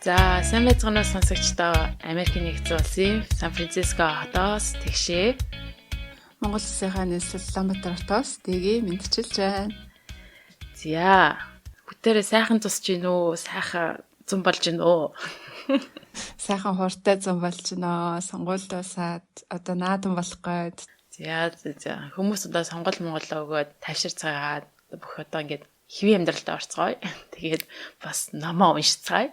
За, сайн байцгаана уу, сонсогчдоо. Америкийн нэгдсэн улсын Сан Франциско хотоос Тэгшээ. Монгол улсынхаа нийслэл Улаанбаатар хотоос Дэги мэндчилж байна. За, бүгдээрээ сайхан тусч гин үү? Сайхан зун болж гин үү? Сайхан хууртай зун болж гинөө. Сонгуульд дуусаад одоо наадам болох гээд. За, за. Хүмүүс одоо сонгуул монголоо өгөөд тавширцгаад бүх одоо ингээд хэвийн амьдралд орцгоё. Тэгээд бас номоо уншицгаая.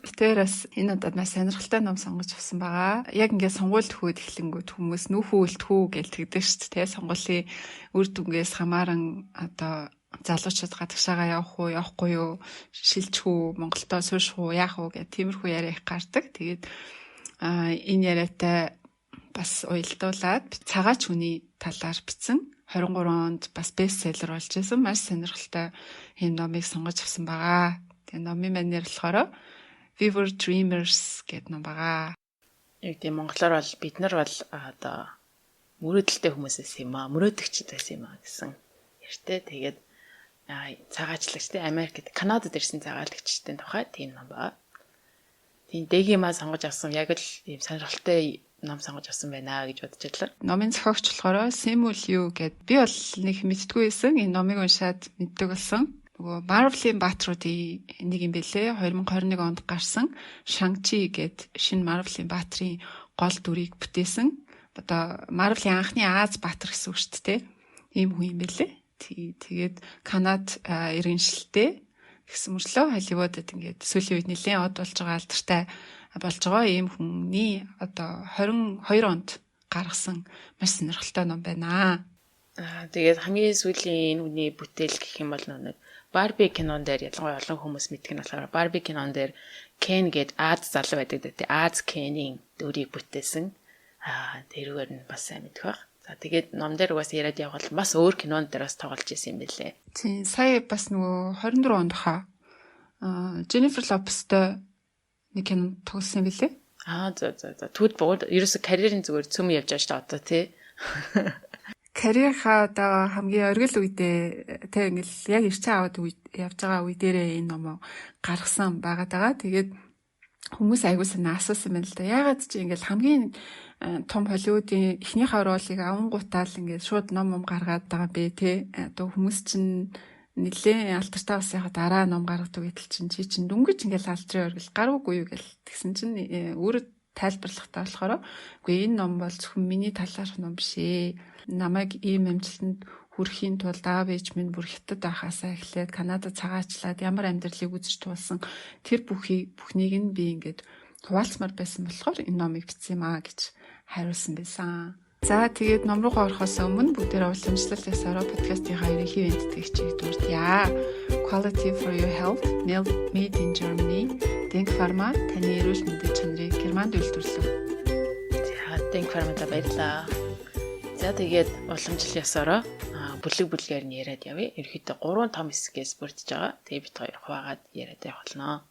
Тэгэхээр бас энэ удаад маш сонирхолтой ном сонгож авсан байгаа. Яг ингээд сонгуульд хөөд эхлэнгүүт хүмүүс нүүхүү үлдэхүү гэж тэгдэг шүү дээ. Сонгуулийн үр дүнгээс хамааран одоо залуучууд гадагшаага явах уу, явахгүй юу, шилжих үү, Монголдоо суурших уу, яах уу гэх тиймэрхүү яриа их гардаг. Тэгээд энэ яриатай бас уялдуулаад цагаач хүний талаар бичсэн 23 онд бас бестселлер болж байсан маш сонирхолтой ийм номыг сонгож авсан байгаа. Тэгээ номын маань нэр болохоор We Were Dreamers гэдэг ном байгаа. Яг тийм, монголоор бол бид нар бол одоо мөрөөдөлтэй хүмүүсээс юм аа, мөрөөдөгчд байсан юм аа гэсэн ярьтай. Тэгээд цагаачлагчтай Америкт, Канадад ирсэн цагаалагчдын тухай тийм ном ба. Тийм, Дэги маа сонгож авсан яг л ийм сонирхолтой ном сонгож авсан байна гэж бодож байлаа. Номын зохиогч болохоор Simu Liu гэд би бол нэг мэддэггүй байсан. Энэ номыг уншаад мэддэг болсон. Нөгөө Marvel-ийн баатруудын нэг юм бэлээ. 2021 онд гарсан Shang-Chi гэд шинэ Marvel-ийн баатрын гол дүрийг бүтээсэн. Одоо Marvel-ийн анхны Аз баатар гэсэн үг шүү дээ. Ийм хүн юм бэлээ. Тэгээд Канад иргэншилтэй гэсэн мөртлөө Холливуудад ингээд сүүлийн үед нэлээд од болж байгаа, алдартай болж байгаа ийм хүний одоо 22 онд гаргасан маш сонирхолтой ном байна. Аа, тэгээд хамгийн сүүлийн энэ хүний бүтээл гэх юм бол нэг Барби кинон дээр, ялангуяа олон хүмүүс мэддэг нь болохоор Барби кинон дээр Кен гээд Аз залуу байдаг дээ. Аз Кенийн дүрийг бүтээсэн. Аа, тэрүүгээр нь бас сайн мэдэх байх. За, тэгээд ном дээр угаасаа яриад явбал бас өөр кинон дээр бас тоглож исэн юм бэлээ. Тийм, сая бас нөгөө 24 онд хаа Дженнифер Лопестой нэг кино тоглосон юм бэлээ. Аа, за. Түүд богд ерөөсө карьерийн зүгээр цөм явж байгаа шүү дээ одоо, тий. Карьерийнхаа одоо хамгийн оргил үедээ, тэг ингээл яг ирчээ аваад үед явж байгаа үе дээрээ энэ номоо гаргасан байгаа даа. Тэгээд хүмүүс айгуу санаа асуусан байна л да. Яагаад чи ингээл хамгийн том Холливуудын эхнийхээ ролыг авангуутаал ингээд шууд ном ном гаргаад байгаа бэ, те? Одоо хүмүүс чинь нэлээд алдартай болсныхаа дараа ном гаргадаг гэтэл чинь чи чинь дөнгөж ингээл алдрын оргил гаруугүй юу гэл тэгсэн чинь өөрөө тайлбарлахтаа болохоор үгүй, энэ ном бол зөвхөн миний талаарх ном биш ээ. Намайг ийм амжилтанд хүрэхийн тулд аав ээж минь бүр Хятад байхаасаа эхлээд Канада цагаачлаад ямар амьдралыг үзэж туулсан тэр бүхий бүхнийг нь би ингээд хуваалцмаар байсан болохоор энэ номыг бичсэн юм аа гэж хариулсан байсан. За, тэгээд ном руугаа орохоос өмнө бүгдээр уламжлал ёсороо подкастынхаа ерөнхий бэлтгэгчийг дурдъя. Quality for your health, made in Germany. Denk Pharma таны эрүүл мэндийн чанарыг Германд үйлдвэрлэв. За, Denk Pharma-да баярлалаа. За, тэгээд уламжлал ёсороо бүлэг бүлгээр нь яриад явъя. Ерөнхийдөө гурван том хэсгээс бүрдэж байгаа. Тэгээ бид хоёр хуваагаад яриад явах болно.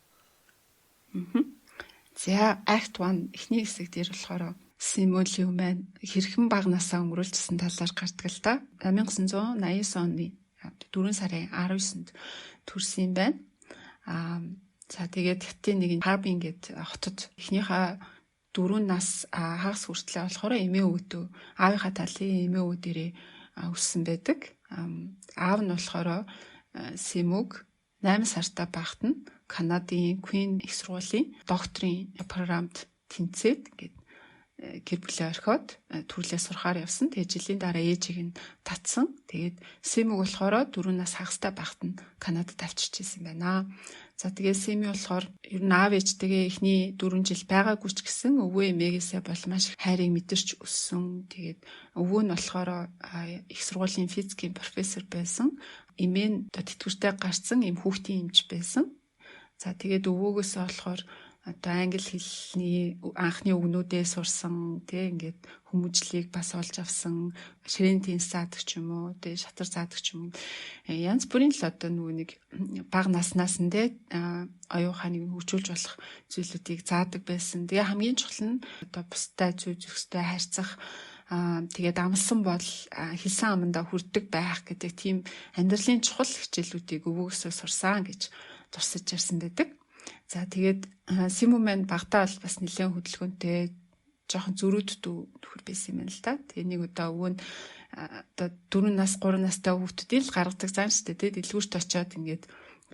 За, Act 1 эхний хэсэг дээр болохоор Симу Лиу маань хэрхэн бага насаа өнгөрүүлжсэн талаар гардаг л да. 1989 оны 4 сарын 19-нд төрсөн юм байна. Аа, за, тэгээд Хятадын нэг Харбин гээд хотод эхнийхээ 4 нас хагас хүртлээ болохоор эмээ өвдөө, аавынхаа талын эмээ өвөө дээрээ өссөн байдаг. Аав нь болохоор Симүг 8 сартай байхад нь Канадын Queen их сургуулийн докторийн програмд тэнцээд ингээд гэр бүлээ орхиод төрлөө сурахаар явсан. Тэгээд жилийн дараа ээжийг нь татсан. Тэгээд Симүг болохоор 4 нас хагастай байхад нь Канадад авчирч ирсэн байна. За, тэгээд Сими болохоор ер нь аав ээжтэйгээ эхний 4 жил байгаагүй ч гэсэн өвөө эмээгээсээ бол маш их хайрыг мэдэрч өссөн. Тэгээд өвөө нь болохоор их сургуулийн физикийн профессор байсан. Эмээ нь одоо тэтгэвртэй гарцсан ийм хүүхдийн эмч байсан. За, тэгээд өвөөгөөсөө болохоор одоо англи хэлний анхны үгнүүдээ сурсан, тий, ингээд хүмүүжлийг бас олж авсан, ширээн теннис заадаг ч юм уу, тий, шатар заадаг ч юм уу, янз бүрийн л одоо нөгөө нэг бага наснаас нь, тий, оюун ухааныг хөгжүүлж болох зүйлүүдийг заадаг байсан. Тэгээ хамгийн чухал нь одоо бусдад зүй зохистой харьцах, тэгээд амлсан бол хэлсэн амандаа хүрдэг байх гэдэг тийм амьдралын чухал хичээлүүдийг өвөөгөөсөө сурсан гэж дурсаж ярьсан байдаг. За тэгээд Симү маань багтаа бол бас нэлээд хөдөлгөөнтэй жоохон зөрүүд нөхөр байсан юм байна л да. Тэгээ нэг удаа өвөө нь одоо 4 нас 3 настай хүүхдүүдийг л гаргадаг зан шүү дээ. Дэлгүүрт очиод ингээд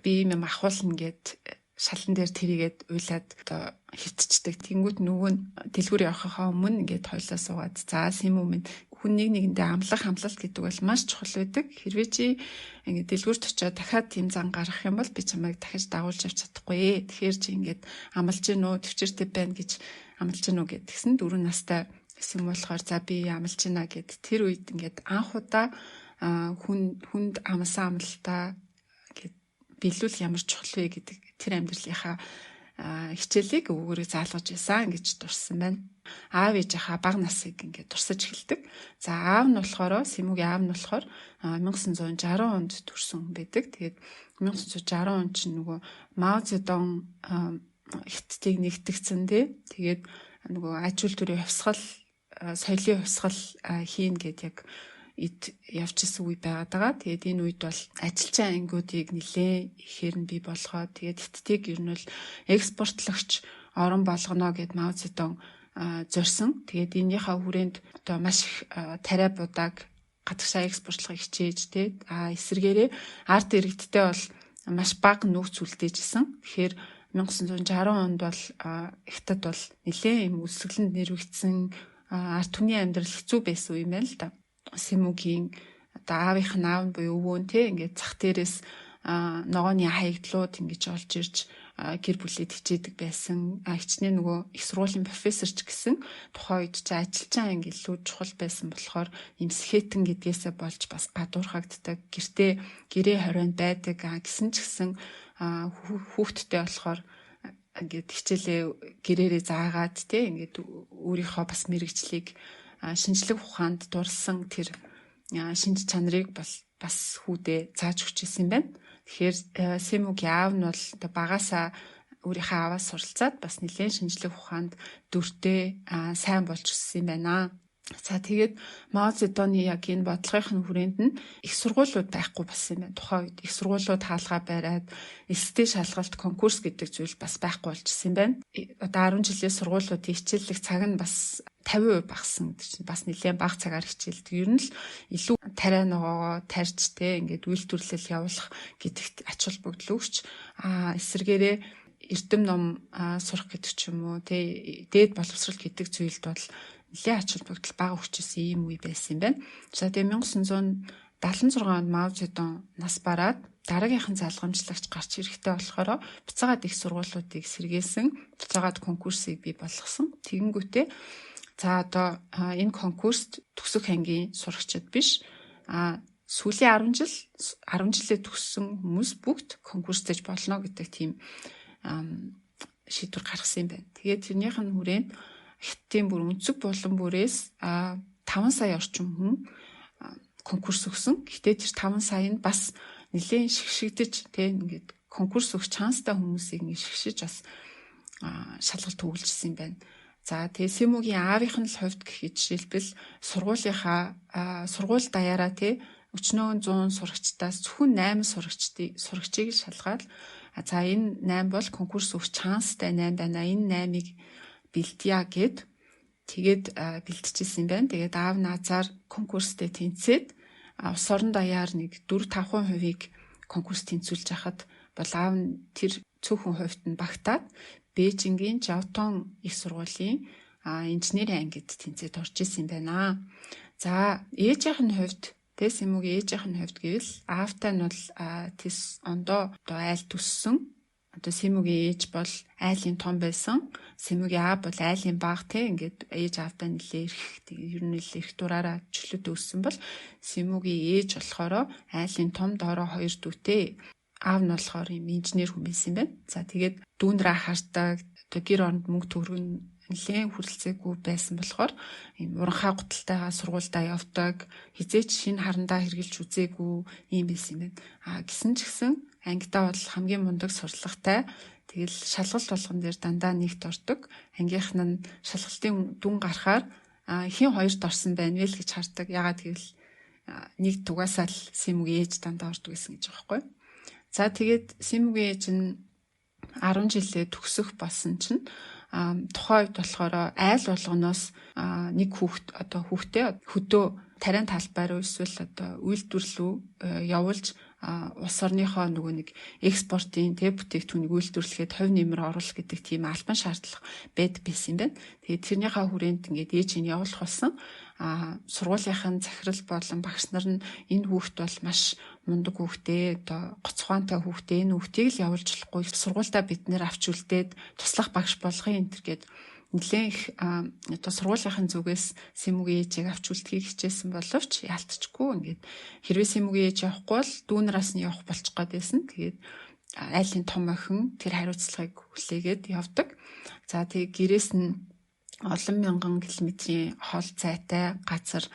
би ийм юм ахуулна гэд шалан дээр тэрийгээд уйлаад одоо хитчдэг. Тэнгүүд нөгөө нь дэлгүүр явахынхаа өмнө ингээд хойлоо суугаад за Симү минь хүн нэг нэгэндээ амлах амлалт гэдэг бол маш чухал байдаг. Хэрвээ чи ингээд дэлгүүрт очиод дахиад тийм зан гаргах юм бол би чамайг дахиж дагуулж явж чадахгүй. Тэгэхээр чи ингээд амлаж гин үү, төвчээртэй байна гэж амлаж гин үү гэдгсэн 4 настай Симү болохоор за би амлаж гинэ гэд тэр үед ингээд анх удаа хүнд амласан амлалтаа биелүүл ямар чухал вэ гэдэг тэр амьдралынхаа хичээлийг өвгөрөө заалгаж байсан гэж дурсан байна. Аав ээжийнхаа бага насыг ингээд дурсаж эхэлдэг. За аав нь болохоор Симүгийн аав нь болохоор 1960 онд төрсэн хүн байдаг. Тэгээд 1960 он чинь нөгөө Мао Цзэдун Хятадыг нэгтгцэн тий. Тэгээд нөгөө аж үйлдвэрийн хувьсгал, соёлын хувьсгал хийн гэд яг эд явчихсан үе байгаад байгаа. Тэгээд энэ үед бол ажилчин ангиудыг нэлээ ихээр нь бий болгоод тэгээд Хятадыг ер нь бол экспортлогч орон болгоно гэд Мао Цзэдун зорьсон. Тэгээд энэнийхээ хүрээнд одоо маш их тариа будааг гадагшаа экспортлохыг хичээж тий. А эсвэргээрээ ард иргэдтэй бол маш бага нөөц үлдээжсэн. Тэгэхээр 1960 онд бол Хятад бол нэлээ юм өсөглөнд нэрвэгдсэн ард түмний амьдрал хэцүү байсан үе юм байна л да. Симүгийн одоо аавынх нь аав нь буюу өвөө нь те ингээд зах дээрээс ногооны хаягдлууд ингэж олж ирж гэр бүлээ хичээдэг байсан. Хичнээн нөгөө их сургуулийн профессор ч гэсэн тухайн үед чи ажилчин анги илүү чухал байсан болохоор эмсхэтэн гэдгээсээ болж бас гадуурхагддаг. Гэртээ гэрээ хорионд байдаг гэсэн ч гэсэн хүүхдтэй болохоор ингээд хичээлээ гэрээрээ заагаад те ингээд өөрийнхөө бас мэрэгжлийг шинжлэх ухаанд дурсан тэр шинж чанарыг бас хүүдээ зааж өгч ирсэн юм байна. Тэгэхээр Симүгийн аав нь бол одоо багасаа өөрийнхөө ааваас суралцаад бас нэлээд шинжлэх ухаанд дүртэй сайн болж өссөн юм байна. За тэгээд Мао Цзэдуны яг энэ бодлогын хүрээнд нь их сургуулиуд байхгүй болсон юм байна. Тухайн үед их сургуулиуд хаалгаа бариад элстэй шалгалт конкурс гэдэг зүйл бас байхгүй болчихсон юм байна. Одоо 10 жилийн сургуулиудын хичээллэх цаг нь бас 50% багассан гэдэг чинь бас нэлээд бага цагаар хичээлдэг. Ер нь л илүү тариа ногоогоо тарьж те ингээд үйлдвэрлэл явуулах гэдэгт ач холбогдол өгч эсвэргээрээ эрдэм ном сурах гэдэг ч юм уу те дээд боловсрал гэдэг зүйлд бол нэлээд ач холбогдол бага өгчээсэн ийм үе байсан юм байна. За тэгээ 1976 онд Мао Цзэдун нас бараад дараагийнхан залгамжлагч гарч ирэхтэй болохоор буцаагаад их сургуулиудыг сэргээсэн, буцаагаад конкурсыг бий болгосон. Тэгэнгүүтээ за одоо энэ конкурст төгсөх ангийн сурагчид биш сүүлийн 10 жил 10 жилээ төгссөн хүмүүс бүгд конкурстэж болно гэдэг тийм шийдвэр гаргасан юм байна. Тэгээд тэрнийх нь хүрээнд Хятадын бүр өнцөг булан бүрээс 5 сая орчим хүн конкурс өгсөн. Гэхдээ тэр 5 сая нь бас нэлээд шигшигдэж тэ ингээд конкурс өгөх чанстай хүмүүсийг ингээд шигшиж бас шалгалт төвлөжсэн юм байна. За тэгээ Симүгийн аавынх нь л хувьд гэхэд жишээлбэл сургуулийнхаа сургууль даяараа тэ өчнөө 100 сурагчдаас зөвхөн 8 сурагчийг шалгаад за энэ 8 бол конкурс өгөх чанстай 8 байна. Энэ 8-ыг бэлдъя гэд тэгээд бэлтжижсэн юм байна. Тэгээд аав наазаар конкурстэй тэнцээд улс орон даяар нэг 4-5%-ийг конкурс тэнцүүлж хахад бол аав нь тэр цөөхөн хувьд нь багтаад Бээжингийн Жаотон их сургуулийн инженерийн ангид тэнцээд орж исэн юм байна. За ээжийнх нь хувьд тэ Симүгийн ээжийнх нь хувьд гэвэл аавтай нь бол тэс ондоо одоо айл төссөн. Одоо Симүгийн ээж бол айлын том байсан. Симүгийн аав бол айлын бага те ингээд ээж аавдаа нэлээ эрх ер нь нэлээ эрх дураараа чөлөөтэй өссөн бол Симүгийн ээж болохоор айлын том доороо хоёр дүүтэй. Аав нь болохоор юм инженер хүн байсан юм байна. За тэгээд дүүнрээ хардаг, одоо гэр оронд мөнгө төгрөг нэлээд хүрэлцээгүй байсан болохоор ийм уранхай гуталтайгаа сургуульдаа явдаг, хизээч шинэ харандаа хэрглэж үзээгүй ийм байсан юм байна. А гисэн ч гэсэн ангидаа бол хамгийн мундаг сурлагатай. Тэгэл шалгалт болгон дээр дандаа нэгт ордог. Ангийнх нь шалгалтын дүн гарахаар хэн хоёрт орсон байна вэ л гэж хардаг. Ягаад гэвэл нэг тугаасаа л Симүгийн ээж дандаа ордог гэсэн гэж байгаа байхгүй. За тэгээд Симүгийн ээж нь 10 жилээ төгсөх болсон чинь тухайн үед болохоор айл болгоноос нэг хүүхэд одоо хүүхдээ хөдөө тариан талбай руу эсвэл одоо үйлдвэр рүү явуулж улс орныхоо нөгөө нэг экспортын тэ бүтээгдэхүүнийг үйлдвэрлэхэд хувь нэмэр оруулах гэдэг тийм албан шаардлага байдаг байсан юм байна. Тэгээд тэрнийхээ хүрээнд ингээд ээж нь явуулах болсон. Сургуулийнхын захирал болон багш нар нь энэ хүүхэд бол маш мундаг хүүхдээ, одоо гоц ухаантай хүүхдээ, энэ хүүхдийг л явуулж болохгүй. Сургуультай бид нэр авч үлдээд туслах багш болгоё энэ төр гээд нэлээд их одоо сургуулийнхын зүгээс Сэмүгийн ээжийг авч үлдэхийг хичээсэн боловч яалтчгүй ингээд хэрвээ Сэмүгийн ээж явахгүй бол дүүнраас нь явах болчих гээд байсан. Тэгээд айлын том охин тэр хариуцлагыг хүлээгээд явдаг. За тэгээд гэрээс нь олон мянган километрийн хол зайтай газар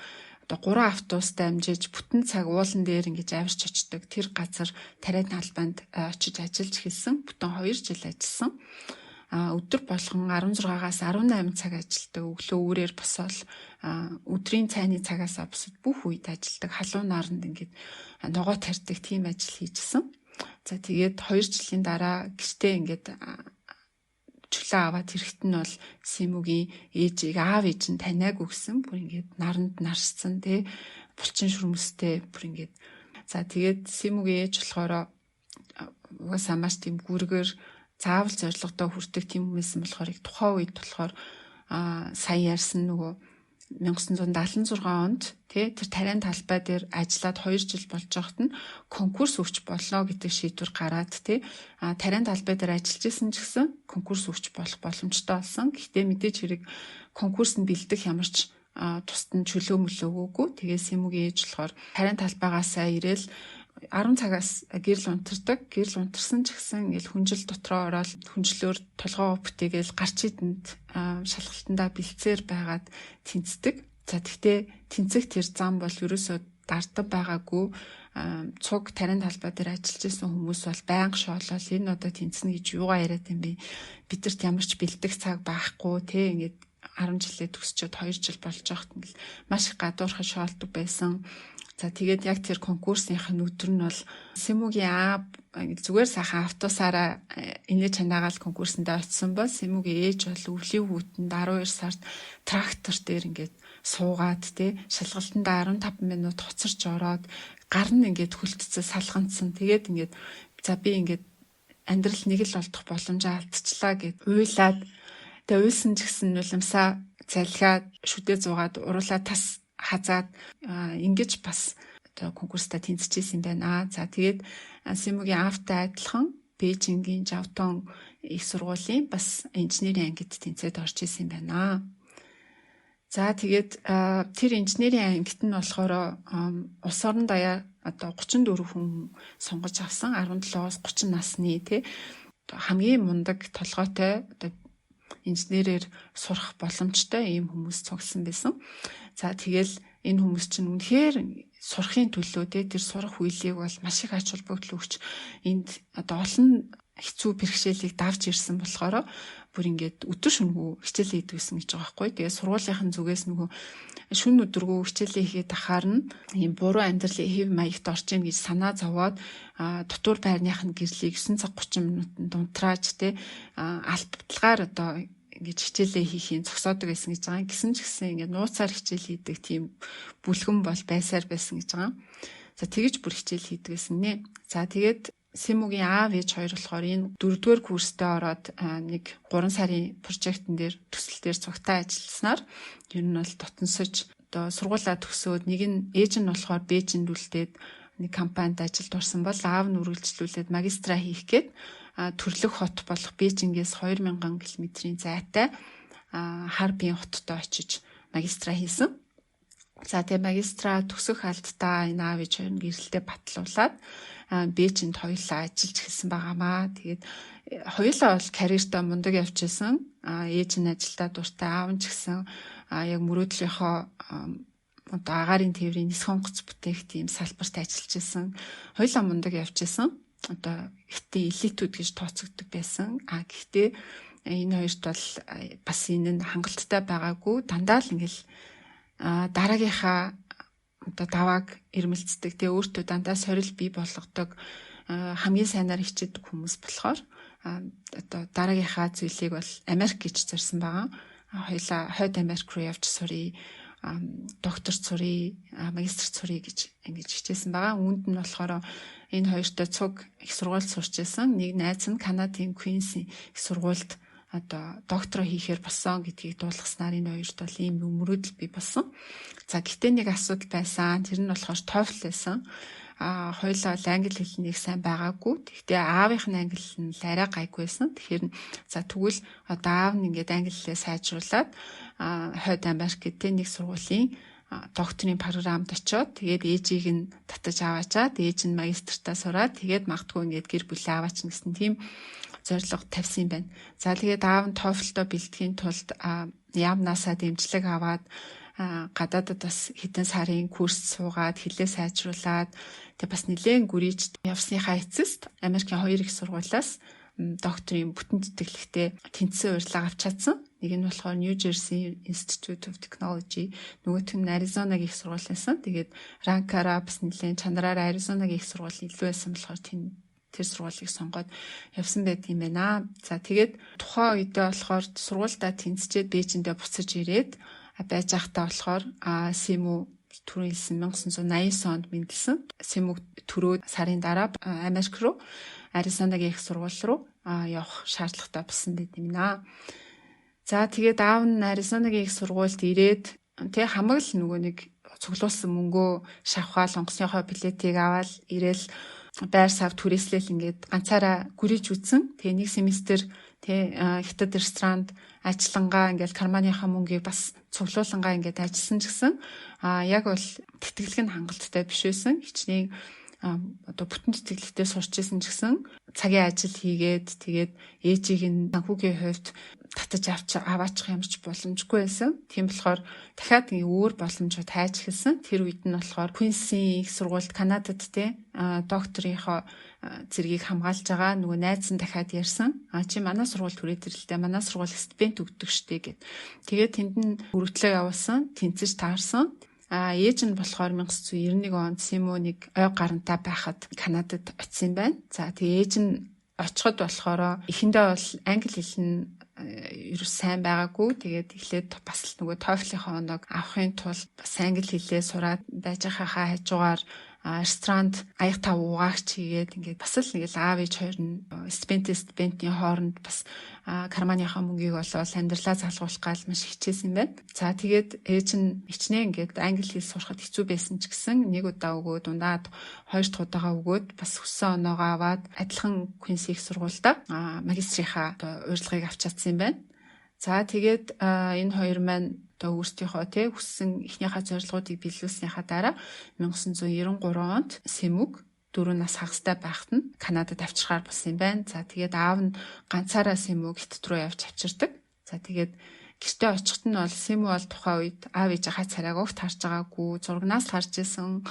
одоо 3 автобустай амжиж бүтэн цаг уулан дээр ингэж авирч очдог. Тэр газар тариа талбайд очиж ажиллаж эхэлсэн. Бүтэн 2 жил ажилласан. Өдөр болгон 16-аас 18 цаг ажилладаг. Өглөө үүрээр босоод өдрийн цайны цагаасаа босод бүх үед ажилладаг. Халуун наранд ингээд ногоо тарьдаг тийм ажил хийжсэн. За тэгээд 2 жилийн дараа гэртээ ингээд чөлөө аваад ирэхэд нь бол Сэмүгийн ээжийг аав ээж нь таниагүй гэсэн. Бүр ингээд наранд нарссан тий булчин шүрмэстэй бүр ингээд. За тэгээд Сэмүгийн ээж болохоор угаасаа маш тийм гүргэр заавал зорилгодоо хүрдэг тийм хүмүүс юм болохоор тухайн үед болохоор сая ярьсан нөгөө 1976 онд тий тэр тариан талбай дээр ажиллаад 2 жил болж байхад нь конкурс өгч болно гэдэг шийдвэр гараад тий тариан талбай дээр ажиллаж исэн ч гэсэн конкурс өгч болох боломжтой болсон. Гэхдээ мэдээж хэрэг конкурс нь бэлдэх ямар ч тусад нь чөлөө мөлөөгөөгүй. Тэгээ Сэмүгийн ээж болохоор тариан талбайгаасаа ирээл 10 цагаас гэрэл унтардаг. Гэрэл унтарсан ч гэсэн ингээл хүнжил дотроо ороод хүнжлөөр толгоо бүтээгээл гарч идэнд шалгалтандаа бэлцээр байгаад тэнцдэг. За тэгтээ тэнцэх тэр зам бол ерөөсөө дардаг байгаагүй. Цуг тариан талбай дээр ажиллаж исэн хүмүүс бол байнга шоолол энэ одоо тэнцэнэ гэж юугаа яриад юм бэ? Бидэрт ямар ч бэлдэх цаг байхгүй те ингээд 10 жилээ төгсчөөд 2 жил болж байхад ингээл маш их гадуурхаж шоолдог байсан. За тэгээд яг тэр конкурсынх нь өдөр нь бол Сэмүгийн аав зүгээр сайхан автобусаараа инээ чанаагаал конкурсонд очисон бол Сэмүгийн ээж бол өвлийн хүүтэнд 12 сард трактор дээр ингээд суугаад те шалгалтандаа 15 минут хоцорч ороод гар нь ингээд хөлтцөө салганцсан. Тэгээд ингээд за би ингээд амьдрал нэг л олдох боломжоо алдчихлаа гэд уйлаад тэгээ уйлсан ч гэсэн нулимсаа залхиад шүдэ зуугаад уруулаа тас хазаад ингэж бас одоо конкурстаа тэнцэжсэн юм байна. За тэгээд Сэмүгийн аавтай адилхан Бээжингийн Жавтон их сургуулийн бас инженерийн ангид тэнцээд орж исэн юм байна. За тэгээд тэр инженерийн ангид нь болохоор улс орон даяар одоо 34 хүн сонгож авсан 17-оос 30 насны тий хамгийн мундаг толгойтой одоо инженерээр сурах боломжтой ийм хүмүүс цугсан байсан. За тэгэл энэ хүмүүс чинь үнэхээр сурахын төлөө те тэр сурах үйлийг бол маш их ач холбогдол өгч энд одоо олон хэцүү бэрхшээлийг давж ирсэн болохоор бүр ингээд өдөр шөнөгүй хичээлээ хийдэг гэсэн гэж байгаа байхгүй. Тэгээ сургуулийнхын зүгээс нөгөө шөнө өдөргөө хичээлээ хийгээд ахаар нь ийм буруу амьдралын хэв маягт орж ийн гэж санаа зовоод дотуур байрных нь гэрлийг 9 цаг 30 минутанд унтрааж те алтбаталгаар одоо ингэж хичээлээ хийхийн зогсоодог байсан гэж байгаа. Гисэн ч гэсэн ингээд нууцаар хичээл хийдэг тийм бүлгэн бол байсаар байсан гэж байгаа. За тэгэж бүр хичээл хийдэг байсан нэ. За тэгээд Сэмүгийн аав ээж хоёр болохоор энэ дөрөвдүгээр курстээ ороод нэг 3 сарын прожектн дээр төсөл дээр цугтаа ажилласнаар ер нь бол дотносож одоо сургуулаа төгсөөд нэг нь ээж нь болохоор Бээжинд үлдээд нэг компанид ажилд орсон бол аав нь үргэлжлүүлээд магистра хийх гээд төрлөх хот болох Бээжингээс 2000 км-ийн зайтай Харбин хотод очиж магистра хийсэн. За тэгээ магистра төгсөх алдтаа энэ аав ээж хоёр нь гэрэлтэй батлуулаад Бээжинд хоёулаа ажиллаж эхэлсэн байгаамаа. Тэгээд хоёулаа бол карьертаа мундаг явж исэн. Ээж нь ажилдаа дуртай, аав нь ч гэсэн яг мөрөөдлийнхөө одоо агаарын тээврийн нисэх онгоц бүтээх тийм салбарт ажиллаж исэн. Хоёулаа мундаг явж исэн. Одоо ихтэй элитүүд гэж тооцогддог байсан. Гэхдээ энэ хоёрт бол бас энэ нь хангалттай байгаагүй. Дандаа л ингээл дараагийнхаа одоо давааг ирмэлцдэг. Тэгээ өөртөө дандаа сорил бий болгодог, хамгийн сайнаар хичээдэг хүмүүс болохоор Одоо дараагийнхаа зүйлийг бол Америк гэж зорьсон байгаа. Хоёлаа Хойд Америк руу явж суръя, доктор суръя, магистр суръя гэж ингэж хичээсэн байгаа. Үүнд нь болохоор энэ хоёртой цуг их сургуульд сурч байсан. Нэг найз нь Канадын Queen's их сургуульд одоо доктороо хийхээр болсон гэдгийг дуулгаснаар энэ хоёрт бол ийм мөрөөдөл бий болсон. За, гэхдээ нэг асуудал байсан. Тэр нь болохоор TOEFL байсан. А хоёлаа англи хэлнийг сайн байгаагүй. Гэхдээ аавынх нь англи хэл нь арай гайгүй байсан. Тэгэхээр за, тэгвэл одоо аав нь ингээд англи хэлээ сайжруулад Хойд Америк гэдэг нэг сургуулийн докторийн програмд очиод, тэгээд ээжийг нь татаж аваачаад, ээж нь магистртаа сураад, тэгээд магадгүй ингээд гэр бүлээ аваачна гэсэн тийм зорилго тавьсан юм байна. За, тэгээд аав нь TOEFL-доо бэлтгэхийн тулд яамнаасаа дэмжлэг аваад, гадаадад бас хэдэн сарын курс суугаад, хэлээ сайжруулад, тэг бас нэлээд гүрийж явсныхаа эцэст Америкийн хоёр их сургуулиас докторийн бүтэн тэтгэлэгтэй тэнцсэн урилга авч чадсан. Нэг нь болохоор New Jersey Institute of Technology, нөгөөх нь Аризонагийн их сургууль байсан. Тэгээд rank аараа бас нэлээд чанараараа Аризонагийн их сургууль илүү байсан болохоор тэр сургуулийг сонгоод явсан байт юм байна. За, тэгээд тухайн үедээ болохоор сургуульдаа тэнцчээд Бээжиндээ буцаж ирээд байж байхдаа болохоор Симү түрүүн хэлсэн 1989 онд мэндэлсэн. Симүг төрөөд сарын дараа Америк руу, Аризонагийн их сургууль руу явах шаардлагатай болсон байт юм аа. За, тэгээд аав нь Аризонагийн их сургуульд ирээд тэг хамаг л нөгөө нэг цуглуулсан мөнгөө шавхаал, онгоцныхоо билетийг аваад ирээл, байр сав түрээслэл ингээд ганцаараа гүрийж үтсэн. Тэгээ нэг семестр тэ хятад ресторанд ажиллангаа ингээд карманыхаа мөнгийг бас цуглуулангаа ингээд ажилласан ч гэсэн яг бол тэтгэлэг нь хангалттай биш байсан. Хичнээн одоо бүтэн тэтгэлэгтэй сурч исэн ч гэсэн цагийн ажил хийгээд, тэгээд ээжийг нь санхүүгийн хувьд татаж авч аваачих юмч боломжгүй байсан. Тийм болохоор дахиад нэг өөр боломжууд хайж эхэлсэн. Тэр үед нь болохоор Queen's-ийн их сургуульд Канадад те докторийнхоо зэргийг хамгаалж байгаа нөгөө найз нь дахиад ярьсан. А, чи манай сургуульд хүрээд ирэлтэй. Манай сургууль стипенд өгдөг штэ гэд. Тэгээд тэнд нь өргөдлөө явуулсан, тэнцэж таарсан. А ээж нь болохоор 1991 онд Симо нэг ой гарантай байхад Канадад очисон юм байна. За, тэгээ ээж нь очиход болохоор эхэндээ бол англи хэл нь ерөөс сайн байгаагүй. Тэгээд эхлээд бас л нөгөө TOEFL-ийнхаа оноог авахын тулд бас англи хэлээ сураад байж байгаахаа хажуугаар ресторанд аяг тав угаагч хийгээд, ингээд бас л нэг л аав ээж хоёр нь стипендийн хооронд бас карманыхаа мөнгийг олоод амьдралаа залгуулах гал маш хичээсэн юм байна. За, тэгээд ээж нь хичнээн ингээд англи хэл сурахад хэцүү байсан ч гэсэн нэг удаа өгөөд, унаад хоёр дахь удаага өгөөд, бас хүссэн оноогоо аваад адилхан Queen's их сургуультай магистрийнхаа урилгыг авч чадсан юм байна. За, тэгээд энэ хоёр маань одоо өөрсдийнхөө тий хүссэн эхнийхээ зорилгоодыг биелүүлснийхаа дараа 1993 онд Сэмүг 4 нас хагастай байхад нь Канадад авчирхаар болсон юм байна. За, тэгээд аав нь ганцаараа Сэмүг хятад руу явж авчирдаг. За, тэгээд гэртээ очиход нь бол Сэмү бол тухайн үед аав ээжийнхаа царайг огт харж байгаагүй, зурагнаас л харж исэн,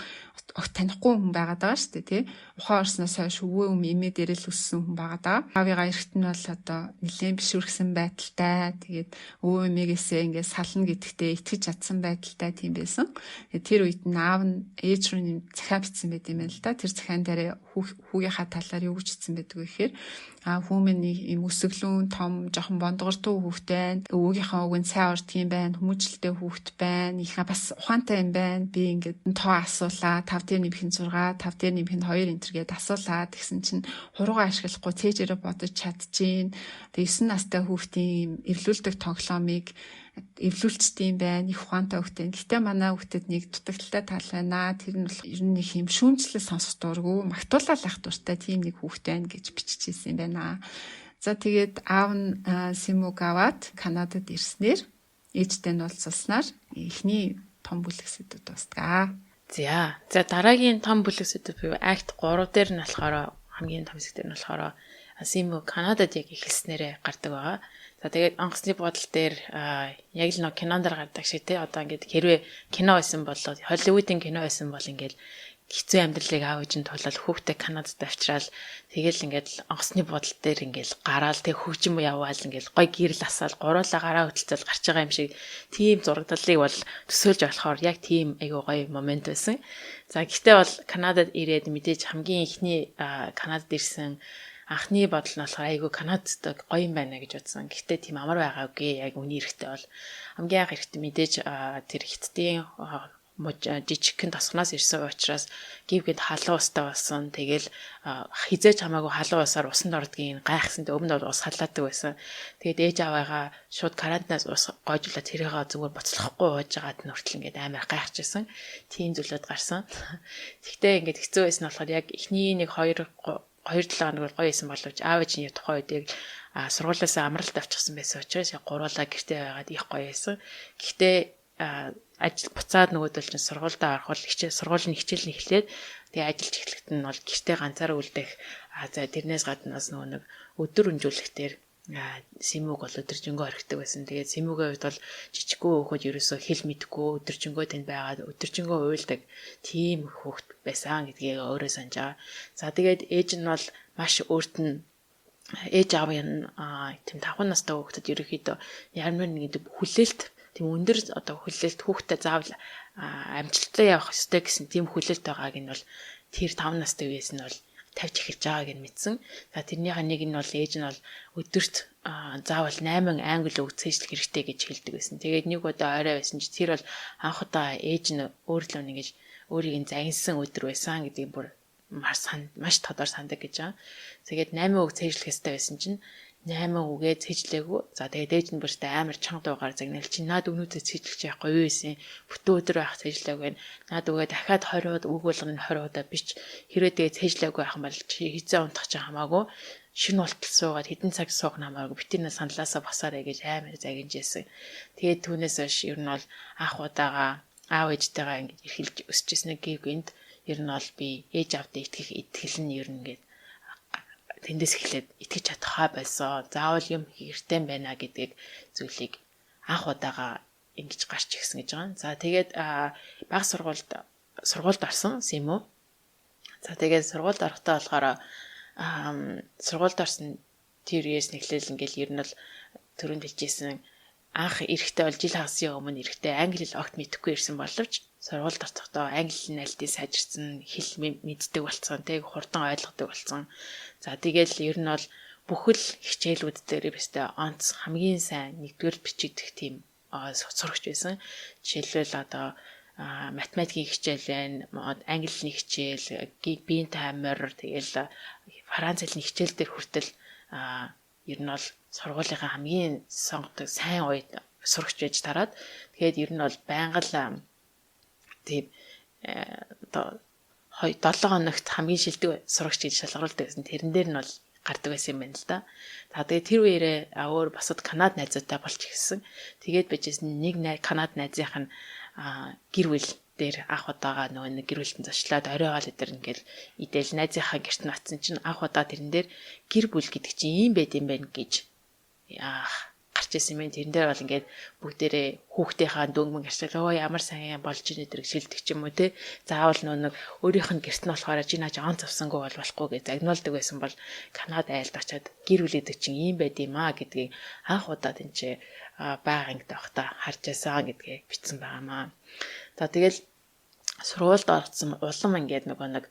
огт танихгүй хүн байгаад байгаа шүү дээ, тий. Ухаан орсноос хойш өвөө юм эмээ дээрэл өссөн хүн байгаад байгаа. Аавыгаа эрэхт нь бол одоо нэлээд бишүрхсэн байдалтай. Тэгээд өвөө эмээгээсээ ингээд сална гэдэгтээ итгэж чадсан байдалтай тийм байсан. Тэр үед нь аав нь ээж рүү нэм захиа бичсэн байт юм байна л да. Тэр захиан дээр хүүгийнхаа талаар юу гэж бичсэн байдаг вэ гэхээр хүмүүн нэг юм өсөглүүн том жоохон бондгордуу хүүхэд байна. Өвөөгийнхөө үг нь сайн ордгийн байна. Хүмүүжлэлтэй хүүхэд байна. Их бас ухаантай юм байна. Би ингээд тоо асуулаа. 5 дээр нэмэх нь 6, 5 дээр нэмэх нь 2 энэ төр гээд асуулаа. Тэгсэн чинь хуруугаа ашиглахгүй цээжээрээ бодож чадчихээн. Тэгээ 9 настай хүүхдийн эвлүүлдэг тоглоомыг эвлүүлчихдээ юм байна. Их ухаантай хүүхдээ. Гэтэ манай хүүхдэд нэг дутагдaltaй тал байна. Тэр нь бол ер нь нэг юм шүүмжлэл сонсох дурггүй, магтуулаад ах дуртай тийм нэг хүүхэд байна гэж биччихсэн юм байна. За, тэгээд аав нь Симүг аваад Канадад ирснээр, ээжтэй нь уулзалснаар эхний том бүлэг сэдв дуустгаа. За. За, дараагийн том бүлэг сэдв буюу Act 3 дээр нь болохоор хамгийн том хэсэг дээр нь болохоор Симү Канадад яг эхэлснээрээ гардаг байгаа. За, тэгээд онгоцны буудал дээр яг л нэг кинон дээр гардаг шиг те, одоо ингээд хэрвээ кино байсан бол, Холливуудын кино байсан бол ингээд хэцүү амьдралыг аав ээж нь тулал хүүхдээ Канадад авчраал, тэгэл ингээд онгоцны буудал дээр ингээд гараал, тэг хөгжим яваал, ингээд гой гэрэл асаал, гуруула гараа хөтөлцөл гарч байгаа юм шиг тийм зурагдлалыг бол төсөөлж болохоор яг тийм айгуу гоё момент байсан. За, гэхдээ бол Канадад ирээд мэдээж хамгийн эхний Канадад ирсэн Анхны бодол нь болохоор айгүй Канадад гоё юм байна гэж бодсон. Гэхдээ тийм амар байгаагүй. Яг үний эрэхтэй бол хамгийн анх эрэхтэй мэдээж тэр Хятадын жижигхэн тосгоноос ирсэн учраас гів гэд халуун устай болсон. Тэгэл хизээч хамаагүй халуун усаар усанд ордгийг гайхсан. Тэг өмнө бол ус халаадаг байсан. Тэгээд ээж аваагаа шууд карантинаас ус гойжуулаад тэрийгээ зүгээр буцлахгүй ууж байгаад нь хүртэл ингээд амар гайхчихсан. Тийм зүйлүүд гарсан. Тэгтээ ингээд хэцүү байсан нь болохоор яг эхний нэг 2 2-7 хоног бол гоё исэн боловч аав ээж нь тухайн үед яг сургуулиасаа амралт авчихсан байсан учраас яг гуруулаа гэртээ байгаад их гоё байсан. Гэхдээ ажил буцаад нөгөөдөл чинь сургуульдаа орох бол хичээл сургуулийн хичээл нь эхлээд тэгээ ажиллаж эхлэхэд нь бол гэртээ ганцаараа үлдэх. За тэрнээс гадна бас нөгөө нэг өдөр өнжүүлэхтэр Сэмүг бол өдөржингөө орхидог байсан. Тэгээд Сэмүгийн хувьд бол жижиггүй хөөхөд ерөөсөө хэл мэдэхгүй өдөржингөө тэнд байгаад өдөржингөө уйлдаг тийм хөөхт байсан гэдгийг өөрөө санаж байгаа. За тэгээд ээж нь бол маш өөрт нь ээж аав нь тийм 5 настай хүүхдэд ерөөхдөө ямар нэг хүлээлт тийм өндөр одоо хүлээлт хүүхдээ заавал амжилттай явах ёстой гэсэн тийм хүлээлт байгааг нь бол тэр 5 настай үеэс нь бол тавьж эхэлж байгааг нь мэдсэн. За тэрнийхээ нэг нь бол ээж нь бол өдөрт заавал 8 англи үг цээжлэх хэрэгтэй гэж хэлдэг байсан. Тэгээд нэг удаа орой байсан чи тэр бол анх удаа ээж нь өөрлөө нэгэж өөрийг нь загинсан өдөр байсан гэдгийг бүр маш тодор сандаг гэж байгаа. Тэгээд 8 үг цээжлэх ёстой байсан чинь 8 үгээ цээжлээгүй. За тэгээд ээж нь бүртээ амар чанга дуугаар загнал чи наад өгнүүдээ цээжлэх яахгүй юу байсан. Бүтэн өдөр байх цээжлээгүй байна. Наад үгээ дахиад 20 үг болгоно 20 удаа бич. Хэрвээ тэгээд цээжлээгүй байх юм бол чи хизээ унтах чи хамаагүй. Шинэ болтол суугаад хэдэн цаг суух хамаагүй. Битэрнээ саналаасаа басаарэ гэж амар загинжсэн. Тэгээд түүнээс хойш ер нь бол анх удаага аав ээжтэйгээ ингэж эрхэлж өсөжсэн нэг гинт ер нь бол би ээж аавдаа итгэх итгэл нь ер нь ингээд тэндээс эхлээд итгэж чадхаа байсан. Заавал юм хэрэгтэй байна гэдгийг зүйлийг анх удаага ингэж гарч ирсэн гэж байгаа. За тэгээд баг сургуульд орсон Сэмүү. За тэгээд сургуульд орохдоо болохоор сургуульд орсон тэр үеэс нэхлээл ингээл ер нь бол түрүүнд хэлжсэн анх эрэхтэй бол жил хагасын өмнө эрэхтэй англи хэл огт мэдэхгүй ирсэн боловч сургуульд орохдоо англи хэлний сайжирсан, хэл мэддэг болсон, тэг хурдан ойлгодог болсон. За тэгэл ер нь бол бүхэл хичээлүүд дээр бистэ онц хамгийн сайн нэгдүгээр бичигдэх тийм сурагч байсан. Жишээлбэл одоо математикийн хичээл байна, англи хэлний хичээл, биеийн таймер, тэгэл франц хэлний хичээл дээр хүртэл ер нь бол сургуулийнхаа хамгийн сонгодог сайн үед сурагч байж тараад тэгээд ер нь бол байнга л тийм одоо 7 хоногт хамгийн шилдэг сурагч гэж шалгаруулдаг гэсэн. Тэрэн дээр нь бол гардаг байсан юм байна л да. За тэгээд тэр үеэрээ өөр бусад Канад найзуудтай болж ирсэн. Тэгээд байжсэн нэг Канад найзынх нь гэр бүл дээр анх удаага нөгөө нэг гэр бүлтэн зочлоод орой хоол өдр ингээл идэл найзынхаа гэрт нь очсон чинь анх удаа тэрэн дээр гэр бүл гэдэг чинь ийм байд юм байна гэж гарч ирсэн юм. Тэрэн дээр бол ингээд бүгдээрээ хүүхдийнхаа дөнгөн гарчлаа. Өө ямар сайн болж ийн өдрийг шилдэг ч юм уу те. Заавал нөгөө нэг өөрийнх нь гэрт нь болохоор чи наач он завсангүй бол болохгүй гэж загнуулдаг байсан бол Канад айлд очиад гэр бүл гэдэг чинь ийм байд юм аа гэдгийг анх удаа тэнцээ бага ангид байхдаа харж байсан гэдгээ бичсэн байгаамаа. За тэгэл сургуульд орсон улам ингээд нөгөө нэг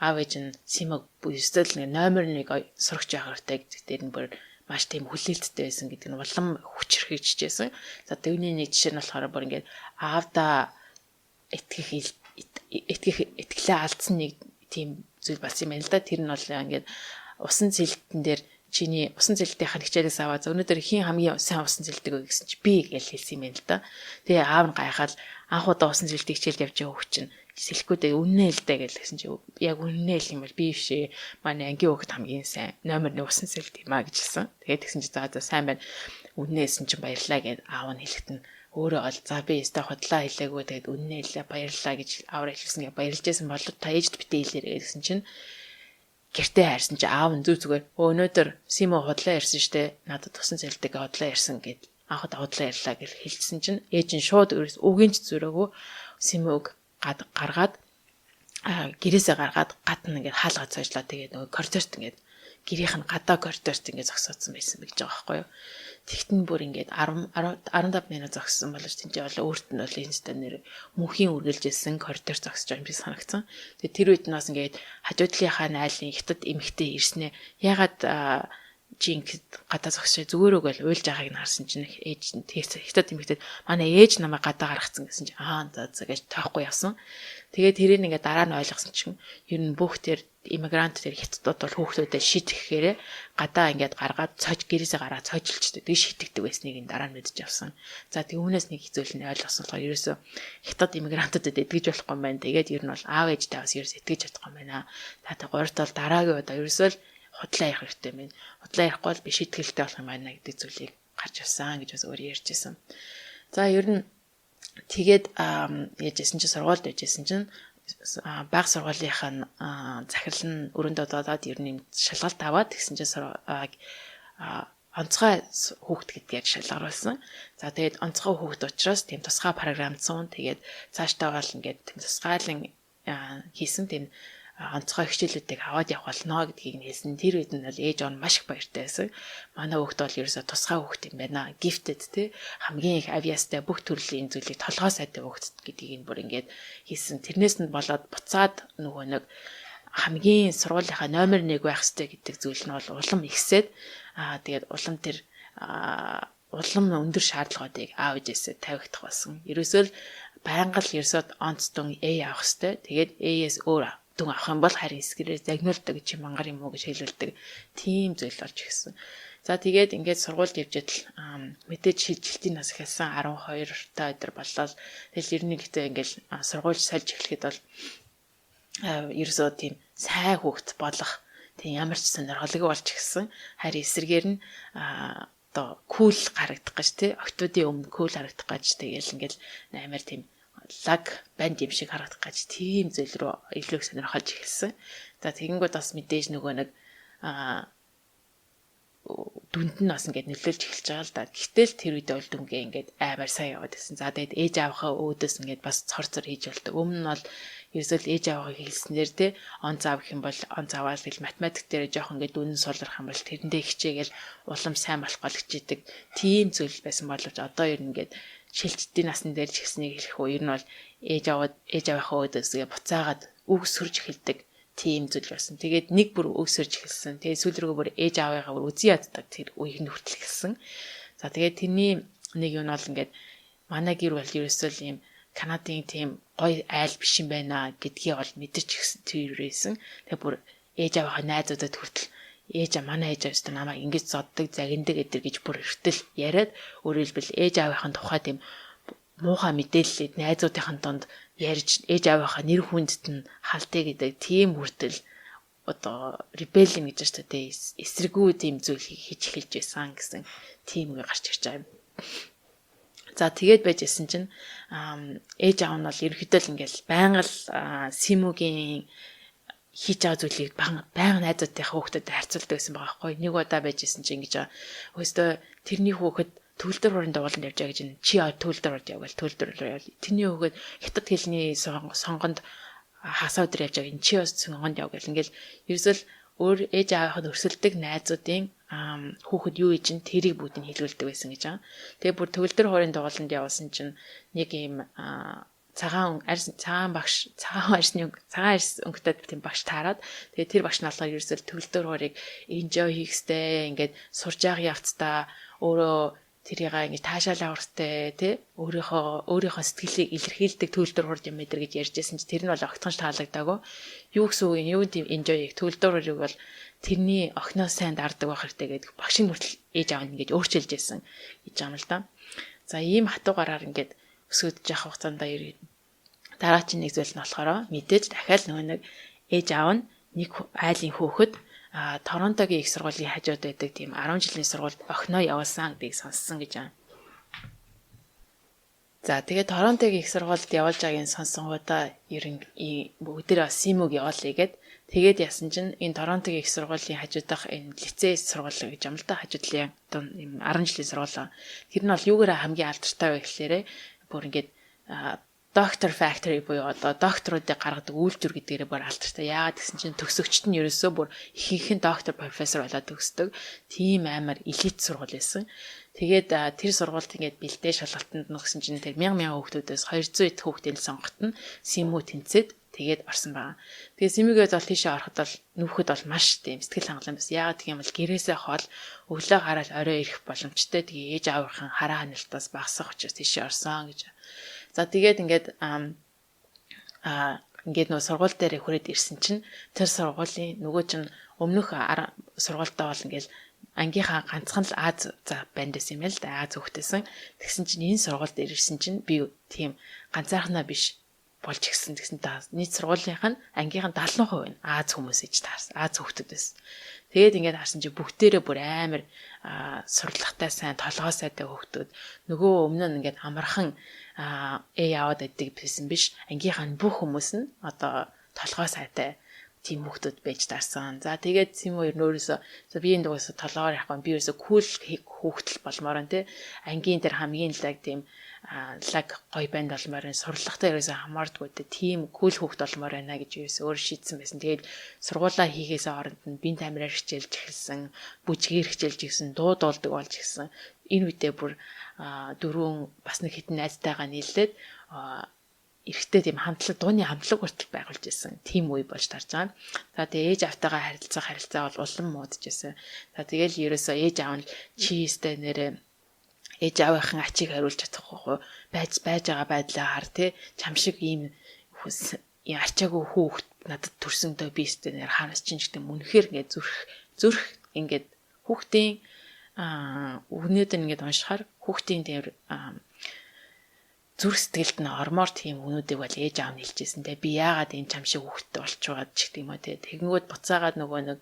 аав ээж нь Симог өстөл нэг номер 1 сурагч байх хэрэгтэй гэдэг дээр нь бүр маш тийм хүлээлттэй байсан гэдэг нь улам хүчрхэгжижсэн. За түүний нэг жишээ нь болохоор бүр ингээд аавдаа итгэх итгэлээ алдсан нэг тийм зүйл болсон юм байна л да. Тэр нь бол ингээд усан зэлтэн дээр чиний усан зэлтийнхаа хичээлээс аваад өнөөдөр хэн хамгийн сайн усан зэлдэг вэ гэсэн чи би гэж хэлсэн юм байна л да. Тэгээ аав нь гайхаад анх удаа усан зэлтийг хичээлд явж байгаа хүүхд чинь сэлэхгүй дээ үннээ л дээ гэж хэлсэн чи яг үннээ л юм бол би биш ээ. Манай ангийн хүүхд хамгийн сайн номер 1 усан зэлт юм а гэж хэлсэн. Тэгээд тэгсэн чи за за сайн байна. Үннээсэн чинь баярлаа гэд аав нь хэлэхэд нь өөрөө ол за би өстой худлаа хэлээгүй тэгээд үннээ хэлээ баярлаа гэж аавар хэлсэн гэ баярлж байсан бол та ээжд битээ хэлээрэй гэсэн чинь гэртээ хайрсан чи аав нь зүг зүгээр өнөөдөр Симо худлаа ярьсан штэ надад тусан зэлдэг худлаа ярьсан гэд анх удаа худлаа ярьлаа гэж хэлсэн чинь ээж нь шууд үгийн ч зүрээгүй Симог гаргаад гэрээсээ гаргаад гадна ингээд хаалга цоожлаа тэгээд нөгөө коридорт ингээд гэрийнх нь гадаа коридорт ингээд зогсоодсон байсан гэж байгаа байхгүй юу. Тэгтэн бүр ингээд 10 15 минут зогссон боловч тэнцээ бол өөрт нь бол энэ өстө нэр мөнхийн үргэлжилсэн коридор зогсож байгаа юм шиг санагдсан. Тэгээ тэр үед нь бас ингээд хажуудлынхаа найлын хятад эмэгтэй ирснээ ягаад чи ингээд гадаа зогсож зүгээр үгээл уйлж байгааг нь харсан чинь ээж нь хятад эмэгтэй манай ээж намайг гадаа гаргацсан гэсэн чинь аа за за гэж тоохгүй явсан. Тэгээд тэрийг ингээд дараа нь ойлгосон чинь ер нь бүх тэр иммигрант тэр хятадууд бол хүүхдүүдэд шитгэхээрээ гадаа ингээд гаргаад цож гэрээсээ гараад цожилчдаг. Тэг шитгэдэг байсныг нь дараа нь мэдэж авсан. За тэг үүнээс нэг зүйл нь ойлгосон болохоор ерөөсөө хятад иммигрантуудад итгэж болохгүй юм байна. Тэгээд ер нь бол аав ээжтэй бас ерөөсөө итгэж чадахгүй юм байна. Та тэг гуравт бол дараагийн удаа ерөөсөө л худлаа ярих хэрэгтэй юм байна. Худлаа ярихгүй бол би шитгэлтэй болох юм байна гэдэг зүйлийг гарч ирсэн гэж бас өөр ярьж исэн. За ер нь тэгээд яжсэн чинь сургуульд байжсэн чинь баг сургуулийнхаа захирал нь өрөөндөө додоод ер нь шалгалт аваад тэгсэн чинь онцгой хүүхэд гэдгээр шалгаруулсан. За тэгээд онцгой хүүхэд учраас тийм тусгай програмцсан. Тэгээд цаашдаа бол ингээд тийм тусгайлан хийсэн тийм онцгой хичээлүүдийг аваад явах болно гэдгийг нь хэлсэн. Тэр үед нь бол ээж он маш их баяртай байсан. Манай хүүхд бол ерөөсөө тусгай хүүхд юм байна. Gifted те хамгийн их авьяастай бүх төрлийн зүйлийг толгой сайтай хүүхд гэдгийг нь бүр ингээд хэлсэн. Тэрнээс нь болоод буцаад нөгөө нэг хамгийн сургуулийнхаа номер 1 байх ёстой гэдэг зүйл нь бол улам ихсээд тэгээд улам тэр улам өндөр шаардлагуудыг аав ээжээсээ тавигдах болсон. Ерөөсөө л байнга л ерөөсөө онц дүн A авах ёстой. Тэгээд A-ээс өөр дүн авах юм бол харин эсгэрээр загнуулдаг чи мангар юм уу гэж хэлүүлдэг тийм зүйл болж ирсэн. За тэгээд ингээд сургуульд явж идэл мэдээж шилжилтийн нас эхэлсэн 12 та өдр боллоо. Тэгэл ер нь гэхдээ ингээд сургууль сольж эхлэхэд бол ерөөсөө тийм сайн хүүхэд болох тийм ямар ч сонирхолгүй болж ирсэн. Харин эсрэгээр нь одоо кул харагдах гэж тий октоодын өмнө кул харагдах гэж тэгэл ингээд амар тийм лаг банд юм шиг харагдах гэж тийм зүйл рүү илүү их сонирхолж эхэлсэн. За тэгэнгүүт бас мэдээж нөгөө нэг дүнд нь бас ингээд нөлөөлж эхэлж байгаа л да. Гэтэл тэр үед бол дүнгээ ингээд амар сайн яваад байсан. За тэгээд ээж аавынхаа өөдөөс ингээд бас цор цор хийж болдог. Өмнө нь бол ерөөсөө л ээж аавыгаа хэлснээр те он зав гэх юм бол он заваал гэл математик дээр жоох ингээд үнэн сулрах юм бол тэрэндээ хичээгээл улам сайн болох гол хичээдэг тийм зүйл байсан боловч одоо ер нь ингээд шилжтийн насн дээр ч гэснийг хэлэх үү ер нь бол ээж аавынхаа өөдөөс буцаагаад үг сөрж эхэлдэг тийм зүйл байсан. Тэгээд нэг бүр үг сөрж эхэлсэн. Тэгээд сүүл рүүгээ бүр ээж аавыгаа бүр үзий яддаг тэр үеийг нь хүртэл эхэлсэн. За тэгээд тэрний нэг юм бол ингээд манай гэр бол ерөөсөө л ийм Канадын тийм гоё айл биш юм байна гэдгийг бол мэдэрч ирсэн тэр байсан. Тэгээд бүр ээж аавынхаа найзуудад хүртэл ээж манай ээж аав өстө намайг ингэж зоддог, загиндаг эдэр гэж бүр өртөл яриад өөрөөр хэлбэл ээж аавынхаа тухай тийм муухай мэдээллийг найзуудынхаа дунд ярьж ээж аавынхаа нэр хүндэт нь халдъя гэдэг тийм хүртэл одоо rebellion гэж байна шүү дээ. Эсэргүү тийм зүйл хийж эхэлж байсан гэсэн тийм үе гарч ирж байгаа юм. За тэгээд байж исэн чинь ээж аав нь бол ерөнхийдөө л ингээл байнга л Симүгийн хийж байгаа зүйлийг байнга найзуудынхаа хүүхдэд харьцуулдаг байсан байгаа байхгүй. Нэг удаа байж исэн чинь ингэж өөстөө тэрний хүүхэд төгөлдөр хуурын дугууланд явж байгаа гэж чи төгөлдөр хуурд явгал төгөлдөр руу явал. Тэрний хүүхэд хятад хэлний сонгонд хасаа өдөр явж байгаа. Чи бас сонгонд яв гэл ингээл ерөөсөө л өөр ээж аавынхаа өрсөлдөг найзуудын хүүхэд юу хийж ин тэрийг бүгдийг хэлүүлдэг байсан гэж байгаа. Тэгээ бүр төгөлдөр хуурын дугууланд явуулсан чинь нэг юм цагаан арьс цагаан багш цагаан арьсны цагаан арьс өнгөтэй тийм багш таарад тэгээ тэр багш нь болохоор ерөөсөө төгөлдөр хуурыг enjoy хийх сте ингээд сурж байгаа явцдаа өөрөө тэрийг ингэж таашаал авахтай тий өөрийнхөө сэтгэлийг илэрхийлдэг төгөлдөр хурд юм мэдэр гэж ярьжсэн чи тэр нь бол огтхонч таалагдаагүй. Юу гэсэн үг юм юу тийм enjoy хийх төгөлдөр хурыг бол тэрний охиноо сайн даардаг байх хэрэгтэй гэдэг багшийн хүртэл ээж аав нь ингэж өөрчилж байсан гэж байгаа юм л да. За ийм хатуугараар ингээд өсгөдөж явах хугацаанд дараагийн нэг зүйл нь болохоор мэдээж дахиад нөгөө нэг ээж аав нь нэг айлын хүүхэд Торонтогийн их сургуулийн хажууд байдаг тийм 10 жилийн сургуульд охиноо явуулсан гэдгийг сонссон гэж байна. За тэгээд Торонтогийн их сургуульд явуулж байгааг нь сонсонгуудаа ер нь бүгдээрээ бас Симүг явуулъя гэд тэгээд ясан чинь энэ Торонтогийн их сургуулийн хажуудах энэ лицей сургууль гэж юм л да хажуудлын одоо юм 10 жилийн сургууль. Тэр нь бол юугаараа хамгийн алдартай вэ гэхлээрэ бүр ингээд Doctor Factory буюу одоо докторуудыг гаргадаг үйлдвэр гэдгээрээ бүр алдартай. Яагаад гэсэн чинь төгсөгчд нь ерөөсөө бүр ихэнх нь доктор, профессор болоод төгсдөг. Тийм амар элит сургууль байсан. Тэгээд тэр сургуульд ингээд бэлдээ шалгалтанд нөхсөн чинь тэр 1000 1000 хүүхдүүдээс 200 хэд хүүхдийг сонгоход нь Симүү тэнцээд тэгээд орсон байгаа. Тэгээд Симүгээ зол тийшээ ороход бол нүүхэд бол маш тийм сэтгэл хангалуун байсан. Яагаад гэх юм бол гэрээсээ хол өглөө гараад орой ирэх боломжтой. Тэгээ ээж аавынхан хараа ханалтаас багасах учраас тийшээ орсон гэж. За тэгээд ингээд ингээд нөгөө сургууль дээр хүрээд ирсэн чинь тэр сургуулийн нөгөө чинь өмнөх сургуультаа бол ингээд ангийнхаа ганцхан л Аз за банд байсан юм л да. Аз хөвгтэйсэн. Тэгсэн чинь энэ сургууль дээр ирсэн чинь би тийм ганцаархнаа биш болж гисэн. Тэгсэн та нийт сургуулийнх нь ангийнх нь 70% нь Аз хүмүүс иж таарсан. Аз хүүхдүүд байсан. Тэгээд ингээд харсан чинь бүгдээрээ бүр амар сурлагатай сайн, толгой сайтай хүүхдүүд. Нөгөө өмнө нь ингээд амархан яваад байдаг байсан биш. Ангийнх нь бүх хүмүүс нь одоо толгой сайтай тийм хүүхдүүд байж таарсан. За тэгээд Симүү ер нь өөрөөсөө за би энэ дугаас толгоор явахгүй, би ерөөсөө кул хүүхдэл болмоор байна те. Ангийн дээр хамгийн лаг тийм лаг гой банд болмоор байна. Сурлагатай ерөөсөө хамаардгүй те. Тийм кул хүүхд болмоор байна гэж ерөөсөө өөр шийдсэн байсан. Тэгээд сургуулаа хийгээсээ оронд нь бие тамираар хичээлж эхэлсэн, бүжгээр хичээлж ирсэн, дуу дуулдаг болж эхэлсэн. Энэ үедээ бүр дөрвөн бас нэг хитэн найзтайгаа нийлээд эрэгтэй тийм хамтлаг, дууны хамтлаг хүртэл байгуулж исэн. Тийм үе болж тарж байгаа. За тэгээ ээж автайгаа харилцах харилцаа бол улам муудаж исэн. За тэгэл ерөөсөө ээж аав нь чи өстэй нэрээ ээж аавынхан ачийг хариулж чадахгүй байж байгаа байдлаа хар те чам шиг ийм арчаагүй хүүхд надад төрсөндөө би өстэй нэр хараас чинь гэдэг мөнхээр ингээд зүрх ингээд хүүхдийн үгнүүд нь ингээд уншихаар хүүхдийн тэр зүрх сэтгэлд нь ормоор тийм үгнүүдийг бол ээж аав нь хэлжсэн те. Би яагаад энэ чам шиг хүүхэдтэй болчихваад ч гэдэг юм уу те. Тэгэнгүүт буцаагаад нөгөө нэг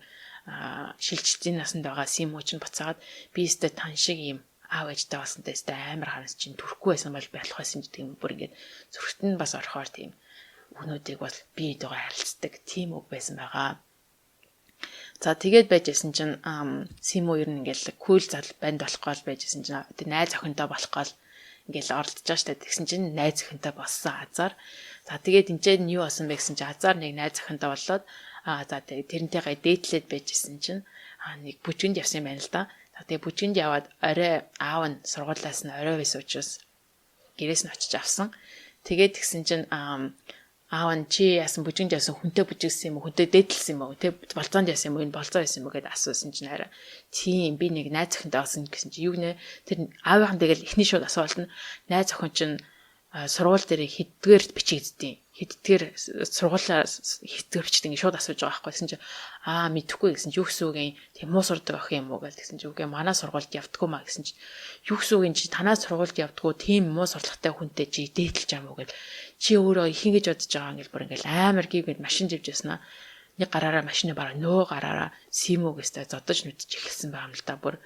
шилжилтийн насанд байгаа Симүү чинь буцаагаад би өстэй тан шиг ийм аав ээжтэй болсонтой өстэй амар харанс чинь төрөхгүй байсан бол болох байсан гэдэг юм бүр ингээд зүрхт нь бас орохоор тийм үгнүүдийг бол би эдгээр харилцдаг тийм үг байсан байгаа. За тэгээд байж исэн чинь Симүү ер нь ингээд кул зал банд болох гол байж исэн чинь тэр найз охинтой болох гол ингээл оролдож байгаа штэ. Тэгсэн чинь найз охинтой болсон азар. За тэгээд энэ нь юу болсон бэ гэсэн чинь азар нэг найз охинтой болоод за тэгээд тэрнтэйгээ дээдлээд байж исэн чинь нэг бүжгэнд явсан юм байна л да. За тэгээд бүжгэнд яваад орой аав нь сургуулиас нь орой байсан учраас гэрээс нь очиж авсан. Тэгээд тэгсэн чинь аав нь чи яасан бүжгэнд явсан хүнтэй бүжигсэн юм уу, хүнтэй дээдлсэн юм уу, тэ болцоонд яасан юм уу, энэ болцоо байсан юм уу гэдээ асуусан чинь хараа тийм би нэг найз охинтой болсон гэсэн чинь юу нэ тэр аавынхан тэгэл эхний шууд асуулт нь найз охин чинь сургууль дээр хэддгээр бичигддیں۔ Хэддгээр сургуулаа хэддгээр бичдэг ингэ шууд асууж байгаа байхгүй гэсэн чинь мэдэхгүй гэсэн чинь юу гэсэн үг юм тийм муу сурдаг охин юм уу гэл гэсэн чинь үгүй манай сургуульд явдггүй маа гэсэн чинь юу гэсэн үг юм чи танаа сургуульд явдггүй тийм муу сурлагатай хүнтэй чи дээдлж юм уу гэл чи өөрөө их ингэж бодож байгаа ингээл бүр ингээл амар гівгэд машин живж яснаа нэг гараараа машины бараа нөө гараараа Симүү гэстэй зодож нүдэж эхэлсэн байгаа юм л да бүр.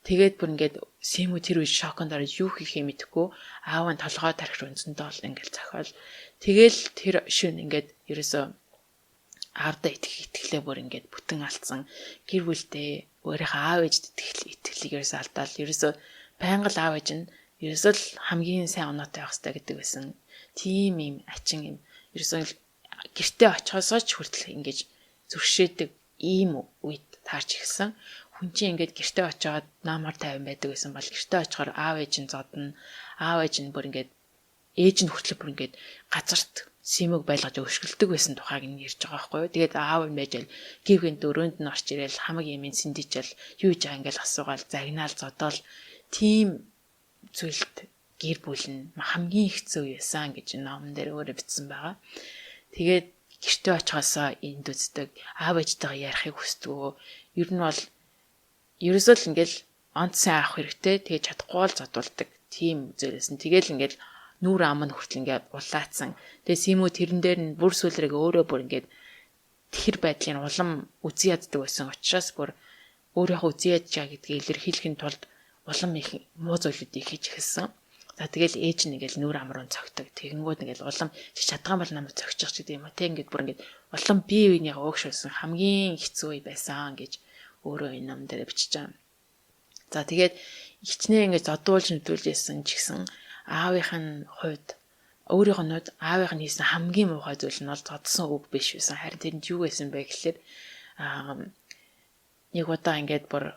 Тэгээд бүр ингээд Симүү тэр үе шоконд орж юу хийхээ мэдэхгүй аав нь толгой тарих өнцөндөө бол ингээл зохиол. Тэгэл тэр шин ингээд ерөөсөө аавдаа итгэх итгэлээ бүр ингээд бүтэн алдсан. Гэр бүлдээ өөрийнхөө аав ээжд итгэлийг ерөөсөө алдаал. Ерөөсөө байнга л аав ээж нь ерөөсөө л хамгийн сайн оноотой байх хэрэгтэй гэдэг байсан. Тийм юм ачин юм. Ерөөсөө гэртээ очихосоо ч хүртэл ингэж зүршээдэг ийм үед таарч эхэлсэн. Хүн чинь ингээд гэртээ очиод наамар тайван байдаг гэсэн бол гэртээ очихоор аав ээж нь зодно. Аав ээж нь бүр ингээд ээж нь хүртэл бүр ингээд газарт Симүүг байлгаж өшгөлдөг байсан тухайг нь ярьж байгаа байхгүй юу. Тэгээд аав нь байж аль гівгэн дөрөөнд нь орч ирээл хамаг юм сэндийчэл юу хийж байгаа ингээл асуугаал загнаал зодоол тийм зүйлд гэр бүл нь хамгийн хэцүү байсан гэж номон дээр өөрөө бичсэн байгаа. Тэгээд гэртээ очихосоо энд үздэг, аав ээжтэйгээ ярихыг хүсдэг. Ер нь бол ерөөсөө л ингээл онц сайн авах хэрэгтэй. Тэгээд чадахгүй бол зодуулдаг тийм зүйлсэн. Тэгэл ингээл нүүр ам нь хүртэл ингээд улаацсан. Тэгээд Симүү тэрэн дээр нь бүр сүлрэг өөрөө бүр ингээд тэр байдлыг улам үзий яддаг байсан учраас бүр өөрийнхөө үзий ядж байгаа гэдгийг илэрхийлэхийн тулд улам их муу зүйлүүдийг хийж эхэлсэн. За тэгэл ээж нь ингээл нүүр ам руу цогтөг. Тэгэнгүүт ингээл улам чи чадгаан бол намайг цогчих гэдэг юм а. Тэ ингээд бүр ингээд улам бие биенийгээ өөгшүүлсэн хамгийн хэцүү үе байсан гэж өөрөө энэ ном дээр бичиж байгаа. За тэгээд хичнээн ингээд зодуулж нүдүүлж ясан ч гэсэн аавынх нь хувьд Өөрийнх нь хувьд аавынх нь хийсэн хамгийн муухай зүйл нь бол зодсон үг биш байсан. Харин тэрэнд юу байсан бэ гэхлээр нэг удаа ингээд бүр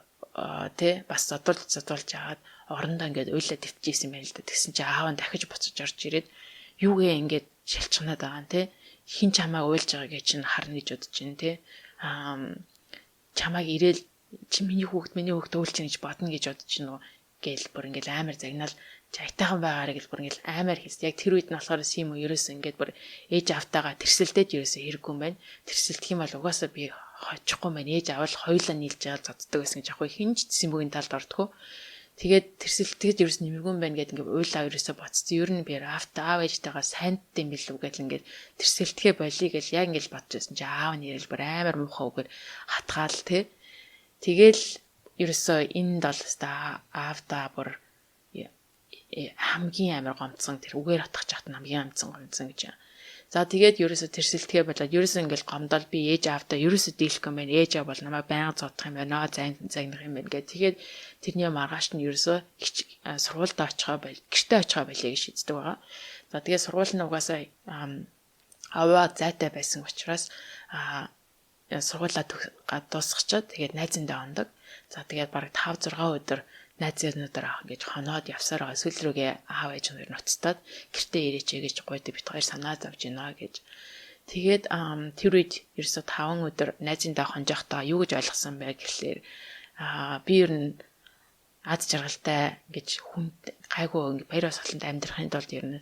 тэ бас зодуулж аваад орондоо ингээд уйлаа твчихсэн юм байна л да. Тэгсэн чинь аав нь дахиж буцаж орж ирээд юугээ ингээд шалчганаад байгаа юм те. Хин чамааг уйлж байгааг чинь харна гэж бодож байна те. Чамааг ирээл чи миний хүүхд уйлж чинь гэж бодно гэж бодож байна уу гээл бүр ингээд амар загнаал айтайхан байгаарэ гэл бүр ингээд амар хийс. Яг тэр үед нь болохоор Симу ерөөсөө ингээд бүр ээж автаагаа тэрсэлдээд ерөөсөө хэрэггүй юм байна. Тэрсэлдэх юм бол угаасаа би хожихгүй юм байна. Ээж авал хоёулаа нийлж байгаа зоддог байсан гэж аахгүй хинч Симугийн талд ордгоо. Тэгээд тэрсэлтгэж ерөөс нэмэргүй юм байна гэд ингээд уйлаа ерөөсөө боцсон. Ер нь би аав ээжтэйгээ сайндтай юм билүү гэл ингээд тэрсэлдэхэ болиё гэл яг ингээд бодож байсан чи аав нь ирэл бүр амар муухай үгээр хатгаал те. Тэгэл ерөөсөө энд бол өстой аавдаа бүр хамгийн амар гомцсон тэр үгээр хатгах чахт хамгийн амцсан гомцсон гэж. За тэгээд ерөөсө тэрсэлдэхэ болоод ерөөсө ингээл гомдол би ээж аавдаа ерөөсө дийлэх юм байна. Ээж аав бол намайг байнга зодох юм байна. Загнах юм байна гэх. Тэгээд тэрний маргааш нь ерөөсө сургуульд очихоо байл, гэртээ очихоо байлээ гэж шийддэг байгаа. За тэгээд сургууль нь угаасаа аваа зайтай байсан учраас сургуулаа дуусгачаад тэгээд найзындаа ондог. За тэгээд бараг 5 6 өдөр найзуудаараа ингэж хоноод явсаар байгаа. Сүүл рүүгээ аав ээж хоёр ноцтоод гэртээ ирээч гэж гуйд бит хоёр санаа зовж гинэ гэж. Тэгээд тэр үед ерөөсө 5 өдөр найзындаа хонжохдоо юу гэж ойлгосон бэ гэхлээр би ер нь аз жаргалтай ингэж хүнд гайгүй ингэ баяр баясгалантай амьдрахын тулд ер нь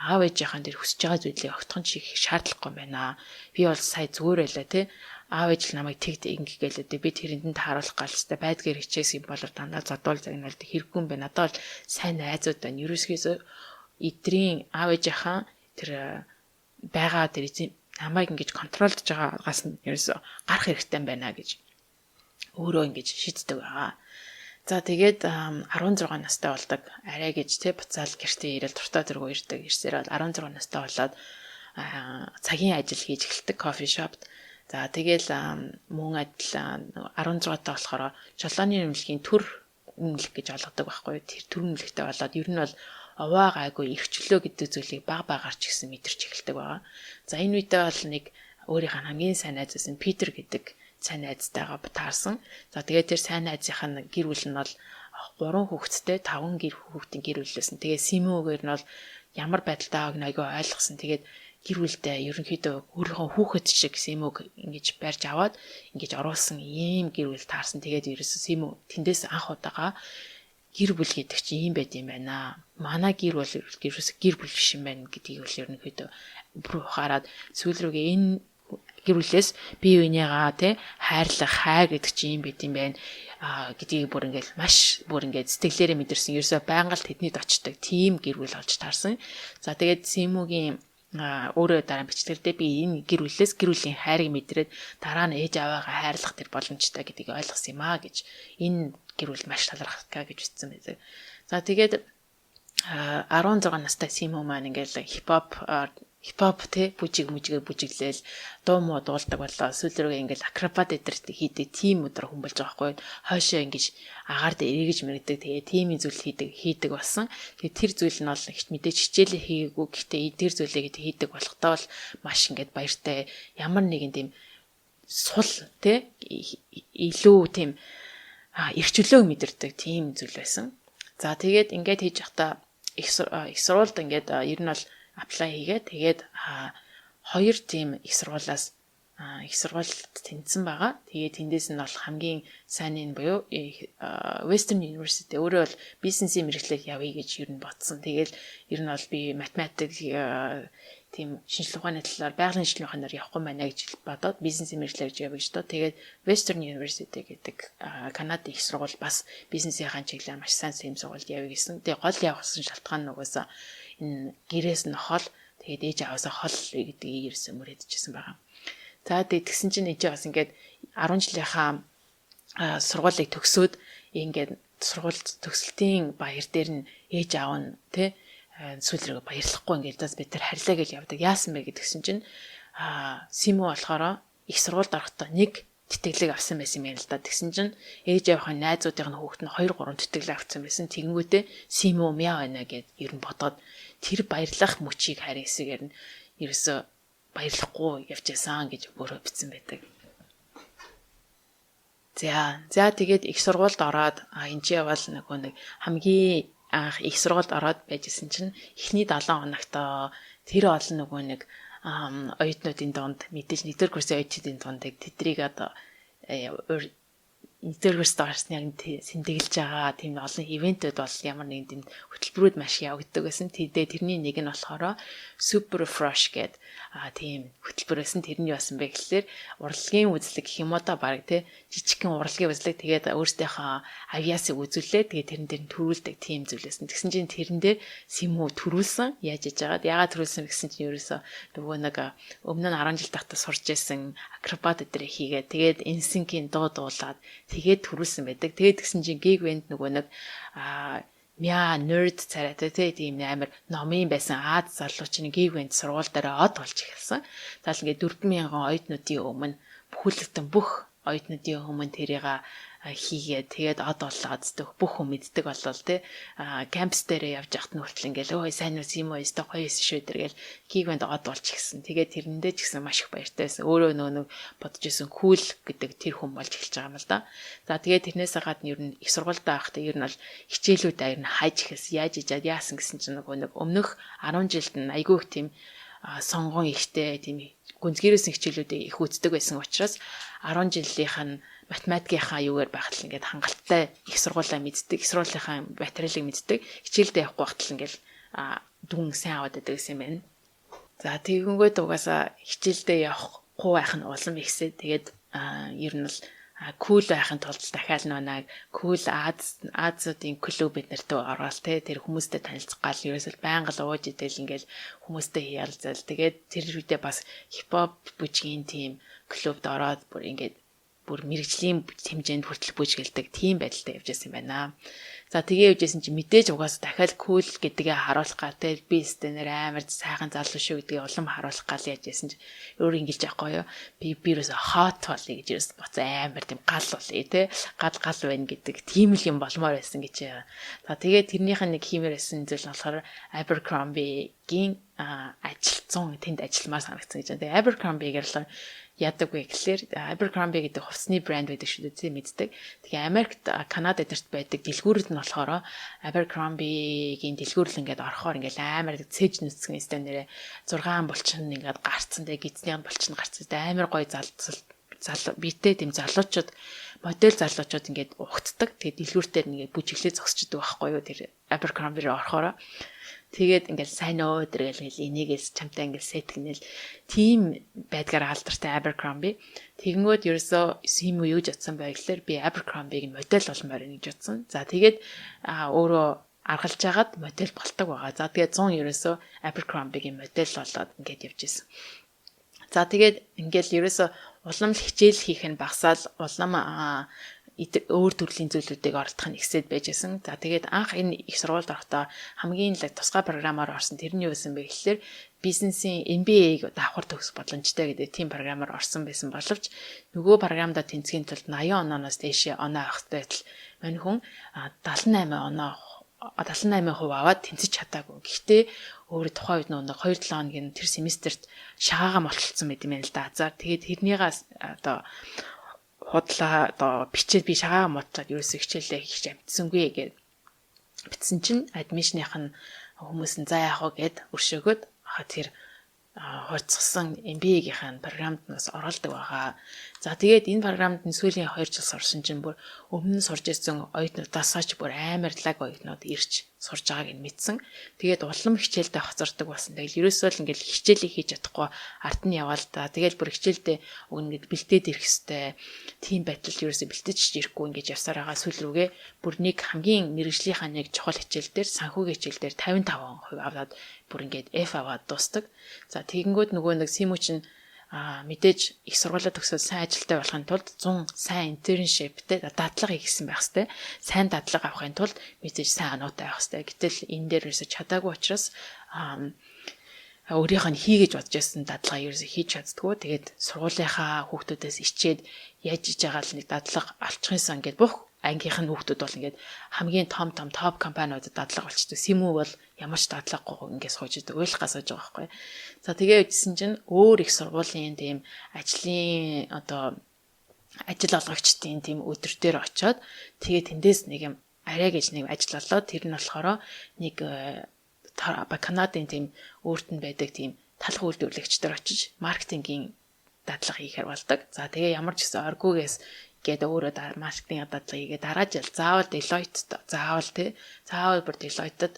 аав ээжийнхаа тэр хүсэж байгаа зүйлийг огтхон хийх шаардлагагүй байна. Би бол сая зүгээр байлаа те. Аав ээж л намайг тэгд ингэ гэлээ. Би тэрэнд нь тааруулах галстай байдгаар хичээсэн юм бол дандаа зодуул загнаалд хэрэггүй юм байна. Надад бол сайн найзууд байна. Ерөөсгөөс эдрийн аав ээжийнхаа тэр байгаа тэр намайг ингэж контролдож байгаагаас нь ерөөсөө гарах хэрэгтэй юм байна гэж өөрөө ингэж шийддэг байгаа. За тэгээд 16 настай болдог. Арай гэж те буцаал гэртээ ирэл дуртай дөргөө ирдэг. Ирсээр бол 16 настай болоод цагийн ажил хийж эхэлдэг кофе шопт. За тэгэл мөн адил 16 та болохоор жолооны үнэмлэхийн төр үнэмлэх гэж олгодог байхгүй. Тэр төр үнэмлэхтэй болоод ер нь бол овоо гайгүй эрхчлөө гэдэг зүйлийг баг багаар ч гэсэн мэдэрч эхэлдэг байгаа. За энэ үедээ бол нэг өөрийнх нь хамгийн сайн найз байсан Питер гэдэг сайн найзтайгаа таарсан. За тэгээд тэр сайн найзынхаа гэр бүл нь бол 3 хүүхэдтэй 5 гэр хүүхдийн гэр бүл байсан. Тэгээд Симүгээр нь бол ямар байдалтай байгааг нь айгүй ойлгосон. Тэгээд гэр бүлдээ ерөнхийдөө өөрийнхөө хүүхэд шиг Симүг ингэж барьж аваад ингэж оруулсан ийм гэр бүл таарсан. Тэгээд ерөөсөө Симү тэндээс анх удаага гэр бүл гэдэг чинь ийм байд юм байна. Манай гэр бол ерөөсөө гэр бүл биш юм байна гэдгийг бол ерөнхийдөө бүр ухаарад сүүл рүүгээ энэ гэр бүлээс бие биенийгаа тий хайрлах хайр гэдэг чинь юм байт юм байна гэдгийг бүр ингээл маш бүр ингээд сэтгэлээрээ мэдэрсэн. Ерөөсөө байнга л тэднийд очдог тийм гэр бүл олж таарсан. За тэгээд Симүгийн өөрөө дараа бичлэгдээ би энэ гэр бүлээс гэр бүлийн хайрыг мэдрээд дараа нь ээж аваагаа хайрлах тэр боломжтой гэдгийг ойлгосон юм аа гэж энэ гэр бүл маш талархдаг гэж бичсэн байдаг. За тэгээд 16 настай Симү маань ингээл хипхоп те бүжиг мүжигээр бүжиглээл дуу муу дуулдаг болоо сүүл рүүгээ ингээл акробат эдэрт хийдэг тим өдр хүн болж байгаа байхгүй хойшоо ингэж агаар дээр эргэж мэрэгдэг тэгээ тимийн зүйл хийдэг болсон. Тэгээ тэр зүйл нь бол мэдээж хичээлээ хийгээгүй гэхдээ тэр зүйлийг хийдэг болохдоо бол маш ингээд баяртай ямар нэгэн тийм сул те илүү тийм эрхчлөөг мэдэрдэг тийм зүйл байсан. За тэгээд ингээд хийж явахдаа их сургуульд ингээд ер нь бол apply хийгээд тэгээд хоёр тийм их сургуулиас их сургуульд тэнцсэн байгаа. Тэгээд тэндээс нь бол хамгийн сайн нь буюу Western University өөрөө бол бизнесийн мэргэжлээр явъя гэж ер нь бодсон. Тэгээд ер нь бол би математик тийм шинжлэх ухааны талаар байгалийн шинжлэх ухаанаар явахгүй байна гэж бодоод бизнесийн мэргэжлээр явъя гэж бодоод тэгээд Western University гэдэг Канадын их сургууль бас бизнесийн чиглэлээр маш сайн сэм сургуульд явъя гэсэн. Тэгээд гол явахсан шалтгаан нь угаасаа энэ гэрээс нь хол тэгээд ээж аваасаа хол гэдгийг ерөөсөө мөрөөдөжсэн байгаа. За тэгээд тэгсэн чинь ээж бас ингээд 10 жилийнхаа сургуулийг төгсөөд ингээд сургууль төгсөлтийн баяр дээр нь ээж аав нь тэ сүүл рүүгээ баярлахгүй ингээд зас бид тэр харьлаа гэж явдаг. Яасан бэ гэдгсэн чинь Симү болохоор их сургуульд орохдоо нэг тэтгэлэг авсан байсан юм байна л да. Тэгсэн чинь ээж авахын найзуудын хүүхэд нь 2 3 тэтгэлэг авсан байсан. Тэгэнгүүтээ Симү мяа байна гэд ер нь бодоод Тэр баярлах мөчийг харин эсэгээр нь ерөөсөө баярлахгүй явж байсан гэж өөрөө бичсэн байдаг. За тэгээд их сургуульд ороод энэ ч явал нөгөө нэг хамгийн анх их сургуульд ороод байжсэн чинь эхний 7 хоногт тэр олон нөгөө нэг оюутнуудын дунд мэдээж нэгдүгээр курсын оюутнуудын дунд тэдрийг одоо нэгдүгээр курст орсон яг сэндэглэж байгаа тийм олон ивентүүд бол ямар нэгэн тийм хөтөлбөрүүд маш явагддаг байсан. Тэдээ тэрний нэг нь болохоор Super Fresh гээд тийм хөтөлбөр байсан. Тэр нь юу байсан бэ гэхлээр урлагийн үзлэг гэх юм уу да, баг тий жижигхэн урлагийн үзлэг, тэгээд өөрсдийнхөө авьяасыг үзүүлээд тэгээд тэрэн дээр нь төрүүлдэг тийм зүйлсэн. Тэгсэн чинь тэрэн дээр Симүү төрүүлсэн. Яаж иж байгаад ягаад төрүүлсэн гэсэн чинь ерөөсөө нөгөө нэг өмнө нь 10 жил тахта сурч исэн акробат өдрөө хийгээд тэгээд NSYNC-ийн дуу дуулаад тэгээд төрүүлсэн байдаг. Тэгээд тэгсэн чинь gig band нөгөө нэг мяа nerd царайтай тийм амар номын байсан Аз залуу чинь gig band сургууль дээр од болж эхэлсэн. Таал ингээд 4000 оюутнуудын өмнө бүхэлдэн бүх оюутнуудын өмнө тэрийг хийгээд тэгээд од болоод зүг бүх хүн мэддэг болол тий кампус дээрээ явж явахт нь хүртэл ингээл өө сайн уу юм уу өстой гоё эс шүү дэр гээл гигвэнд од болж гисэн. Тэгээд тэрэндээ ч гэсэн маш их баяртай байсан. Өөрөө нөө нэг бодож исэн cool гэдэг тэр хүн болж эхэлж байгаа юм л да. За тэгээд тэрнээсээ гадна ер нь их сургуультай байхдаа ер нь бол хичээлүүдээ ер нь хайж эхэлсэн. Яаж ижаад яасан гэсэн чинь нөгөө нэг өмнөх 10 жилд нь айгүй их тийм сонгон ихтэй тийм гүнзгийрээс хичээлүүдээ их үздэг байсан учраас 10 жилийнх нь математикийнхаа юугаар байхад л ингээд хангалттай их сургуулаа мэддэг, их сургуулийнхаа материалыг мэддэг, хичээлдээ явахгүй байхад л ингээд дүн сайн аваад байдаг гэсэн юм байна. За тэгэнгүүт угаасаа хичээлдээ явахгүй байх нь улам ихсээ. Тэгээд ер нь л cool байхын тулд дахиад нэг cool Азуудын клуб бид нарт ороод те тэр хүмүүстэй танилцах гал ерөөсөл байнга л ууж идэл ингээл хүмүүстэй ярилцал. Тэгээд тэр үедээ бас хипхоп бүжгийн тийм клубд ороод бүр ингээд бүр мэрэгжлийн хэмжээнд хүртэл бүжгэлдэг тийм байдалтай явж байсан юм байна. За тэгээ явж байсан чи мэдээж угаасаа дахиад cool гэдгээ харуулах га те би стенээр амар сайхан залуу шүү гэдгээ улам харуулах гал яаж яасан чи өөр ингэж яахгүй юу. Би ерөөсө hot болъё гэж ерөөс боцоо амар тийм гал болъё те гал гал байна гэдэг тийм л юм болмоор байсан гэж. За тэгээ тэрнийх нь нэг хиймээр байсан зүйл нь болохоор Abercrombie-гийн ажилтсан тэнд ажилламаар санагдсан гэж. Тэгээ Abercrombie гэрлээ яадаг вэ гэхлээр Abercrombie гэдэг хувцсны брэнд байдаг шүү дээ мэддэг. Тэгээ Америкт, Канада эдэрт байдаг дэлгүүрүүд нь болохоор Abercrombie-гийн дэлгүүр л ингээд орохоор ингээд амар цээж нүцгэн өстэй нэрээ 6 булчин ингээд гарцсан, тэгээ гидсний булчин гарцсан, амар гоё зал биетэй тийм залуучууд модель залуучууд ингээд угтдаг. Тэгээ дэлгүүртээр ингээд бүжиглээ зогсчдөг байхгүй юу тэр Abercrombie руу орохоор. Тэгээд ингээл сайн өө дэргээл ингээл энийгээс чамтай ингээл сэтгэнэл тийм байдгаар алдартай Abercrombie. Тэгэнгүүт ерөөсөө юм уу юу гэж бодсон бай гэхлээр би Abercrombie-г модель болмоор байна гэж бодсон. За тэгээд өөрөө аргалж хагаад модель болдог байгаа. За тэгээд 100 ерөөсөө Abercrombie-гийн модель болоод ингээд явж исэн. За тэгээд ингээл ерөөсөө улам л хичээл хийх нь багасаал улам өөр төрлийн зүйлүүдийг оролдох нь ихсээд байж исэн. За тэгээд анх энэ их сургуульд орохдоо хамгийн л тусгай програмаар орсон. Тэр нь юу байсан бэ гэхлээр бизнесийн MBA-г давхар төгсөх боломжтой гэдэг тийм програмаар орсон байсан боловч нөгөө програмда тэнцгийн тулд 80 онооноос дээшээ оноо авах байтал мань хүн 78 оноо 78% аваад тэнцэж чадаагүй. Гэхдээ өөрөө тухайн үед нөгөө 2-7 хоногийн тэр семестрт шагаагаа молтлцсон байт юм байна л да. За тэгээд тэрнийгээс одоо худлаа одоо бичээд би шагаа мотлоод ерөөсөө хичээлээ хийх амтсангүй гэд битсэн чинь адмишных нь хүмүүс нь за яах вэ гэд өршөөгөөд тэр хурцсан MBA-гийнхаа програмд нь бас оролдог байгаа. За тэгээд энэ програмд нь сүүлийн 2 жил сурсан чинь бүр өмнө нь сурж ирсэн оюутнуудаасаа ч бүр амар лаг оюутнууд ирж сурж байгааг нь мэдсэн. Тэгээд улам хичээлдээ хоцордог болсон. Тэгэл ерөөсөө л ингээл хичээлээ хийж чадахгүй ард нь яваал та. Тэгэл бүр хичээлдээ уг ингээд бэлдээд ирэх хэвээр тийм байдал ерөөсөө бэлтэж ирэхгүй ингээд явсаар байгаа сүүл рүүгээ бүр нэг хамгийн мэрэгжлийнхаа нэг чухал хичээл дээр санхүүгийн хичээл дээр 55% аваад бүр ингээд F аваад дуустдаг. За тэгэнгүүт нөгөө нэг Симүү чинь мэдээж их сургуулиа төгсөөд сайн ажилтай болохын тулд 100 сайн internship-тэй дадлага хийсэн байх хэвээр. Сайн дадлага авахын тулд мэдээж сайн оноотой байх хэвээр. Гэтэл энэ дээр ерөөсө чадаагүй учраас өөрийнх нь хий гэж бодож байсан дадлага ерөөсө хийж чаддгүй. Тэгээд сургуулийнхаа хүүхдүүдээс ичээд яаж иж байгаа л нэг дадлага олчихсон ингээд бүх ангийнх нь хүүхдүүд бол ингээд хамгийн том том топ компаниудад дадлага болчдөг. Симүү бол ямар ч дадлагагүй ингээд сууж идэг, уйлах сууж байгаа байхгүй. За, тэгээ үжсэн чинь өөр их сургуулийн тийм ажлын одоо ажил олгогчдын тийм өдөр дээр очиод, тэгээ тэндээс нэг юм арай гэж нэг ажил олоод, тэр нь болохоор нэг Канадын тийм өөрт нь байдаг тийм талх үйлдвэрлэгчдэр очиж маркетингийн дадлага хийхээр болдог. За, тэгээ ямар ч гэсэн оргуугээс гээд өөрөө маркетинг дадлага хийгээ дараа жил заавал Deloitte, заавал тий, заавал бүр Deloitte-д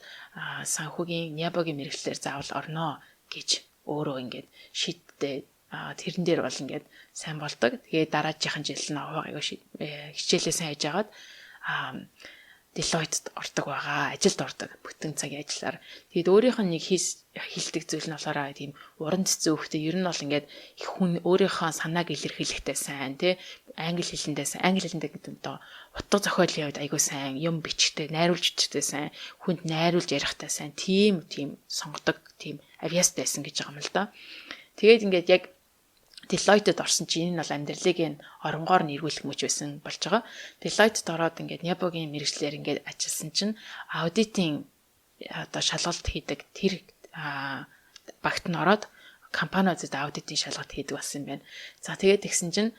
санхүүгийн Нябогийн мэргэжлээр заавал орноо гэж өөрөө ингээд шийдтэй. Тэрэн дээр бол ингээд сайн болдог. Тэгээ дараагийн жил нь айгаа хичээлээ сайн хийж агаад Deloitte-д ордог байгаа, ажилд ордог бүтэн цагийн ажиллаар. Тэгээд өөрийнх нь нэг хилдэг зүйл нь болохоор тийм уран цэцэн хөхтэй, ер нь бол ингээд их хүн өөрийнхөө санааг илэрхийлэхтэй сайн, тий, англи хэлэндээ сайн, англи хэлэндээ гэдэг нь одоо утга зохиолын хувьд айгүй сайн, юм бичгтээ, найруулж бичгтээ сайн, хүнд найруулж ярихтай сайн, тийм тийм сонгодог тийм авьяастай байсан гэж байгаа юм л да. Тэгээд ингээд яг Deloitte-д орсон чинь энэ нь бол амьдралыг нь оронгоор нь эргүүлэх мөч байсан болж байгаа. Deloitte-д ороод ингээд Нябогийн мэргэжлээр ингээд ажилласан чинь аудитын одоо шалгалт хийдэг тэр багт нь ороод компаниудад аудитын шалгалт хийдэг болсон юм байна. За, тэгээд тэгсэн чинь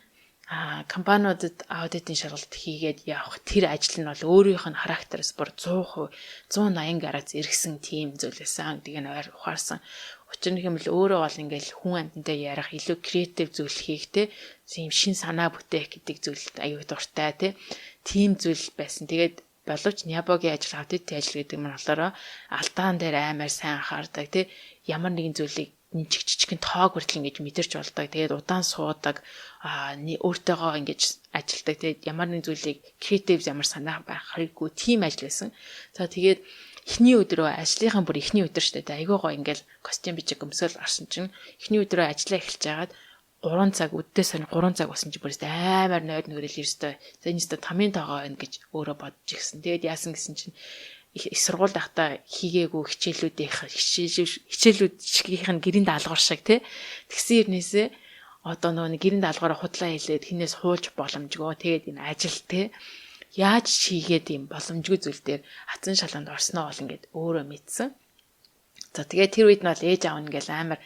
компаниудад аудитын шалгалт хийгээд явах тэр ажил нь бол өөрийнх нь характераас бүр 100% 180 градус эргэсэн тийм зүйл байсан. Тэгээ нөр ухаарсан. Учир нь хэмэл өөрөө бол ингээл хүн амьтантай ярих, илүү креатив зүйл хийх, те, тийм шин санаа бүтээх гэдэг зүйлд аюу дуртай, те, тийм зүйл байсан. Тэгээд боловч Нябогийн ажил, аудитын ажил гэдэг нь болохоор алдаан дээр амар сайн анхаардаг, те, ямар нэгэн зүйлийг жижиг жижигэн тоог хүртэл ингэж мэдэрч болдог. Тэгээд удаан суудаг, өөртөөгөө ингэж ажилдаг. Тэгээд ямар нэгэн зүйлийг креатив ямар санаа байх хэрэггүй тийм ажил байсан. За, тэгээд эхний өдрөө, ажлынхаа бүр эхний өдөр штэ, айгүй гоо ингээл костюм бичиг өмсөөл орсон чинь эхний өдрөө ажиллаа эхэлж байгаад 3 цаг үддээс хойно 3 цаг болсон чи бүрээс амар нойд нөрөл ерөөсөө за энэ өстө тамийн тоогоо байна гэж өөрөө бодож ирсэн. Тэгээд яасан гэсэн чинь их сургууль байхдаа хийгээгүй хичээлүүдийнх хичээлүүд чигийнх нь гэрийн даалгавар шиг, тий, тэгсэн хэрнээсээ одоо нөгөө гэрийн даалгавраа худлаа хийлээд хинээс хуулж боломжгүй. Тэгээд энэ ажил, тий, яаж хийгээд юм боломжгүй зүйл дээр хатсан шалганд орсноо бол ингээд өөрөө мэдсэн. За, тэгээд тэр үед нь бол ээж аав нь ингээл амар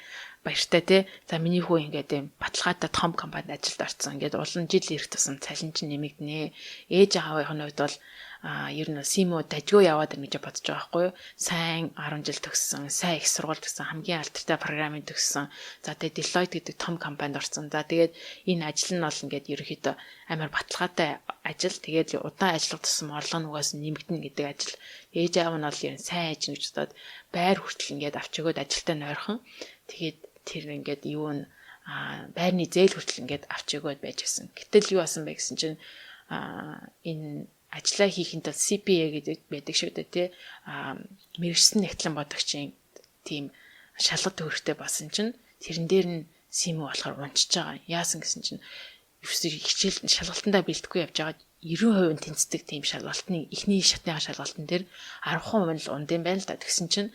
баяртай, те. За, миний хүү ингээд юм баталгаатай том компанид ажилд орсон. Ингээд улам жил ирэх тусам цалин чинь нэмэгдэнэ. Ээж аавынх нь хувьд бол ер нь Симо дажгүй яваад ирнэ гэж бодож байгаа байхгүй юу? Сайн 10 жил төгссөн, сайн их сургууль төгссөн, хамгийн алдартай програмыг төгссөн. За, тэгээд Deloitte гэдэг том компанид орсон. За, тэгээд энэ ажил нь бол ингээд ерөнхийдөө амар баталгаатай ажил. Тэгээд удаан ажиллах тусам орлого нь угаас нэмэгдэнэ гэдэг ажил. Ээж аав нь бол ер нь сайн ажил гэж бодоод байр хүртэл ингээд авч өгөөд ажилдаа нойрхон. Тэгээд тэр ингээд юу н байрны зээл хүртэл ингээд авч өгөөд байж гисэн. Гэтэл юу асан бэ гэсэн чинь энэ ажлаа хийхэд тулд CPA гэдэг байдаг шүү дээ, тий. Мэргэжсэн нягтлан бодогчийн тийм шалгалт өгөхтэй болсон чинь тэрэн дээр нь Симүү болохоор унчиж байгаа. Яасан гэсэн чинь ерөөсөө хичээл шалгалтандаа бэлдэхгүй явж байгаа, 90% нь тэнцдэг тийм шалгалтны эхний шатныхаа шалгалтан дээр 10% нь л унд юм байна л да. Тэгсэн чинь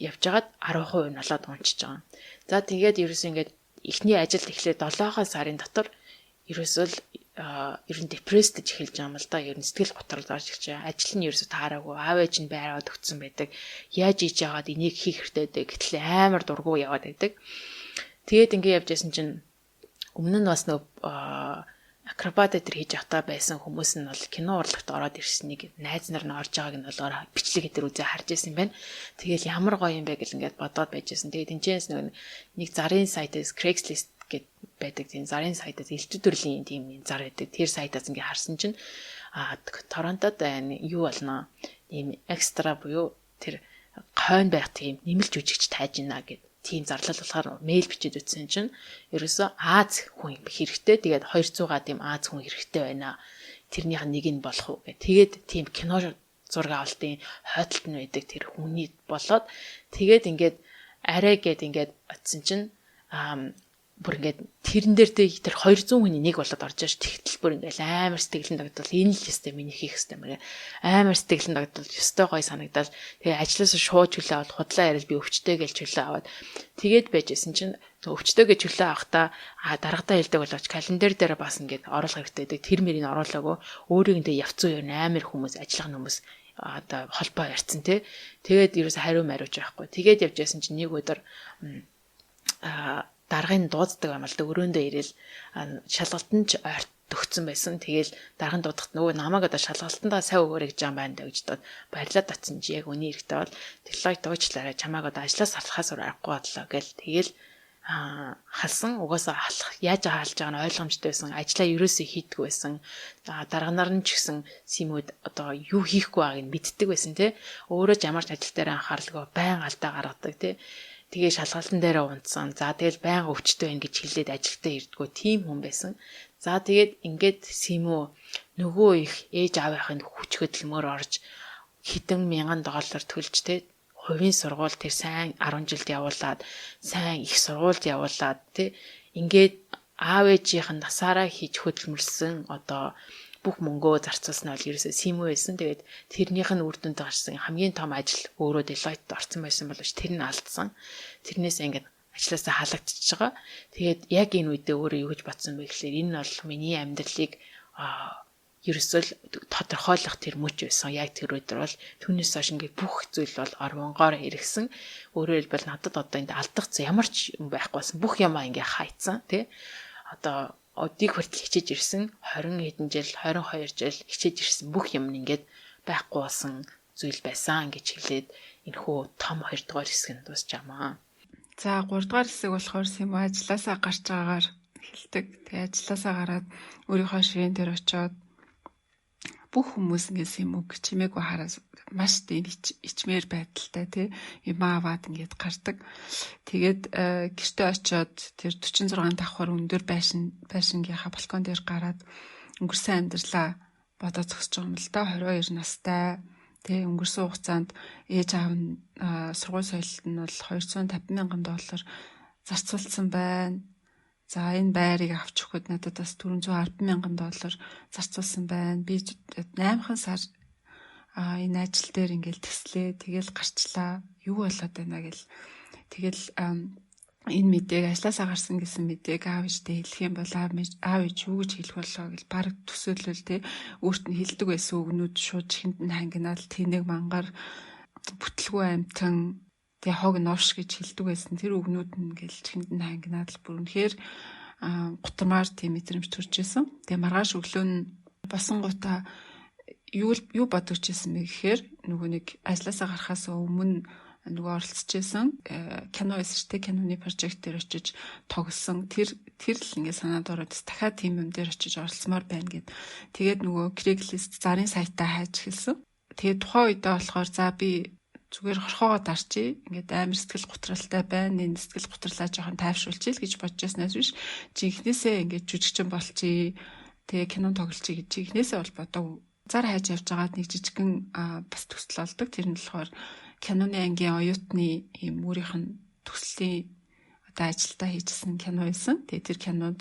явж байгаад 10% нь болоод унчиж байгаа. За, тэгээд ерөөсөө ингээд эхний ажилд эхлээд 7 сарын дотор ерөөсөө л ер нь depressed гэж эхэлж байгаа юм л да. Ер нь сэтгэл готрол орж ирж байгаа. Ажил нь ерөөсөө таараагүй. Аав ээж нь байр аваад өгсөн байдаг. Яаж хийж яагаад энийг хийх хэрэгтэй байдаг. Гэтэл амар дургу яваад байдаг. Тэгээд ингэ явж байсан чинь өмнө нь бас нөө акробат дээр хийж явахдаа байсан хүмүүс нь бол кино урлагт ороод ирснийг, найз нар нь орж байгааг нь болоор бичлэг дээр үзээ харж байсан юм байна. Тэгэл ямар гоё юм бэ гэл ингээд бодоод байж байсан. Тэгээд тэнцэнээс нөгөө нэг зарын сайтаас, Craigslist гэд байдаг тийм зарын сайтаас, элдв төрлийн тийм зар байдаг. Тэр сайтаас ингээд харсан чинь Торонтод юу болно? Ийм extra буюу тэр хойно байх тийм нэмэлт жүжигч тайж гинэ гэд тийм зарлал болохоор мэйл бичээд үтсэн чинь ерөөсөө Аз хүн хэрэгтэй. Тэгээд 200-аа тийм Аз хүн хэрэгтэй байна. Тэрнийх нь нэг нь болох уу гэх. Тэгээд тийм кино зураг авалтын хойдолт нь байдаг тэр хүний болоод тэгээд ингээд арай гэд ингээд очисон чинь Бүр ингээд тэрэн дээр тэр 200 хүний нэг болоод орж иж тэгтэл бүр ингээд амар сэтгэлэн догдол, энэ л ёстой, миний хийх ёстой мэрэ, амар сэтгэлэн догдол, ёстой гоё санагдал. Тэгээ ажлаас шууд чөлөө аваад, худлаа яриад, би өвчтэй гэж чөлөө аваад тэгээд байжсэн чинь өвчтөө гэж чөлөө авахдаа даргадаа хэлдэг боловч календар дээр бас ингээд оруулах хэрэгтэй гэдэг тэр мөрийг оруулаагүй, өөрийг нь явцсан юу, амар хүмүүс, ажиллах хүмүүс одоо холбоо ярьсан тий. Тэгээд ерөөсө хариу мариуж байхгүй. Тэгээд явж байсан чинь нэг өдөр даргын дууддаг юм л да, өрөөндөө ирээл шалгалтанд ч ойрт төгцсөн байсан. Тэгэл даргын дуудахт нөгөө намайг одоо шалгалтандаа сайн өгөөрэй гэж юм байна даа гэж бодоод баярлаад очсон чи яг үний эрэхтэй бол Deloitte уучлаарай, чамайг одоо ажлаас салахаас өөр аргагүй бодлоо гэл, тэгэл халсан. Угаасаа халах, яаж хаалж байгаа нь ойлгомжтой байсан. Ажлаа ерөөсөө хийдэггүй байсан. Дарга нар нь ч гэсэн Симүүд одоо юу хийхгүй байгааг нь мэддэг байсан тий. Өөрөө ч ямар ч ажил дээр анхааралгүй, байн алдаа гаргадаг тий. Тэгээ шалгалтан дээрээ унтсан. За, тэгэл байнга өвчтөй байна гэж хэлээд ажилдаа ирдгүү, тийм хүн байсан. За, тэгээд ингээд Симүү нөгөө их ээж аавынхын хүч хөдөлмөр орж, хэдэн мянган доллар төлж те, хувийн сургууль тэр сайн 10 жилд явуулаад, сайн их сургуульд явуулаад те, ингээд аав ээжийнх нь насаараа хийж хөдөлмөрлсөн одоо бүх мөнгөө зарцуулсан нь бол ерөөсөө Симүү байсан. Тэгээд тэрнийх нь үр дүнд гарсан хамгийн том ажил өөрөө Deloitte орсон байсан боловч тэр нь алдсан. Тэрнээс ингээд ажлаасаа халагдчихж байгаа. Тэгээд яг энэ үедээ өөрөө юу гэж бодсон бэ гэхлээр энэ бол миний амьдралыг ерөөсөө л тодорхойлох тэр мөч байсан. Яг тэр өдөр бол түүнээс хойш ингээд бүх зүйл бол орвонгоор эргэсэн. Өөрөөр хэлбэл, надад одоо энд алдах ямар ч юм байхгүй байсан. Бүх юмаа ингээ хайцсан тий. Одоо одыг хүртэл хичээж ирсэн 20 хэдэн жил, 22 жил хичээж ирсэн бүх юм нь ингээд байхгүй болсон зүйл байсан гэж хэлээд энэхүү том 2 дугаар хэсэг нь дуусч байгаа. За, 3 дугаар хэсэг болохоор Симүү ажилласаа гарч байгаагаар хэлдэг. Тэгээ ажилласаа гараад өөрийнхөө ширээн дээр очиод бүх хүмүүс ингээд Симүүг чимээгүй хараа маш тийм ичмээр байдалтай тий юм аваад ингээд гардаг. Тэгээд гэртээ очиод тэр 46 давхар өндөр байшингийнхаа балкон дээр гараад өнгөрсөн амьдралаа бодоо зогсож байгаа юм л да. 22 настай тий, өнгөрсөн хугацаанд ээж аав нь сургууль соёлт нь бол 250 мянган доллар зарцуулсан байна. За, энэ байрыг авч өгөхөд надад бас 410 мянган доллар зарцуулсан байна. Би 8 сар энэ ажил дээр ингээл тэслээ. Тэгэл гарчлаа. Юу болоод байна гэл. Тэгэл энэ мэдээг, ажлаасаа гарсан гэсэн мэдээг аав ээжтэй хэлэх юм бол аав ээж юу гэж хэлэх болоо гэл баг төсөөлөл те, өөрт нь хэлдэг байсан үгнүүд шууд чихэнд нь хангинаал, тэнэг мангар, бүтлгүй амтан тэгээ хог новш гэж хэлдэг байсан тэр үгнүүд нь ингээл чихэнд нь хангинаал, бүр үнэхээр гутармаар тийм мэдрэмж төрж исэн. Тэгээ маргааш өглөө нь босонгуудаа юу бодож исэн бэ гэхээр нөгөө нэг ажлаасаа гарахаас өмнө нөгөө оролцож исэн кино байсан шүү дээ. Киноны прожект дээр очиж тоглосон. Тэр л ингээд санаанд ороод дахиад тийм юм дээр очиж оролцмоор байна гэд. Тэгээд нөгөө Craigslist зарын сайтаа хайж эхэлсэн. Тэгээд тухайн үедээ болохоор за, би зүгээр хорхоогоо дарчий. Ингээд амар сэтгэл готралтай байна. Энэ сэтгэл гутралаа жоохон тайвшруулчих л гэж бодож байснаас биш. Жинхнээсээ ингээд жүжигчин болчихъя. Тэгээ кино тоглолчих гэж жинхнээсээ бол бодог. Зар хайж явж байгаад нэг жижигхэн бас төсөл олдог. Тэр нь болохоор киноны ангийн оюутны ийм өөрийнх нь төслийн одоо ажилдаа хийжсэн кино байсан. Тэгээ тэр кинонд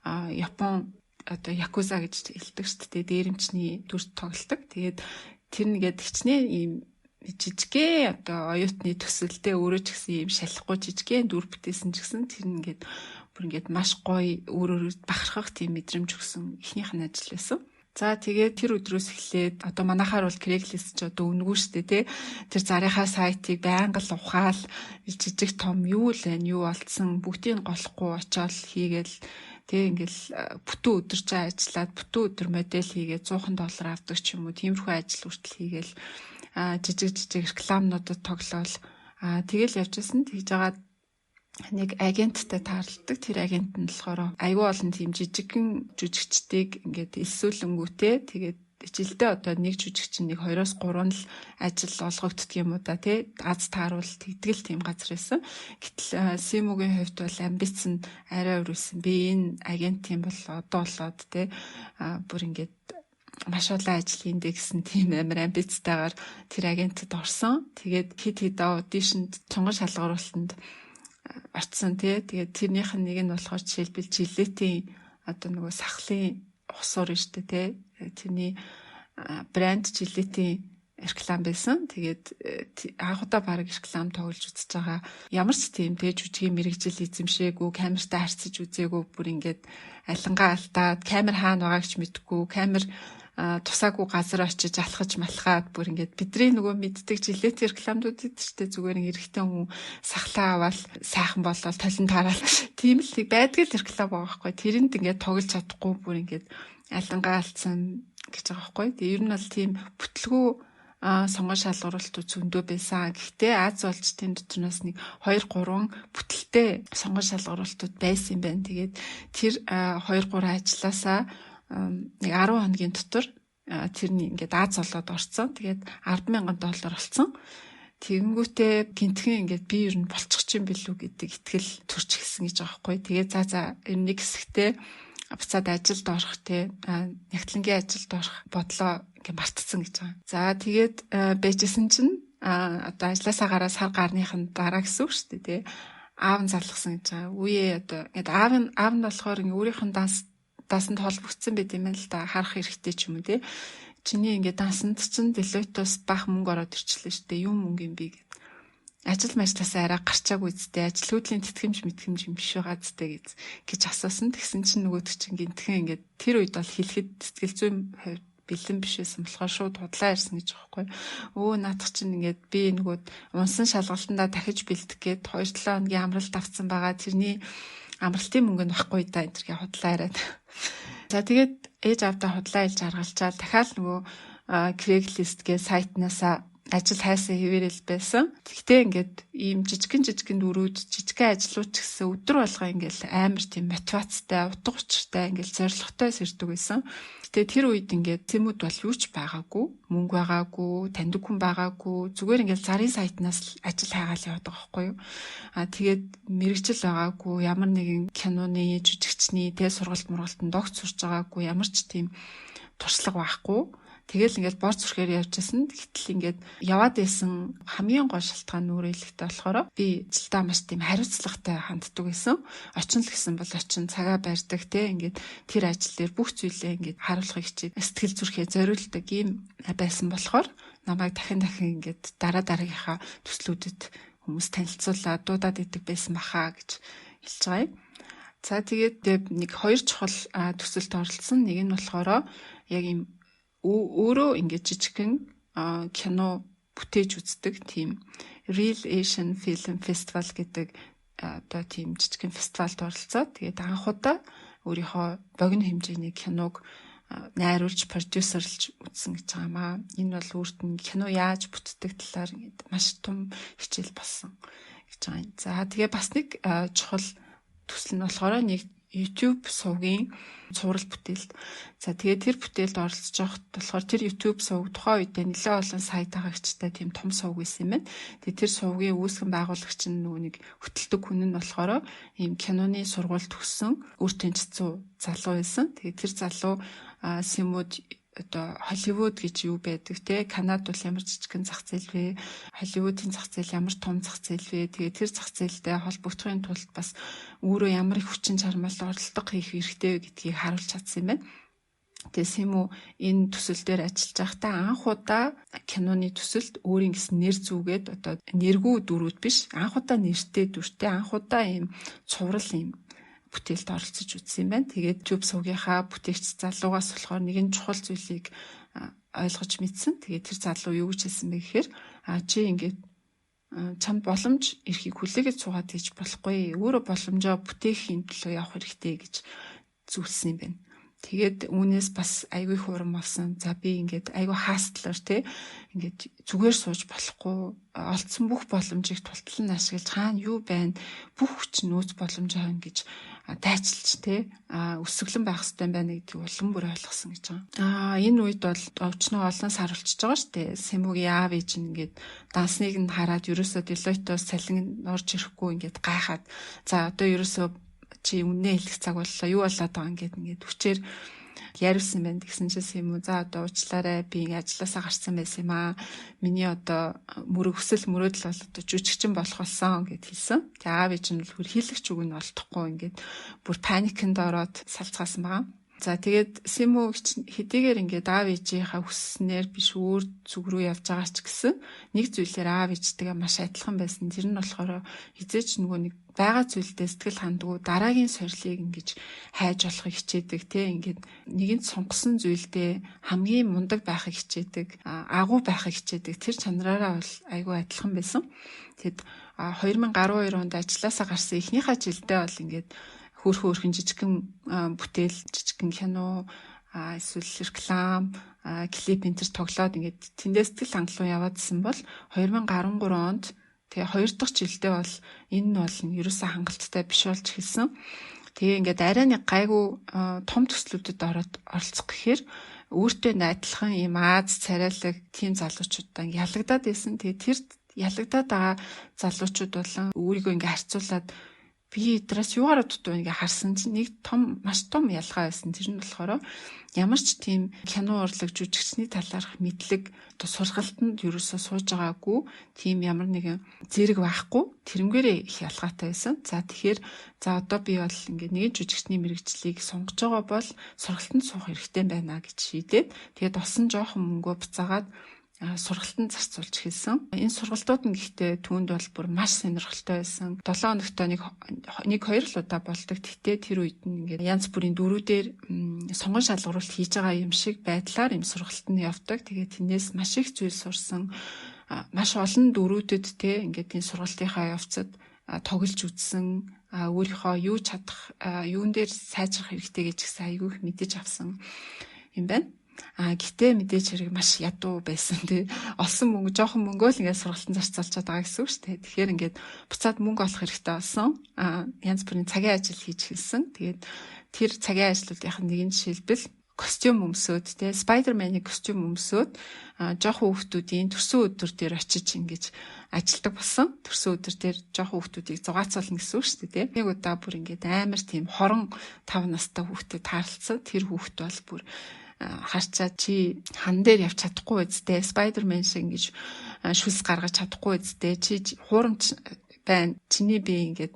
Япон одоо якуза гэж хэлдэг шүү дээ. Дээрэмчний дүрт тоглолдог. Тэгээд тэр нэгээд хичнээн ийм жижигхэн одоо оюутны төсөлдөө өөрөө ч гэсэн ийм шалахгүй жижигхэн дүр бүтээсэн ч гэсэн тэр нэгээд бүр ингээд маш гоё өөр өөр бахархах тийм мэдрэмж өгсөн эхнийх нь ажил байсан. За, тэгээд тэр өдрөөс эхлээд одоо манайхаар бол Craigslist ч одоо үнэгүй шүү дээ тий. Тэр зарынхаа сайтыг байнга л ухаал, жижиг том юу л байна, юу олдсон бүгдийг голохгүй очиод хийгээл тий, ингээл бүтэн өдөр чаа ажиллаад, бүтэн өдөр модель хийгээд 100 доллар авдаг ч юм уу, тиймэрхүү ажил хүртэл хийгээл, жижиг жижиг рекламнуудад тоглоол, тэгэл явж байсан. Тэгж жагаад нэг агенттай тааралдаг. Тэр агент нь болохоор айгүй олон тийм жижигхэн жүжигчдийг ингээд элсүүлэнгүүтээ тэгээд жилдээ одоо нэг жүжигчин нэг 2-оос 3 л ажил олгогддог юм уу да тий, аз тааруул тэгдэг л тийм газар байсан. Гэтэл Симүгийн хувьд бол амбиц нь арай өрөөсөн. Би энэ агент юм бол одоо болоод тий бүр ингээд маш олон ажил хийндэ гэсэн тийм амар амбицтайгаар тэр агентэд орсон. Тэгээд хэд хэд аудишнд, тунган шалгаруултанд очсон тий. Тэгээд тэрнийх нь нэг нь болохоор жишээлбэл Gillette-ийн одоо нөгөө сахлын усуур нь шүү дээ тий. Тэрний брэнд Gillette-ийн реклам байсан. Тэгээд анх удаа баг реклам тоглож үзэж байгаа. Ямар ч тийм тэ жүжигийн мэрэгжил эзэмшээгүй, камертай харьцаж үзээгүй, бүр ингээд алингаа алдаад, камер хаана байгааг ч мэдэхгүй, камер тусаагүй газар очиж алхаж малхаад, бүр ингээд бидний нөгөө мэддэг Gillette рекламдууд гэдэг ч тэ, зүгээр эрэгтэй хүн сахлаа аваад сайхан болоод толон тараал тийм л нэг байдаг л реклам байгаа байхгүй. Тэрэнд ингээд тоглож чадахгүй, бүр ингээд алингаа алдсан гэж байгаа байхгүй. Тэгээ ер нь бол тийм бүтлгүү сонгон шалгаруулалтууд зөндөө байсан. Гэхдээ Ази олжтын дотроос нэг 2 3 бүтэлтэй сонгон шалгаруулалтууд байсан юм байна. Тэгээд тэр 2 3 ажилласаа нэг 10 хоногийн дотор тэрний ингээд Ази олоод орцсон. Тэгээд 10,000 доллар олцсон. Тэгэнгүүтээ гинтхэн ингээд би ер нь болчих юм билүү гэдэг итгэл төрч гисэн гэж байгаа байхгүй. Тэгээд за ер нь нэг хэсэгтээ буцаад ажилд орох те, нягтлангийн ажилд орох бодлоо ингээ мартцсан гэж байгаа. За, тэгээд байжсэн чинь одоо ажилласаа гараа сар гарныхын дараа гэсэн үг шүү дээ те. Аав нь залгасан гэж байгаа. Үе одоо ингээд аав нь болохоор ингээ өөрийнх нь дансанд холбогдсон байт юм л да, харах хэрэгтэй ч юм уу те. Чиний ингээ дансанд чинь Deloitte-оос бах мөнгө ороод ирчлээ шүү дээ. Юм мөнгө юм бэ гэд. Ажил мажлаасаа арай гарчаагүй үсттэй, ажил хөдлийн тэтгэмж мэтгэмж юм биш байгаа зү гэж асуусан. Тэгсэн чинь нөгөөдөг чинь гинтхэн ингээд тэр үед бол хэлэхэд сэтгэл зүйн хувьд бэлэн биш байсан болохоор шууд худлаа ярьсан гэж байгаа байхгүй. Өө, наадах чинь ингээд би нөгөө унсан шалгалтандаа дахиж бэлдэх гээд 2-7 хоногийн амралт авсан байгаа. Тэрний амралтын мөнгө нь байхгүй да энэ төргийн худлаа яриад. За, тэгээд ээж аавдаа худлаа хэлж аргалчаал дахиад нөгөө Craigslist гээ сайтнаасаа ажил хайсан хэвээрэл байсан. Гэхдээ ингээд ийм жижигэн жижигэн дүрүүд, жижигхэн ажлууд ч гэсэн өдөр болго ингээд амар тийм мотивацтай, утга учиртай, ингээд зорилготой сэрдэг байсан. Гэтэ тэр үед ингээд тэмүүд бол юу ч байгаагүй, мөнгө байгаагүй, таньдаг хүн байгаагүй, зүгээр ингээд зарын сайтнаас ажил хайгаал яваад байгаа байхгүй юу. А тэгээд мэрэгжил байгаагүй, ямар нэгэн киноны, жүжигчний тэ сургалт мургалтанд огт сурч байгаагүй, ямар ч тийм туршлага байхгүй. Тэгэл ингээд бор зүрхээр явж исэн. Гэтэл ингээд яваад байсан хамгийн гол шалтгаан нь өөрөө хэлэхдээ болохоор би ажилдаа маш тийм хариуцлагатай ханддаг байсан. Очин л гэсэн бол очин, цагаа барьдаг те, ингээд тэр ажил дээр бүх зүйлээ ингээд харуулахыг хичээд сэтгэл зүрхээ зориулдаг ийм байсан болохоор намайг дахин дахин ингээд дараа дараагийнхаа төслүүдэд хүмүүс танилцуулаад дуудаад идэг байсан баха гэж хэлж байгаа юм. За, тэгээд нэг хоёр чухал төсөлд оролцсон. Нэг нь болохоор яг ийм өөрөө ингээд жижигхэн кино бүтээж үздэг тийм Real Asian Film Festival гэдэг одоо тийм жижигхэн фестивалд оролцоод, тэгээд анх удаа өөрийнхөө богино хэмжээний киног найруулж, продюсерлж үзсэн гэж байгаа маа. Энэ бол өөрт нь кино яаж бүтдэг талаар ингээд маш том хичээл болсон гэж байгаа юм. За, тэгээ бас нэг чухал төсөл нь болохоор нэг YouTube сувгийн цуврал бүтээлд. За, тэгээд тэр бүтээлд оролцож байхад болохоор тэр YouTube сувг тухайн үедээ нэлээд олон сая дагагчтай тийм том сувг байсан юм байна. Тэгээд тэр сувгийн үүсгэн байгуулагч нь, нөгөө нэг хөтэлдэг хүн нь болохоор ийм киноны сургууль төгссөн өөртөө чицүү залуу байсан. Тэгээд тэр залуу Симүүд одоо Холливуд гэж юу байдаг те, Канад бол ямар жижигхэн зах зээл вэ, Холливуудын зах зээл ямар том зах зээл вэ, тэгээ тэр зах зээлтэй холбогдохын тулд бас өөрөө ямар их хүчин чармаал оролдох хийх хэрэгтэй вэ гэдгийг харуулж чадсан юм байна. Тэгээ Симүү энэ төсөл дээр ажиллаж байхдаа анх удаа киноны төсөлд өөрийн гэсэн нэр зүгээд, одоо нэргүй дүрүүд биш, анх удаа нэртэй дүртэй, анх удаа ийм цуврал ийм бүтээлд оролцож үзсэн юм байна. Тэгээд YouTube сувгийнхаа бүтээгч залуугаас болохоор нэгэн чухал зүйлийг ойлгож мэдсэн. Тэгээд тэр залуу юу гэж хэлсэн бэ гэхээр а чи ингээд чамд боломж эрхийг хүлээгээд суугаад хийж болохгүй. Өөрөө боломжоо бүтээхийн төлөө явах хэрэгтэй гэж зүйлсэн юм байна. Тэгээд үүнээс бас айгүй их урам авсан. За, би ингээд айгүй хаастлаар те, ингээд зүгээр сууж болохгүй. Олдсон бүх боломжийг тултал нь ашиглаж, хаана юу байна, бүх хүч нөөц боломжоо ингэж дайчилж те, өсөглөн байх хэрэгтэй байна гэдгийг улам бүр ойлгосон гэж байгаа. Энэ үед бол өвчнөө олон сар болчихж байгаа шүү дээ. Сэмүгийн аав ээж нь ингээд дансныг нь хараад ерөөсөө Deloitte-оос цалин орж ирэхгүй ингээд гайхаад, за одоо ерөөсөө чи үннээ хэлэх цаг боллоо, юу болоод байгаа ингээд хүчээр Яриулсан байна. Тэгсэн чинь Симүү за одоо уучлаарай, би ингээ ажилласаа гарсан байсан юм аа. Миний одоо мөрөг хүсэл мөрөөдөл бол одоо жүжигчин болох болсон гэд хэлсэн. Тэгээ аав ээж нь бол хийлэгч үг нь олдохгүй ингээд бүр паникнд ороод салцгаасан байгаа. За тэгээд Симүү хэдийгээр ингээд аав ээжийнхаа хүсснээр биш өөр зүг рүү явж байгаа ч гэсэн нэг зүйлээр аав ээжтэйгээ маш адилхан байсан. Тэр нь болохоор хизээч нөгөө нэг байгаа зүйлдээ сэтгэл хандгүй дараагийн сорилыг ингэж хайж олохыг хичээдэг, те, ингээд нэгэнт сонгосон зүйлдээ хамгийн мундаг байхыг хичээдэг, агуу байхыг хичээдэг. Тэр чанараараа бол айгүй адилхан байсан. Тэгэд 2012 онд ажилласаа гарсан эхнийхээ жилдээ бол ингээд хөөрхөн жижигхэн бүтээл, жижигхэн кино, эсвэл реклам, клип энэ төр тоглоод ингээд тэндээс сэтгэл хангалуун яваадсан бол 2013 онд тэгээ хоёр дахь жилдээ бол энэ нь бол ерөөсөө хангалттай биш болж эхэлсэн. Тэгээ ингээд арай нэг гайгүй том төслүүдэд ороод оролцох гэхээр өөртөө найдлахын ийм Аз царайлаг тийм залуучуудаа ялагдаад байсан. Тэгээ тэр ялагдаад байгаа залуучууд болон өөрийгөө ингээд харьцуулаад би эднээс юугаараа дутуу ингээ харсан чинь нэг том маш том ялгаа байсан. Тэр нь болохоор ямар ч тийм кино урлаг, жүжигчний талаарх мэдлэг одоо сургалтанд ерөөсөө сууж байгаагүй, тийм ямар нэгэн зэрэг байхгүй, тэрнгээрээ их ялгаатай байсан. За тэгэхээр за одоо би бол ингээ нэгэн жүжигчний мэргэжлийг сонгож байгаа бол сургалтанд суух хэрэгтэй байна гэж шийдээд тэгээд олсон жоохон мөнгөө буцаагаад сургалтанд зарцуулж эхэлсэн. Энэ сургалтууд нь гэхдээ түүнд бол бүр маш сонирхолтой байсан. 7 хоногт нэг хоёр л удаа болдог. Гэхдээ тэр үед нь ингээд янз бүрийн дөрүүдээр сонгон шалгаруулалт хийж байгаа юм шиг байдлаар юм сургалт нь явдаг. Тэгээд тэрнээс маш их зүйл сурсан. Маш олон дөрүүдэд те ингээд энэ сургалтынхаа явцад тоглож үзсэн, өөрийнхөө юу чадах, юун дээр сайжрах хэрэгтэй гэж ихсэн айгүй их мэдэж авсан юм байна. А гэтээ мэдээж хэрэг маш ядуу байсан тий. Олсон мөнгө жоохон мөнгөө л ингээд сургалтанд зарцуулчаад байгаа гэсэн үг шүү дээ. Тэгэхээр ингээд буцаад мөнгө олох хэрэгтэй болсон. Янз бүрийн цагийн ажил хийж эхэлсэн. Тэгээд тэр цагийн ажлуудынх нь нэгэн жишээлбэл костюм өмсөөд тий, Spider-Man-ы костюм өмсөөд жоохон хүүхдүүдийн төрсөн өдөр дээр очиж ингэж ажилдаг болсон. Төрсөн өдөр дээр жоохон хүүхдүүдийг зугаацуулна гэсэн үг шүү дээ тий. Нэг удаа бүр ингээд амар тийм 25 настай хүүхдэд таарлцсан. Тэр хүүхд бол бүр харчаа чи хан дээр явж чадахгүй үсттэй, Spider-Man шиг ингэж шүлс гаргаж чадахгүй үсттэй, чи хуурамч байна. Чиний би ингээд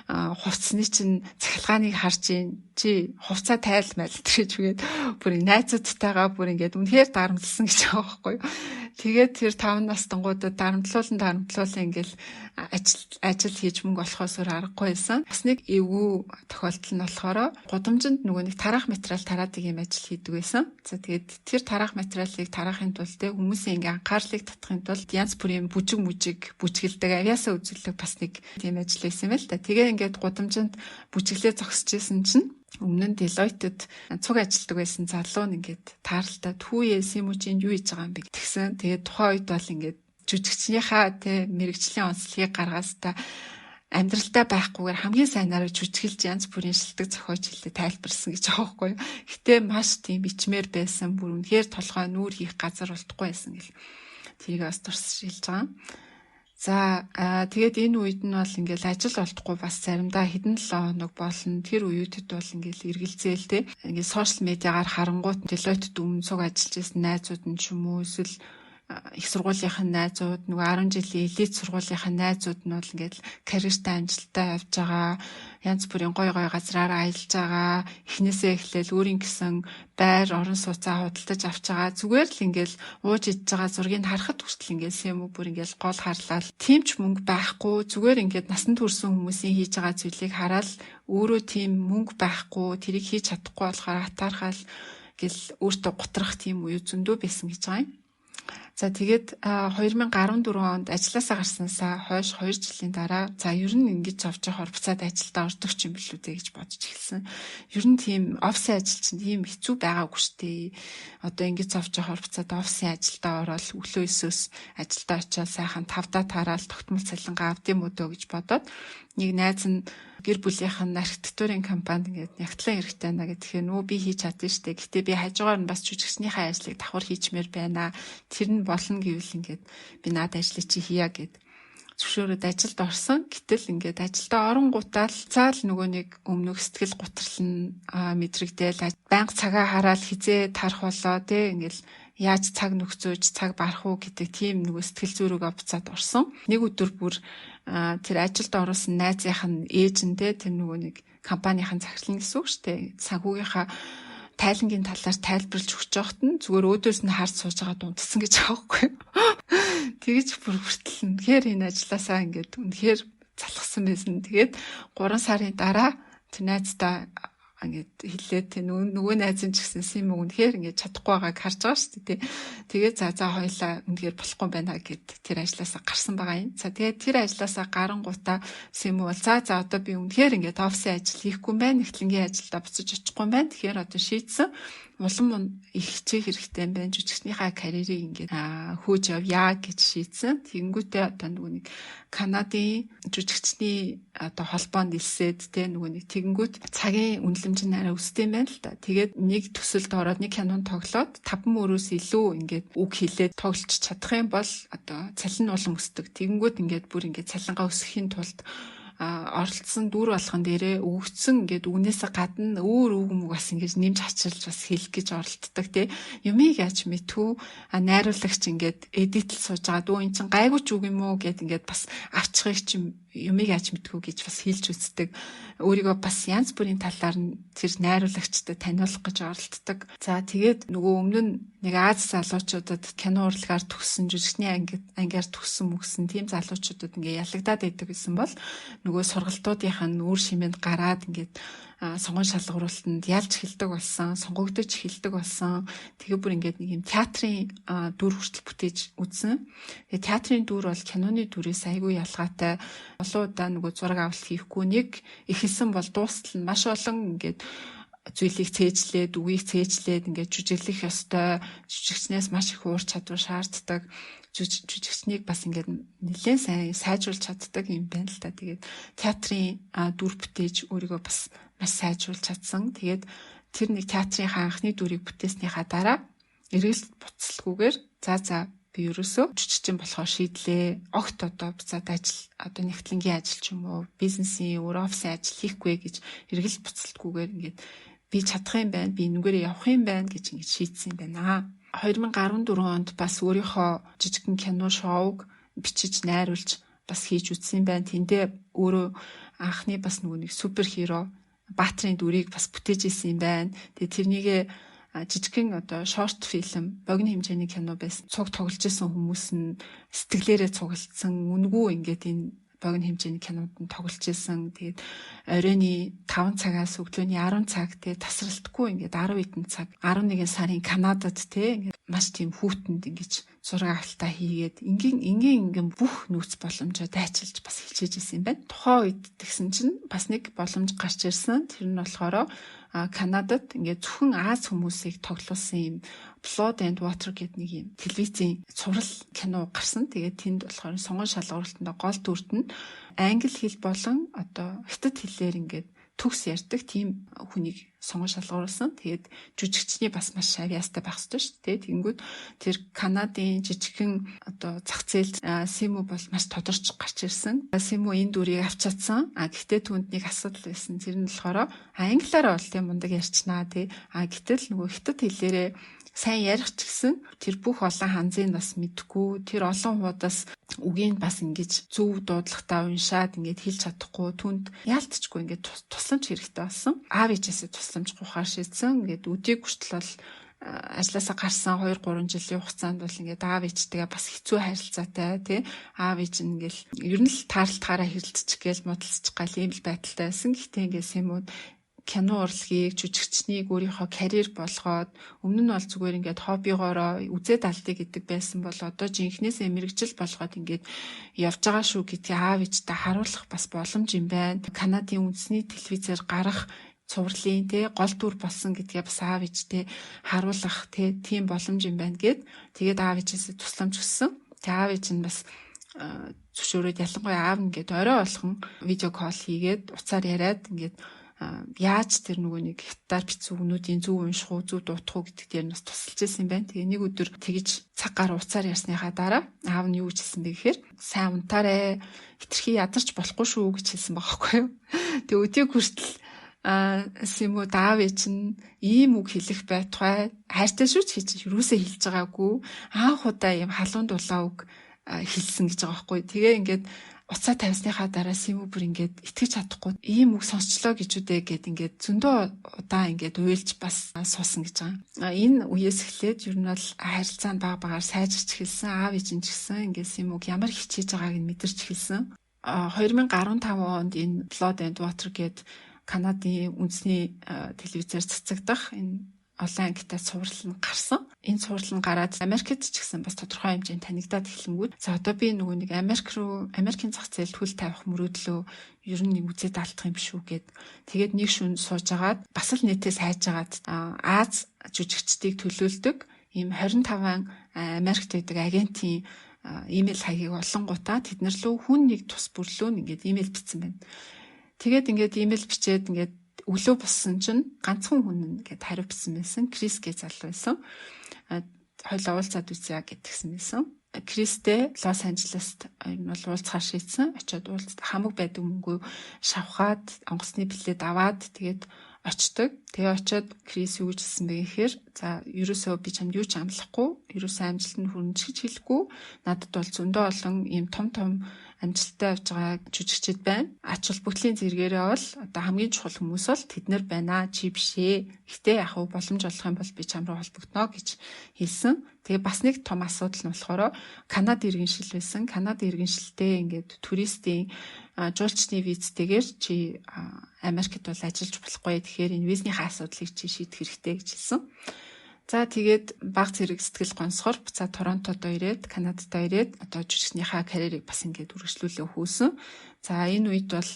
хувцсны чинь цахилгааныг харж ийн, чи хувцаа тайлмайл гэж үгээд бүр найзуудтайгаа бүр ингээд үнэхээр дарамтлсан гэж байгаа байхгүй юу. Тэгээд тэр 5 настангуудад дарамтлуулан ингээл ажил хийж мөнгө олохоос өөр аргагүй байсан. Бас нэг эвгүй тохиолдол нь болохоор гудамжинд нөгөө нэг тараах материал тараадаг юм ажил хийдэг байсан. За тэгээд тэр тараах материалыг тараахын тулд те хүмүүсийн ингээ анхаарлыг татахын тулд янз бүрийн бүжиг мүжиг бүжгэлдэг, авьяасаа үзүүлдэг бас нэг тийм ажил байсан юм л та. Тэгээ ингээд гудамжинд бүжиглээ зогсож исэн чинь өмнө нь Deloitte-д цуг ажилладаг байсан залуу нь ингээд тааралтай түүе Симүүчинд юу хийж байгаа юм бэ тэгсэн. Тэгээд тухайн үед бол ингээд жүжигчнийхаа тэ мэрэгжлийн онцлогийг гаргаас та амьдралдаа байхгүйгээр хамгийн сайнаар жүжиглж янз бүрийн шилдэг зохиож хэлээ тайлбарлсан гэж байгаа байхгүй юу. Гэтэ маш тийм ичмээр байсан. Бүр үнэхээр толгой нүүр хийх газар болтгүй байсан гэл. Тэрийг бас туршилж байгаа. За тэгээд энэ үед нь бол ингээл ажил олдохгүй бас заримдаа хэдэн 7 хоног болно. Тэр үеүүдэд бол ингээл эргэлзээл те. Ингээд сошиал медиагаар харангуут Deloitte-д өмнө цуг ажиллаж байсан найзууд нь ч юм уу эсвэл их сургуулийнхын найзууд, нөгөө 10 жилийн элит сургуулийнхын найзууд нь бол ингээд карьертай амжилттай явж байгаа, янз бүрийн гой гой газраараа аялж байгаа, эхнээсээ эхлээл өөрийн гэсэн байр, орон сууцаа худалдаж авч байгаа. Зүгээр л ингээд ууж идж байгаа зургийг харахад хүртэл ингээд юм уу бүр ингээд гол харлал. Тийм ч мөнгө байхгүй, зүгээр ингээд насан турш хүмүүсийн хийж байгаа зүйлийг хараад өөрөө тийм мөнгө байхгүй, тэрийг хийж чадахгүй болохоор атаархал гэл өөртөө гутрах тийм үе зөндөө байсан гэж байгаа юм. За тэгээд 2014 онд ажилласаа гарснаасаа хойш 2 жилийн дараа за ер нь ингэж авч явахаар буцаад ажилдаа ордог ч юм билүү дээ гэж бодож эхэлсэн. Ер нь тийм офисын ажил чинь тийм хэцүү байгаагүй шүү дээ. Одоо ингэж авч явахаар буцаад офисын ажилдаа ороод өглөө 9-өөс ажилдаа очиод сайхан 5-даа тараал тогтмол цалингаа авд юм уу дөө гэж бодоод нэг найз нь гэр бүлийнх нь архитектурын компанид ингээд нягтлан хэрэгтэй байна гэхээр нөө би хийж чадна штэ. Гэтэ би хажуугаар нь бас жүжигчнийхээ ажлыг давхар хийчмээр байна. Тэр нь болно гэвэл ингээд би наад ажлыг чи хийя гэд. Зөвшөөрөөд ажилд орсон. Гэтэл ингээд ажилдаа оронгуудаа л цаал нөгөө нэг өмнөх сэтгэл гутрал нь мэдрэгдээл, байнга цагаа хараад хизээ тарах болоо те, ингээл яаж цаг нөхцөөж цаг барах уу гэдэг тийм нөгөө сэтгэл зүйрүүгээ буцаад орсон. Нэг өдөр бүр тэр ажилд оруулсан найзынх нь ээж нь те, тэр нөгөө нэг компанийн захирал нь гэсэн үг шүү дээ. Санхүүгийнхаа тайлангийн талаар тайлбарлаж өгч байхад нь зүгээр өөдөөс нь харж сууж байгаа дунтсан гэж байгаа байхгүй. Тэгэж бүр хүртэл үнэхээр энэ ажилласаа ингээд үнэхээр залхсан байсан. Тэгээд 3 сарын дараа тэр найздаа ингээд хэлээд, тэ нөгөө найз нь ч гэсэн Симү үнэхээр ингээд чадахгүй байгааг харж байгаа шүү дээ. Тэгээд за за хоёлаа үнэхээр болохгүй байна гэд тэр ажилласаа гарсан байгаа юм. За тэгээд тэр ажилласаа гарангуудаа Симү бол за за одоо би үнэхээр ингээд офисын ажил хийхгүй юм байна. Нягтлангийн ажилдаа буцаж очихгүй юм байна. Тэгэхээр одоо шийдсэн, улам их хичээх хэрэгтэй юм байна. Жүжигчнийхаа карьерийг ингээд хөөж явъя гэж шийдсэн. Тэгэнгүүтээ одоо нөгөө нэг Канадын жүжигчний одоо холбоонд элсээд те, нөгөө нэг тэгэнгүүт цагийн үнэлэмж нь арай өсдөг юм байна л та. Тэгээд нэг төсөлд ороод нэг кинонд тоглоод 5 мөрөөс илүү ингээд үг хэлээд тоглож чадах юм бол одоо цалин улам өсдөг. Тэгэнгүүт ингээд бүр ингээд цалингаа өсөхийн тулд оролцсон дүр болгон дээрээ өгөгдсөн ингээд үгнээсээ гадна өөр үг мөг бас ингэж нэмж хачирж бас хэлэх гэж оролддог тий. Юмыг яаж мэдхүү, найруулагч ингээд edit л сууж байгаа дүү эн чин гайгүй ч үг юм уу гэд ингээд бас авчихыг чи юмыг яаж мэдхүү гэж бас хэлж үздэг. Өөрийгөө бас янз бүрийн талаар нь тэр найруулагчтай таниулах гэж оролддог. За тэгээд нөгөө өмнө нь нэг Ази залуучуудад кино урлагаар төгссөн, жүжигчний ангиар төгссөн мөгсөн тийм залуучуудад ингээ ялагдаад байдаг гэсэн бол нөгөө сургалтуудынх нь үр шимэнд гараад ингээд сонгон шалгаруултанд ялж эхэлдэг болсон, сонгогдож эхэлдэг болсон. Тэгээ бүр ингээд нэг юм театрын дүр хүртэл бүтээж үзсэн. Тэгээ театрын дүр бол киноны дүрээс айгүй ялгаатай. Олон удаа нөгөө зураг авалт хийхгүй нэг эхэлсэн бол дуустал нь маш олон ингээд зүйлийг цээжлээд, үгийг цээжлээд ингээд жүжиглэх ёстой. Жүжигчнээс маш их уур чадвар шаарддаг. Жүжигчнийг бас ингээд нэлээд сайн сайжруулж чаддаг юм байна л та. Тэгээд театрын дүр бүтээж өөрийгөө бас маш сайжруулж чадсан. Тэгээд тэр нэг театрынхаа анхны дүрийг бүтээснийхаа дараа эргэлт буцалгүйгээр за за би ерөөсөө жүжигчин болохоор шийдлээ. Огт одоо буцаад ажил, одоо нягтлангийн ажил ч юм уу, бизнесийн өөр офисын ажил хийхгүй гэж эргэлт буцалтгүйгээр ингээд би чадах юм байна, би энүүгээрээ явах юм байна гэж ингэж шийдсэн юм байна. 2014 онд бас өөрийнхөө жижигхэн кино шоуг бичиж найруулж бас хийж үзсэн юм байна. Тэндээ өөрөө анхны бас нөгөө нэг superhero баатрын дүрийг бас бүтээж исэн юм байна. Тэгээ тэрнийгээ жижигхэн одоо short film, богино хэмжээний кино байсан. Цуг тоглож исэн хүмүүс нь сэтгэлээрээ цугалдсан. Үнгүй ингээд энэ богино хэмжээний кинонд нь тоглож исэн. Тэгээд оройн 5 цагаас өглөөний 10 цаг те, тасралтгүй ингээд 10 хэдэн цаг 11 сарын Канадад те, ингээд маш тийм хүүтэнд ингэж зураг авалтаа хийгээд энгийн энгийн ингийн бүх нөөц боломжоо дайчилж бас хичээж исэн юм байна. Тухайн үед тэгсэн чинь бас нэг боломж гарч ирсэн. Тэр нь болохоор Канадад ингээд зөвхөн Ази хүмүүсийг тоглуулсан юм Blood and Water гэдэг нэг юм телевизийн цуврал кино гарсан. Тэгээд тэнд болохоор сонгон шалгаруулалтанд гол дүрт нь англи хэл болон одоо хятад хэлээр ингээд төгс ярьдаг тийм хүнийг сонгон шалгаруулсан. Тэгээд жүжигчний бас маш авьяастай байх ёстой шүү дээ. Тэгэнгүүт тэр Канадын жижигхэн одоо зах зээлд Симү бол маш тодорч гарч ирсэн. Симү энэ дүрийг авч чадсан. А гэхдээ түүнд нэг асуудал байсан. Тэр нь болохоор англиараа бол тийм мундаг ярьчнаа тий. А гэтэл нөгөө хятад хэлээрээ сайн ярих ч гэсэн тэр бүх олон ханзыг бас мэдгүй, тэр олон хуудас үгийг бас ингэж зөв дуудлагатай уншаад ингээд хэлж чадахгүй, түнд яалтчгүй ингээд тусламж хэрэгтэй болсон. Аав ээжээсээ тусламж гуйхаар шийдсэн. Ингээд өдийг хүртэл бол ажилласаа гарсан 2 3 жилийн хугацаанд бол ингээд аав ээжтэйгээ бас хэцүү харилцаатай тий, аав ээж нь ингээл ер нь л таарлтгаараа хэрэлдчих гээл муудалцчих гал ийм л байдалтай байсан. Гэхдээ ингээд Симүүд кино урлагийг, жүжигчнийг өөрийнхөө карьер болгоод, өмнө нь бол зүгээр ингээд хоббигоороо үзээд алдъя гэдэг байсан бол одоо жинхнээсээ мэргэжил болгоод ингээд явж байгаа шүү гэдгийг аав ээжтэй харуулах бас боломж юм байна. Канадын үндэсний телевизээр гарах цувралын те гол дүр болсон гэдгээ бас аав ээжтэй харуулах те тийм боломж юм байна гэд тэгээд аав ээжээсээ тусламж хүссэн. Тэгээд аав ээж нь бас зөвшөөрөөд, ялангуяа аав нь ингээд орой болгон видео call хийгээд уцаар яриад ингээд Яаж тэр нөгөө нэг хятадаар бичсэн үгнүүдийн зөв унших уу, зөв дуудах уу гэдэг дээр нь бас тусалж ирсэн юм байна. Тэгээ нэг өдөр тэгж цаг гар уцаар ярьсныхаа дараа аав нь юу гэж хэлсэн бэ гэхээр сайн унтаарэ, хитрхи ядарч болохгүй шүү гэж хэлсэн байгаа байхгүй юу. Тэгээ өдийг хүртэл Симүү даав ээж нь ийм үг хэлэх байтугай хайртай шүү ч гэж юусээ хэлж байгаагүй анх удаа ийм халуун дулаан үг хэлсэн гэж байгаа байхгүй. Тэгээ ингээд уцаа тавьсныхаа дараа Симүү бүр ингээд итгэж чадахгүй ийм үг сонсчлоо гэж үдэ гэд ингээд зөндөө удаа ингээд уйлж бас суусан гэж байгаа. Энэ үеэс эхлээд ер нь бол харилцаа нь баг багаар сайжирч эхэлсэн. Аав ээж нь ч гэсэн ингээд Симүүг ямар хичээж байгааг нь мэдэрч эхэлсэн. 2015 онд энэ Blood and Water гээд Канадын үндэсний телевизээр цацагдах энэ олон ангитай цуврал нь гарсан. Энэ цуврал нь гараад Америкт ч гэсэн бас тодорхой хэмжээнд танигдаад эхлэнгүүд. За одоо би нөгөө нэг Америк руу, Америкийн зах зээлд хөл тавих мөрөөдлөө ер нь нэг үзээд алдах юм шүү гэд. Тэгээд нэг шүн сууж агаад бас л нэтээс хайж агаад Аз жүжигчдийг төлөөлдөг ийм 25 Америкт байдаг агентийн имэйл хаягийг олонгуудаа тэд нар лөө хүн нэг тус бүрлөө ингээд имэйл бичсэн байна. Тэгээд ингээд имэйл бичээд ингээд өглөө боссон чинь ганцхан хүн ингээд хариу бичсэн байсан. Крис гэж залуу байсан. Хоёлоо уулзаад үзье гэдгсэн байсан. Кристтэй Лос Анжелест энэ бол уулзахаар шийдсэн. Очиод уулзаад хамаг байдаг мөнгөө шавхаад онгоцны билет аваад тэгээд очдог. Тэгээ очиод Крис юу гэж хэлсэн бэ гэхээр за ерөөсөө би чамд юу ч амлахгүй, ерөөсөө амжилтанд хүрнэ ч гэж хэлэхгүй. Надад бол зөндөө олон ийм том том амжилттай явж байгаа жүжигчид байна. Ач холбогдлын зэргээрээ бол одоо хамгийн чухал хүмүүс бол тэд нар байна. Чи биш ээ. Гэтэ яг хав боломж олох юм бол би чам руу холбогдно гэж хэлсэн. Тэгээ бас нэг том асуудал нь болохоор Канад иргэншил байсан. Канад иргэншилтэй ингээд туристийн жуулчны визтэйгээр чи Америкт бол ажиллаж болохгүй. Тэгэхээр энэ визнийхээ асуудлыг чи шийдэх хэрэгтэй гэж хэлсэн. За тэгээд баг зэрэг сэтгэл гонсгор буцаа Торонтод ирээд, Канадад ирээд одоо жүжигчнийхаа карьерийг бас ингээд үргэлжлүүлээ хөөсөн. За энэ үед бол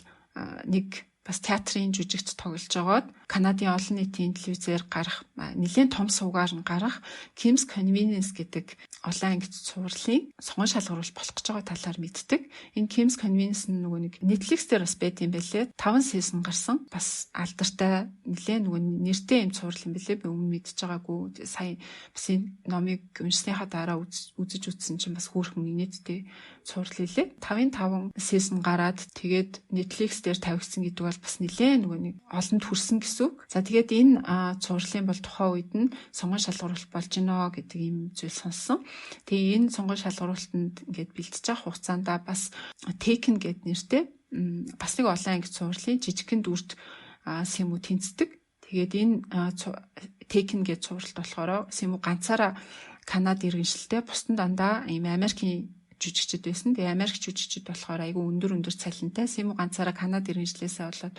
нэг бас театрын жүжигч тоглож байгаад Канадын олон нийтийн телевизээр гарах нэлээд том сувгаар нь гарах Kim's Convenience гэдэг олон ангит цувралын сонгон шалгаруулалт болох гэж байгаа талаар мэддэг. Энэ Kim's Convenience нь нөгөө нэг Netflix дээр бас байт юм байлээ. 5 season гарсан. Бас алдартай нэлээд нөгөө нэртэй юм цуврал юм байлээ. Би өмнө мэдж байгаагүй. Сая бас энэ номыг уншсныхаа дараа үзэж үзсэн чинь бас хөөрхөн инээдтэй цуврал хэлээ. 5-ын 5 season гараад тэгээд Netflix дээр тавигдсан гэдэг бол бас нэлээд нөгөө нэг олонд хүрсэн гэсэн үг. За тэгээд энэ цувралын бол тухайн үед нь сонгон шалгаруулалт болж гинэ гэдэг ийм зүйл сонссон. Тэгээ энэ сонгон шалгаруулалтанд ингээд бэлтэж явах хугацаанд бас Taken гэд нэртэй бас нэг олон анги цувралын жижигхэн дүрт Симүү тэнцдэг. Тэгээд энэ Taken гэд цувралт болохоор Симүү ганцаараа Канад иргэншилтэй, бусд нь дандаа ийм Америкийн жүжигчд байсан. Тэгээ Америк жүжигчд болохоор айгүй өндөр өндөр цалинтай. Симүү ганцаараа Канад иргэншлээсээ болоод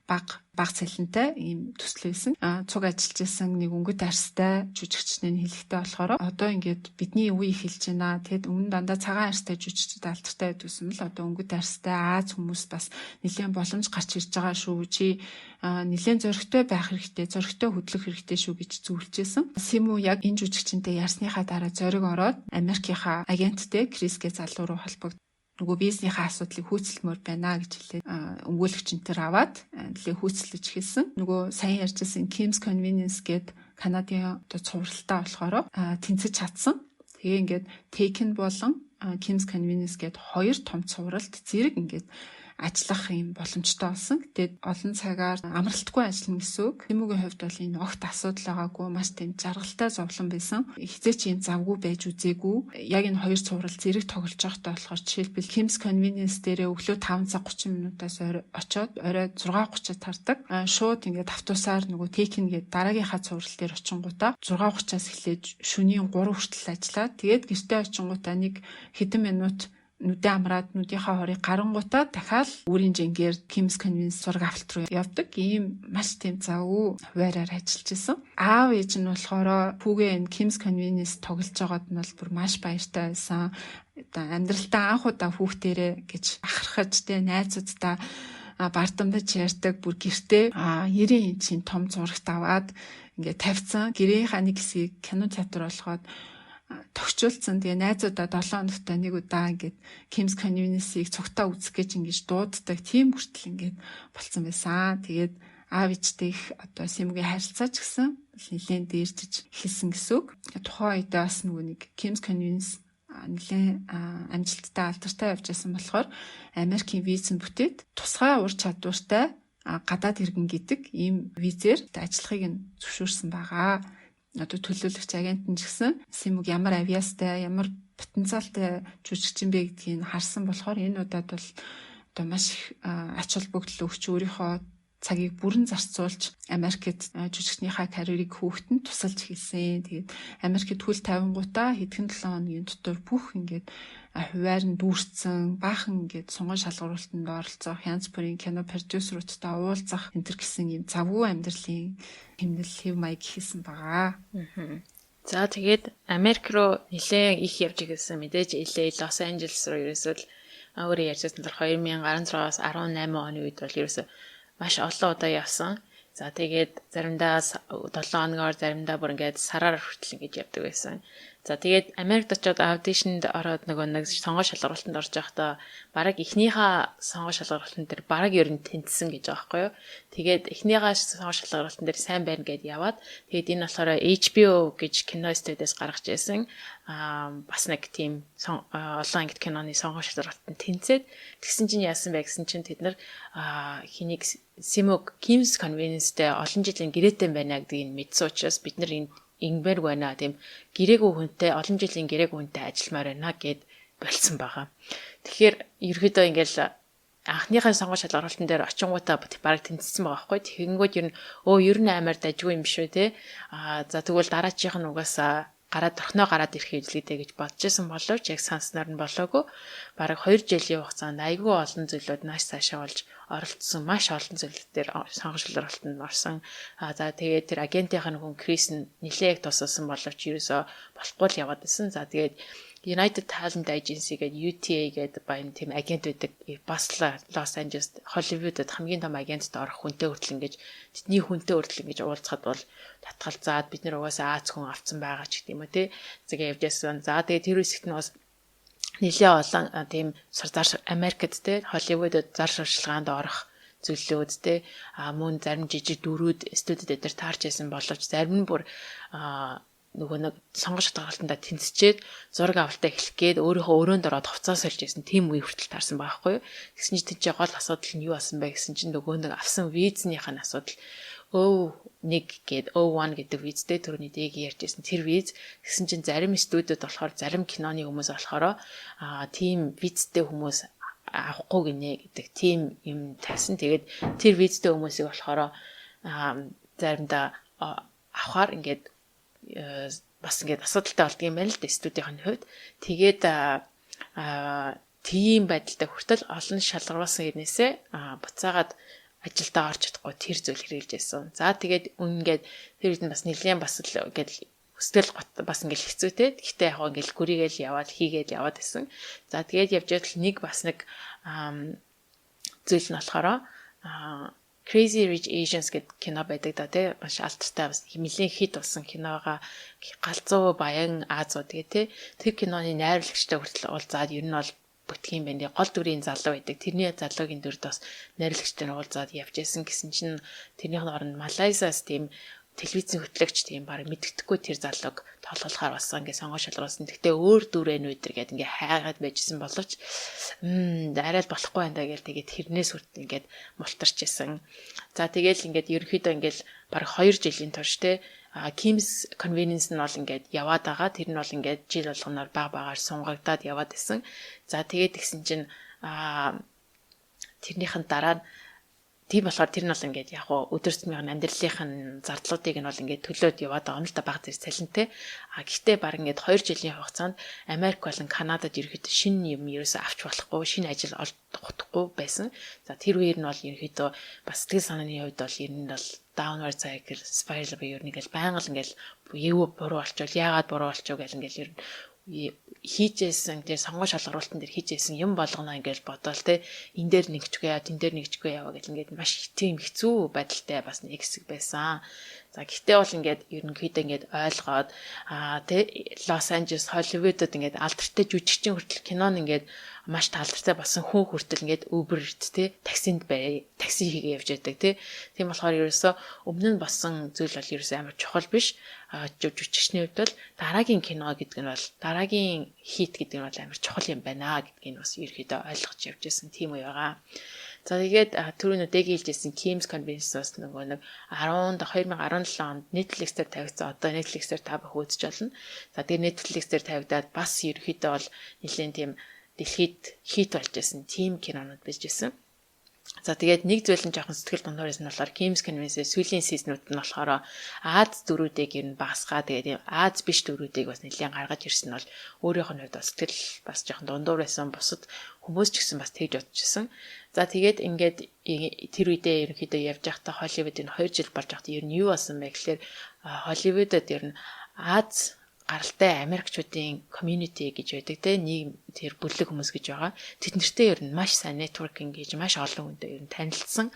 баг баг цалинтай ийм төсөл байсан. Цуг ажиллаж исэн нэг өнгөт арьстай жүжигчний хэлэхтэй болохоор одоо ингээд бидний үе эхэлж байна. Тэгэд өмнө дандаа цагаан арьстай жүжигчд алдартай байдсан л одоо өнгөт арьстай Аз хүмүүс бас нэлээд боломж гарч ирж байгаа шүү. Чи нэлээд зоригтой байх хэрэгтэй, зоригтой хөдлөх хэрэгтэй шүү гэж зөвлөжсэн. Симүү яг энэ жүжигчэнтэй ярьсныхаа дараа зориг ороод Америкийнхаа агенттэй Крисгээ залуу руу холбогд нөгөө бизнесийнхаа асуудлыг хөөцөлмөр байна гэж хэлээд өмгөөлөгч энэ төр аваад нэлээ хөөцлөж эхэлсэн. Нөгөө сайн ярьжсэн Kim's Convenience гээд Канадын одоо цувралтай болохоор тэнцэж чадсан. Тэгээ ингээд Taken болон Kim's Convenience гээд хоёр том цувралт зэрэг ингээд ажиллах юм боломжтой болсон. Тэгээд олон цагаар амралтгүй ажиллана гэсэн үг. Тэмүүгийн хувьд бол энэ огт асуудал байгаагүй, маш тийм жаргалтай зовлон байсан. Хизээч ийм завгүй байж үзээгүй. Яг энэ хоёр цуврал зэрэг тоглож байхдаа болохоор жишээлбэл Kim's Convenience дээрээ өглөө 5 цаг 30 минутаас очоод орой 6:30-ад тардаг. Шууд ингээд автобусаар нөгөө Taken гээд дараагийнхаа цуврал дээр очингуудаа 6:30-аас эхлээд шөнийн 3 хүртэл ажиллаад тэгээд гэртээ очингуудаа нэг хэдэн минут нүдэ амраад нүдийнхаа хорыг гарангуудаа дахиад үүрийн жингээр Kim's Convenience зураг авалт руу явдаг. Ийм маш тийм завгүй хуваараар ажиллаж исэн. Аав ээж нь болохоор хүүгээ энэ Kim's Convenience тоглож байгаад нь бол бүр маш баяртай байсан. Одоо амьдралтаа анх удаа хүүхдэрээ гэж ахархаж тэ найзуудтай бардамдаж ярьдаг, бүр гэртээ 90 инчийн том зурагт аваад ингээд тавьсан. Гэрийнхаа нэг хэсгийг кино театр болгоод тохижуулсан. Тэгээ найзуудаа 7 хоногт нэг удаа ингээд Kim's Convenience-ийг цугтаа үзэх гэж ингэж дууддаг. Тийм хүртэл ингээд болцсон байсан. Тэгээд Аав ээжтэй их одоо Симүгийн харилцаа ч гэсэн нэлээд дээржиж эхэлсэн гэсэн үг. Тухайн үедээ бас нөгөө нэг Kim's Convenience нэлээд амжилттай, алдартай явж байсан болохоор Америкийн виз нь бүтээд тусгай ур чадвартай гадаад иргэн гэдэг ийм визээр ажиллахыг нь зөвшөөрсөн байгаа. Одоо төлөөлөгч агент нь ч гэсэн Симүг ямар авьяастай, ямар потенциалтай жүжигчин бэ гэдгийг харсан болохоор энэ удаад бол одоо маш их ач холбогдол өгч, өөрийнхөө цагийг бүрэн зарцуулж Америкт жүжигчнийхаа карьерийг хүүхдэнд тусалж эхэлсэн. Тэгээд Америкт хөл тавингуудаа хэдхэн 7 хоногийн дотор бүх ингээд хувиар нь дүүрсэн, баахан ингээд сунган шалгаруултанд оролцох, янз бүрийн кино продюсеруудтай уулзах энэ төр гэсэн юм завгүй амьдралын хэмнэл, хэв маяг хийсэн байгаа. За, тэгээд Америк руу нэлээд их явж ирсэн. Мэдээж LA, Лос Анжелес руу ерөөсөө л өөрөө ярьжсэн бол 2016-аас 18 оны үед бол ерөөсөө маш олон удаа явсан. За, тэгээд заримдаа 7 хоногоор, заримдаа бүр ингээд сараар хүртэл ингэж явдаг байсан. За, тэгээд Америкт очиод audition д ороод нөгөө нэг сонгоо шалгаруултанд орж байхдаа бараг эхнийхээ сонгоо шалгаруултан дээр бараг ер нь тэнцсэн гэж байгаа байхгүй юу. Тэгээд эхнийхээ сонгоо шалгаруултан дээр сайн байна гэд яваад, тэгээд энэ болохоор HBO гэж кино студиэс гаргаж ирсэн бас нэг тийм олон ангит киноны сонгоо шалгаруултанд тэнцээд, тэгсэн чинь яасан бэ гэсэн чинь тэд нар хэнийг Симүг Kim's Convenience-тэй олон жилийн гэрээтэй байна гэдгийг мэдсэн учраас бид нар энэ ингэмээр байна, тийм гэрээгүй хүнтэй, олон жилийн гэрээгүй хүнтэй ажилламаар байна гэд болцсон байгаа. Тэгэхээр ерөөдөө ингээл анхныхаа сонгоо шалгаруултан дээр очингуудаа бараг тэнцсэн байгаа байхгүй. Тэгэнгүүт ер нь ер нь амар дажгүй юм шүү те. Аа, за, тэгвэл дараачих нь угаасаа гараад орхиноо гараад ирэх хэвлэгдэ гэж бодож исэн боловч яг санснаар нь болоогүй. Бараг 2 жилийн хугацаанд айгүй олон зүйлүүд нааш цаашаа болж оролцсон, маш олон зүйлүүд дээр сонгож шалралтанд орсон. А за, тэгээд тэр агентийнх нь хүн Крис нь нилээг тусалсан боловч ерөөсөө болохгүй л яваад байсан. За, тэгээд United Talent Agency гэдэг, UTA гэдэг баян тийм агент байдаг. Бас Лос Анжелес, Холливуудад хамгийн том агентд орох хүнтэй хүртэл ингэж, тэдний хүнтэй хүртэл ингэж уулзахад бол татгалзаад, бид нар угаасаа Аз хүн авцсан байгаа ч гэдэг юм уу те. Зэгээ явж байсан. За, тэгээд тэр хэсэгт нь бас нэлээ олон тийм зар Америкт те, Холливуудад зар сурталчилгаанд орох зүйлүүд те, мөн зарим жижиг дүрүүд студид дээр таарч байсан боловч зарим нь бүр нөгөө нэг сонгож шалгалтандаа тэнцчээд зураг авалтаа эхлэх гээд өөрийнхөө өрөөнд ороод хувцас сольж байсан тийм үе хүртэл таарсан байхгүй юу. Тэгсэн чинь тийч гол асуудал нь юу болсон бэ гэсэн чинь нөгөө нэг авсан визнийх нь асуудал, O1 гээд O1 гэдэг визтэй, түрүүний дээг ярьжсэн тэр виз. Тэгсэн чинь зарим студиуд болохоор, зарим киноны хүмүүс болохоор тийм визтэй хүмүүс авахгүй гинэ гэдэг тийм юм тавьсан. Тэгээд тэр визтэй хүмүүсийг болохоор заримдаа авахар ингээд бас ингээд асуудалтай болдго юм байна л да студийн хувьд. Тэгээд тийм байдалтай хүртэл олон шалгаруулсан хэрнээсээ буцаагаад ажилдаа орж чадахгүй тэр зүйл хэрэгжилж байсан. За, тэгээд ингээд тэр үед нь бас нэлээд бас л ингээд өсгөл бас ингээл хэцүү те. Гэхдээ яг ингээл гүрийгээл яваад хийгээл яваад байсан. За, тэгээд явж байтал нэг бас нэг зүйл нь болохоор Crazy Rich Asians гэдэг кино байдаг да тий, маш алдартай, бас нэлээд хит болсон киноога, галзуу баян Азууд гээ тий, тэр киноны найруулагчтай хүртэл уулзаад, ер нь бол бүтгийм байна. Гол дүрийн залуу байдаг. Тэрний залуугийн дүрд бас найруулагчтай уулзаад явж исэн гэсэн чинь тэрнийх нь оронд Малайзаас тийм телевизийн хөтлөгч, тийм баг мэддэхгүй тэр залууг тоглохоор болсон, ингээ сонгоо шалгаруулсан. Гэхдээ өөр дүр ээ нүдэр гээд ингээ хайгаад байжсэн боловч арай л болохгүй байна даа гээл тэгээд тэрнээс хүрт ингээд мултарч исэн. За, тэгэл ингээд ерөнхийдөө ингээл баг 2 жилийн турш те, Kim's Convenience нь бол ингээд яваад байгаа. Тэр нь бол ингээд жил болгоноор баг багаар сунгагдаад яваад исэн. За, тэгээд тэгсэн чинь тэрнийхэн дараа нь тийм болохоор тэр нь бол ингээд яг уу өдөр тутмын амьдралынх нь зардлуудыг нь бол ингээд төлөөд яваад байгаа юм л да, баг зэрэг цалинтай. А гэхдээ баг ингээд 2 жилийн хугацаанд Америк болон Канадад ерөөхдөө шинэ юм ерөөсөө авч болохгүй, шинэ ажил олдохгүй байсан. За, тэр үеэр нь бол ерөөхдөө бас сэтгэл санааны хувьд бол ер нь бол downward cycle spiral буюу ер нь ингээл байнга л ингээл юу буруу болчихвол, яагаад буруу болчихов гэл ингээл ер нь Хийжсэн тэр сонгоо шалгаруултан дээр хийжсэн юм болгоно ингээл бодоол те, энэ дээр нэгчгүй яа, тэн дээр нэгчгүй яваа гэл ингээд маш тийм хэцүү байдалтай бас нэг хэсэг байсан. За, гэхдээ бол ингээд ерөнхийдөө ингээд ойлгоод тэ, Лос Анжелес, Холливудод ингээд алдартай жүжигчин хүртэл, кинон ингээд маш талартай болсон хүн хүртэл ингээд Uber те, таксинд бай, такси хийгээ явж байдаг те. Тийм болохоор ерөөсөө өмнө нь болсон зүйл бол ерөөсөө амар чухал биш. Жүжигчний хувьд бол дараагийн кино гэдэг нь бол, дараагийн хит гэдэг нь бол амар чухал юм байна гэдгийг бас ерөөхдөө ойлгож явж байсан тийм үе байгаа. За, тэгээд түрүүн дэги хэлжсэн Kim's Convenience нөгөө нэг 10 2017 онд Netflix дээр тавигдсан. Одоо Netflix дээр та бүхэн үзэж болно. За, тэгээд Netflix дээр тавигдаад бас ерөөхдөө бол нэлээд тийм дэлхийд хит болж исэн тийм кинонууд байж исэн. За, тэгээд нэг зүйл нь жоохон сэтгэл дундуур байсан нь болохоор Kim's Convenience сүүлийн season үүд нь болохоор Ази дүрүүдийг ер нь багасгаа, тэгээд ийм Ази биш дүрүүдийг бас нэлээд гаргаж ирсэн нь бол өөрийнх нь хувьд бас сэтгэл бас жоохон дундуур байсан. Бусад хүмүүс ч гэсэн бас тэгж бодож исэн. За, тэгээд ингээд тэр үедээ ерөнхийдөө явж байхдаа Холливуд энэ 2 жил болж байхдаа ер нь юу болсон бэ гэхээр Холливудад ер нь Ази гаралтай Америкчуудын community гэж байдаг те, нийгэм, тэр бүлэг хүмүүс гэж байгаа. Тэд нартэй ер нь маш сайн networking гэж маш олон хүнтэй ер нь танилцсан.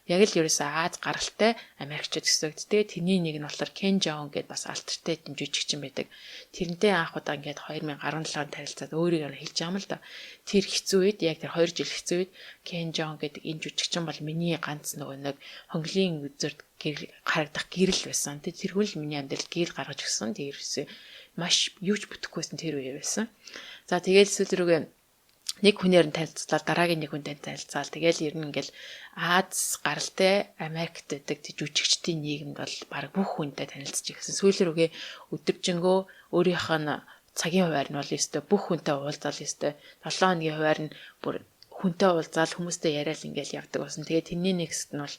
Яг л ерөөсөө Ази гаралтай Америкчууд гэсэн үг. Тэгээ тэрний нэг нь болохоор Ken Jeong гэдээ бас алдартай тийм жүжигчин байдаг. Тэрнтэй анх удаа ингээд 2017 онд танилцаад өөрийг нь хэлж байгаа юм л да. Тэр хэцүү үед, яг тэр 2 жил хэцүү үед Ken Jeong гэдэг энэ жүжигчин бол миний ганц нөгөө нэг хонглын үзэрд харагдах гэрэл байсан. Тэр хүн л миний амьдралд гэрэл гаргаж өгсөн. Тэр ерөөсөө маш юу ч бүтэхгүйсэн тэр үе байсан. За, тэгээд сүүл рүүгээ нэг хүнээр нь танилцлаа, дараагийн нэг хүнтэй танилцаал, тэгэл ер нь ингээл Ази гаралтай Америкт байдаг жүжигчдийн нийгэмд бол баг бүх хүнтэй танилцж ирсэн. Сүүл рүүгээ өдөржингөө өөрийнх нь цагийн хуваар нь бол ёстой бүх хүнтэй уулзаал, ёстой 7 хоногийн хуваар нь бүр хүнтэй уулзаал, хүмүүстэй яриад ингээл явдаг болсон. Тэгээ тэрний нэг хэсэгт нь бол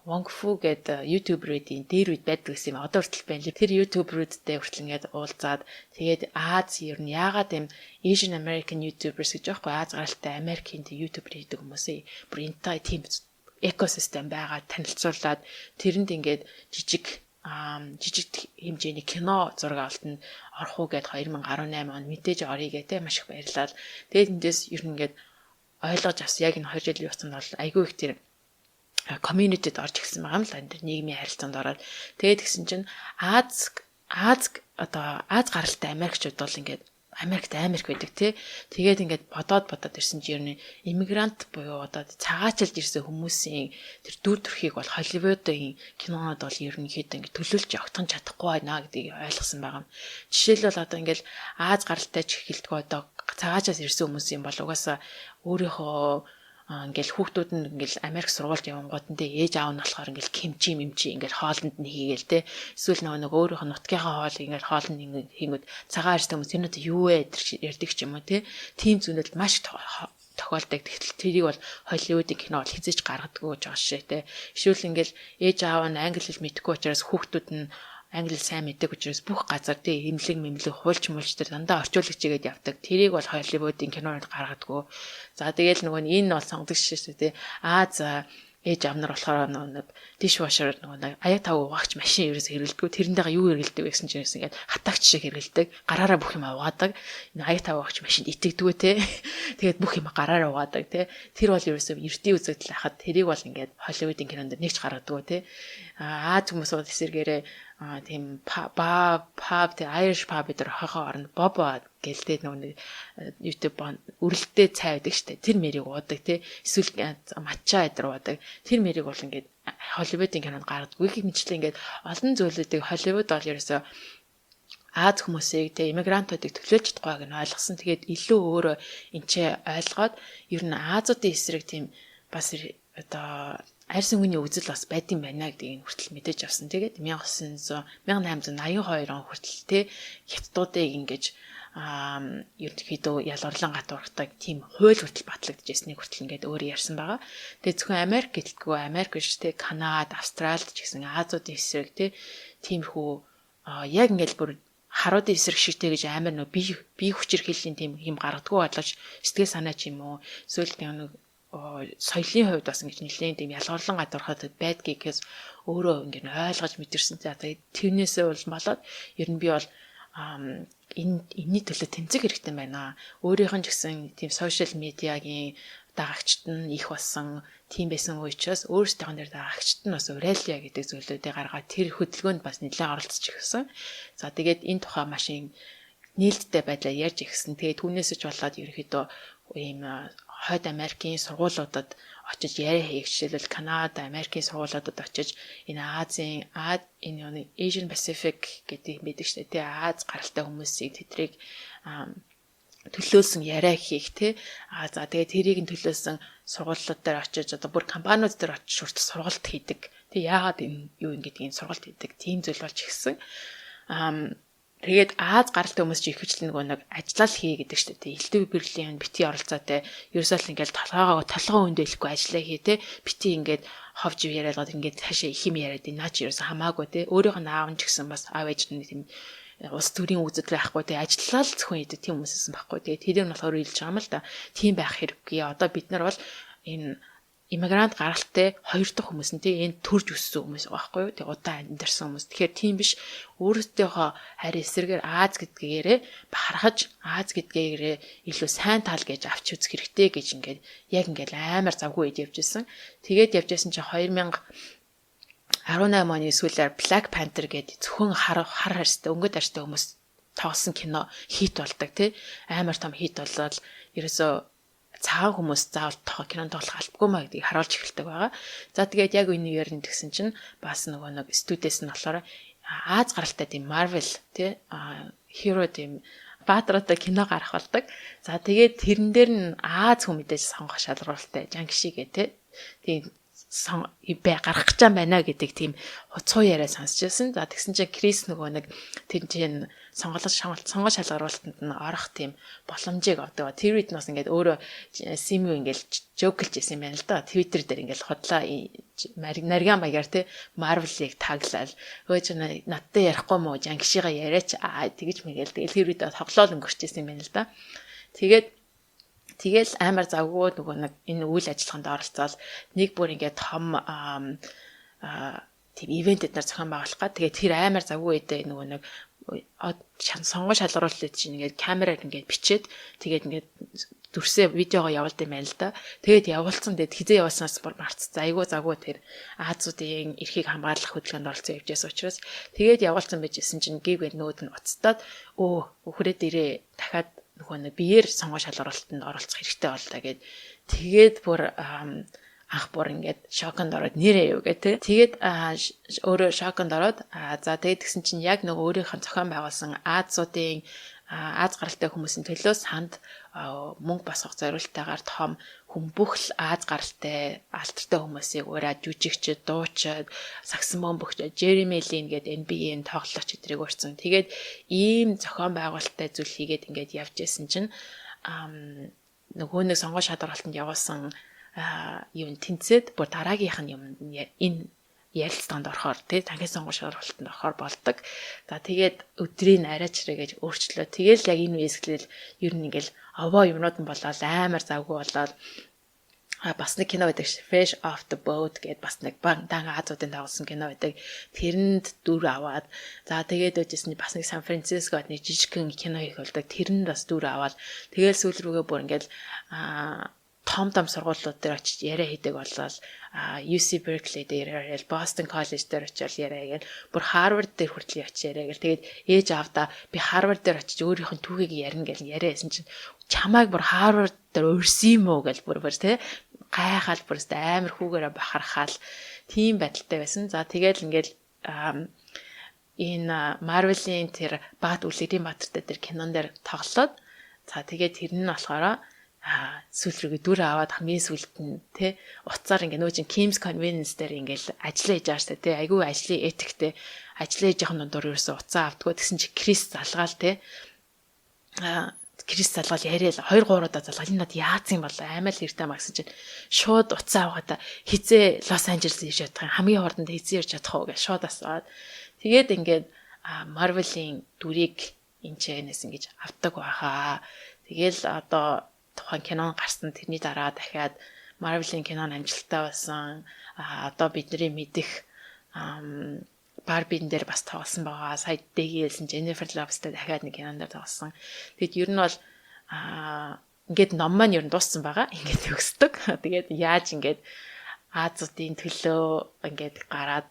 Wong Fu гэдэг YouTuber үүдийн дээр үед байдаг гэсэн юм. Одоо хүртэл байна. Тэр YouTuber үүдтэй хүртэл ингээд уулзаад, тэгээд Ази ер нь яагаад юм Asian American YouTubers гэж байхгүй, Ази гаралтай Америкийн YouTuber хийдэг хүмүүсээ бүр энтэй тийм экосистем байгаа танилцуулаад, тэрэнд ингээд жижиг жижиг хэмжээний кино зураг авалтанд орох уу гэд 2018 онд мэдээж оръё гэх те, маш их баярлалаа. Тэгээд эндээс ер нь ингээд ойлгож авсан, яг энэ 2 жилийн хугацаанд бол айгүй их тэр community д орж ирсэн байгаа юм л энэ нийгмийн харилцаанд ороод. Тэгээд тэгсэн чинь Ази одоо Ази гаралтай Америкчууд бол ингээд Америкт Америк байдаг тий. Тэгээд ингээд бодоод бодоод ирсэн чинь ер нь иммигрант буюу одоо цагаачилж ирсэн хүмүүсийн тэр дүр төрхийг бол Холливуудын кинонод бол ерөнхийдөө ингээд төлөөлж огтхон чадахгүй байна гэдгийг ойлгосон байгаа юм. Жишээлбэл, одоо ингээд Ази гаралтай ч хэлдэггүй, одоо цагаачаас ирсэн хүмүүс юм бол угаасаа өөрийнхөө ингээл хүүхдүүд нь ингээл Америк сургуульд явангууд нь те, ээж аав нь болохоор ингээл кимчи мимчи ингээл хоолнд нь хийгээл те, эсвэл нөгөө нэг өөрийнх нь нутгийнхаа хоол ингээл хоолнд ингээд хийнгүүд цагаан арьстай хүмүүс тэр нь юу вэ ярьдаг ч юм уу те, тийм зүйлүүд маш тохиолдог. Тэгтэл тэрийг бол Холливуудын кино бол хэзээ ч гаргадаггүй гэж байгаа шээ те. Эсвэл ингээл ээж аав нь англи хэл мэдэхгүй учраас хүүхдүүд нь англи сайн мэддэг учраас бүх газар тий, имлэг мэмлэг, хуульч мулч тэр дандаа орчуулагч игээд явдаг. Тэрийг бол Холливуудын кинонд гаргадаггүй. За, тэгэл нөгөө нь энэ бол сонгодог шээ тий. Аа за, ээж аав нар болохоор нөгөө нэг dishwasher, нөгөө нэг аяг тав угаагч машин ерөөс хэрэглэдэггүй. Тэрнтэйгээ юу хэрэглэдэг вэ гэсэн чинь ерөөс ингээд хатаагч шиг хэрэглэдэг. Гараараа бүх юм угаадаг. Энэ аяг тав угаагч машинд итгэдэггүй те. Тэгээд бүх юм гараараа угаадаг те. Тэр бол ерөөсөө эртний үзэгдэл хахад тэрийг бол ингээд Холливуудын кинонд нэг ч гаргадаггүй те. Аа хүмүүс бол эсэргээрээ тийм ба pub тэ, Irish pub дээр хохоо орно, boba гэлтэй нөгөө нэг YouTube үрэлттэй цай байдаг штэ, тэр мэрийг уудаг те, эсвэл матча эдэр уудаг. Тэр мэрийг бол ингээд Холливуудын кинонд гаргадаггүй гэх мэтлээ ингээд олон зүйлүүдийг Холливуд бол ерөөсөө Ази хүмүүсийг те, иммигрантуудыг төлөөлж чадахгүй гэж ойлгосон. Тэгээд илүү өөрөө энэ ч ойлгоод ер нь Азиудын эсрэг тийм бас одоо арьс өнгөний үзэл бас байдсан байна гэдгийг хүртэл мэдээж авсан. Тэгээд 1900 1882 он хүртэл те, хятадуудыг ингэж ерөнхийдөө ялгарлан гатуурхдаг тийм хууль хүртэл батлагдаж ирснийг хүртэл ингээд өөрөө ярьсан байгаа. Тэгээ зөвхөн Америк гэлтгүй, Америк биш те, Канад, Австралид ч гэсэн Азиудын эсрэг те, тиймэрхүү яг ингээд бүр харуудын эсрэг шигтэй гэж амар нөө бие хүчирхийллийн тийм юм гаргадаггүй болгож сэтгэл санаа ч юм уу, эсвэл нэг соёлын хувьд бас ингэж нэлээд тийм ялгарлан гадуурхаад байдгийг гэхээс өөрөө ингэ ойлгож мэдэрсэн. За, тэгээд тэрнээсээ бол болоод ер нь би бол Энэ энэний төлөө тэмцэх хэрэгтэй байна. Өөрийнх нь ч гэсэн тийм social media-гийн дагагчд нь их болсон тийм байсан учраас өөрсдийнх нь дээр дагагчд нь бас уриалъя гэдэг зүйлүүдийг гаргаад тэр хөдөлгөөнд бас нэлээд оролцож ирсэн. За, тэгээд энэ тухай маш нээлттэй байдлаар ярьж ирсэн. Тэгээд түүнээс ч болоод ерөнхийдөө ийм хойд Америкийн сургуулиудад очиж яриа хийх, жишээлбэл Канада, Америкийн сургуулиудад очиж энэ Азийн, энэ Asian Pacific гэдэг юм байдаг шүү дээ. Тэгээ Ази гаралтай хүмүүсийг, тэдрийг төлөөлсөн яриа хийх, те. А за, тэгээ тэрийг нь төлөөлсөн сургуулиуд дээр очиж, одоо бүр компаниуд дээр очиж хүртэл сургалт хийдэг. Тэг яагаад энэ юу юм гэдгийг сургалт хийдэг. Тийм зүйл болж ирсэн. Тэгээд Ази гаралтай хүмүүс чи ихэвчлэн нөгөө нэг ажиллал хий гэдэг шүү дээ. Элдв бэрлийн бити оролцоотой. Ерөөсөө л ингээл толгоогоо толгоо өндөлөхгүй ажиллаа хий, те. Бити ингээд ховж яриад ингээд цаашаа их юм яриад, наа чи ерөөсөө хамаагүй, те. Өөрийнх нь аав нь ч гэсэн бас аав ээж нь тийм улс төрийн үзэл байхгүй, те, ажиллаа л зөвхөн хийдэг тийм хүмүүссэн байхгүй. Тэгээд тэр нь болохоор илж байгаа юм л да. Тийм байх хэрэггүй. Одоо бид нар бол энэ иммигрант гаралтай хоёр дахь хүмүүс нь, тий, энэ төрж өссөн хүмүүс байгаа байхгүй юу? Тэг удаан амьдарсан хүмүүс. Тэгэхээр тийм биш. Өөрсдийнхөө харин эсрэгээр Ази гэдгээрээ бахархаж, Ази гэдгээрээ илүү сайн тал гэж авч үзэх хэрэгтэй гэж ингээд яг ингээд амар завгүй үед явж исэн. Тэгээд явж исэн чинь 2018 оны сүүлээр Black Panther гэдэг зөвхөн хар хар харьстай, өнгөт арьстай хүмүүс тоглосон кино хит болдог, тий, амар том хит болоод ерөөсөө цагаан хүмүүс заавал кинонд тоглох албагүй маа гэдгийг харуулж эхэлдэг байгаа. За, тэгээд яг энэ үеэр нь тэгсэн чинь бас нөгөө нэг студиэс нь болохоор Ази гаралтай тийм Marvel, тий, hero, тийм баатраатай кино гарах болдог. За, тэгээд тэрэн дээр нь Ази хүн мэдээж сонгох шалгаруултай Жангши гэ, тий. Тийм бай гаргах гэж байна гэдэг тийм хуцуу яриа сонсч байсан. За, тэгсэн чинь Крис нөгөө нэг тэр чинь сонголт сонгоо шалгаруулалтанд нь орох тийм боломжийг авдаг. Тэр үед нь бас ингээд өөрөө Симю ингээд joke лж исэн юм байна л да. Twitter дээр ингээд худлаа нарийн маягаар, те, Marvel-ыг таглал. "Өө, чи надтай ярихгүй мó, Жангшига яриач" аа тэгэж мэгэл, тэгэл тэр үед тоглоол өнгөрчээсэн юм байна л да. Тэгэл амар завгүй нөгөө нэг энэ үйл ажиллагаанд оролцоол нэг бүр ингээд том тийм event эднэр зохион байгуулах га. Тэгээд тэр амар завгүй үедээ нөгөө нэг сонгоо шалгаруулалт чинь ингээд камераар ингээд бичээд, тэгээд ингээд дүрсээ видеогоо явуулд юм байна л да. Тэгээд явуулсан. Тэгээд хизээ явуулснаас бүр марцсан. Айгуу завгүй тэр Азиудын эрхийг хамгаалах хөдөлгөөнд оролцсон явж байсан учраас тэгээд явуулсан байж исэн чинь гівгээ нөөд нь уцтаад, өө өхрөө дээрээ дахиад нөгөө нэг биеэр сонгоо шалгаруулалтанд оролцох хэрэгтэй боллоо гэд. Тэгээд бүр анх бүр ингээд шоконд ороод, нэрээ юу гэ, тэ. Тэгээд өөрөө шоконд ороод, за, тэгээд тэгсэн чинь яг нөгөө өөрийнх нь зохион байгуулсан Азиудын, Ази гаралтай хүмүүсийн төлөө санд мөнгө босгох зорилттойгоор том хүн бүх л Ази гаралтай алдартай хүмүүсийг ураад, жүжигчд, дуучид, саксофон бөгч Жереми Лин гэдэг NBA-ийн тоглогч эдрийг урьсан. Тэгээд ийм зохион байгуулалттай зүйл хийгээд ингээд явж исэн чинь нөгөө нэг сонгоо шалралтанд явуулсан юм тэнцээд бүр дараагийнх нь юм энэ ярилцлаганд орохоор, тий, танхим сонгоо шалралтанд орохоор болдог. За, тэгээд өдрийг арайчраа гэж өөрчлөө. Тэгэл яг энэ үеэсгэлэл ер нь ингээл овоо юмнууд нь болоод амар завгүй болоод, бас нэг кино байдаг ш. Fresh Off the Boat гэдэг бас нэг дан Азиудын тоглосон кино байдаг. Тэрэнд дүр аваад, за, тэгээд байжсэн бас нэг Сан Францискод нэг жижигхэн кино хийх болдог. Тэрэнд бас дүр аваад, тэгэл сүүл рүүгээ бүр ингээл том том сургуулиуд дээр очиж яриа хийдэг болоод, UC Berkeley дээр яриа, Boston College дээр очиод яриа гээл, бүр Harvard дээр хүртэл очиж яриа гээл. Тэгээд ээж аавда би Harvard дээр очиж өөрийнх нь түүхийг ярина гэл яриа байсан чинь чамайг бүр Harvard дээр урьсан юм уу гэл бүр бүр тэ гайхаал, бүр амар хүүгээрээ бахархаал тийм байдалтай байсан. За, тэгэл ингээл энэ Marvel-ийн тэр баат үлгэрийн баатартай тэр кинон дээр тоглоод, за, тэгээд тэр нь болохоор сүүл рүүгээ дүр аваад, хамгийн сүүлд нь, тэ, утсаар ингээ нөө чин Kim's Convenience дээр ингээл ажиллаа хийж байгаа штэ, тэ, айгүй ажлын этиктэй ажиллаа хийж явах дундуур ерөөсөө утсаа авдггүй. Тэгсэн чи Крис залгаал, тэ, Крис залгаал яриа л 2 3 удаа залгаал, энэ над яац юм бол аймаа л хэртэй маа гэсэн чинь шууд утсаа аваад, хизээ Лос Анжелес ирж чадах юм, хамгийн хурданд хизээ ирж чадах уу гэж шууд асууад, тэгээд ингээд Marvel-ийн дүрийг энэ чэнэс ингэж авдаг байхаа. Тэгэл одоо тухайн кино гарсан, тэрний дараа дахиад Marvel-ийн кино амжилттай болсон. А одоо бидний мэдих Барбин дээр бас тоглосон байгаа. Сая дэги хэлсэн Jennifer Lopez-тэй дахиад нэг кинон дээр тоглосон. Тэгэд ер нь бол ингээд ном маань ер нь дууссан байгаа. Ингээд төгсдөг. Тэгээд яаж ингээд Азиудын төлөө ингээд гараад,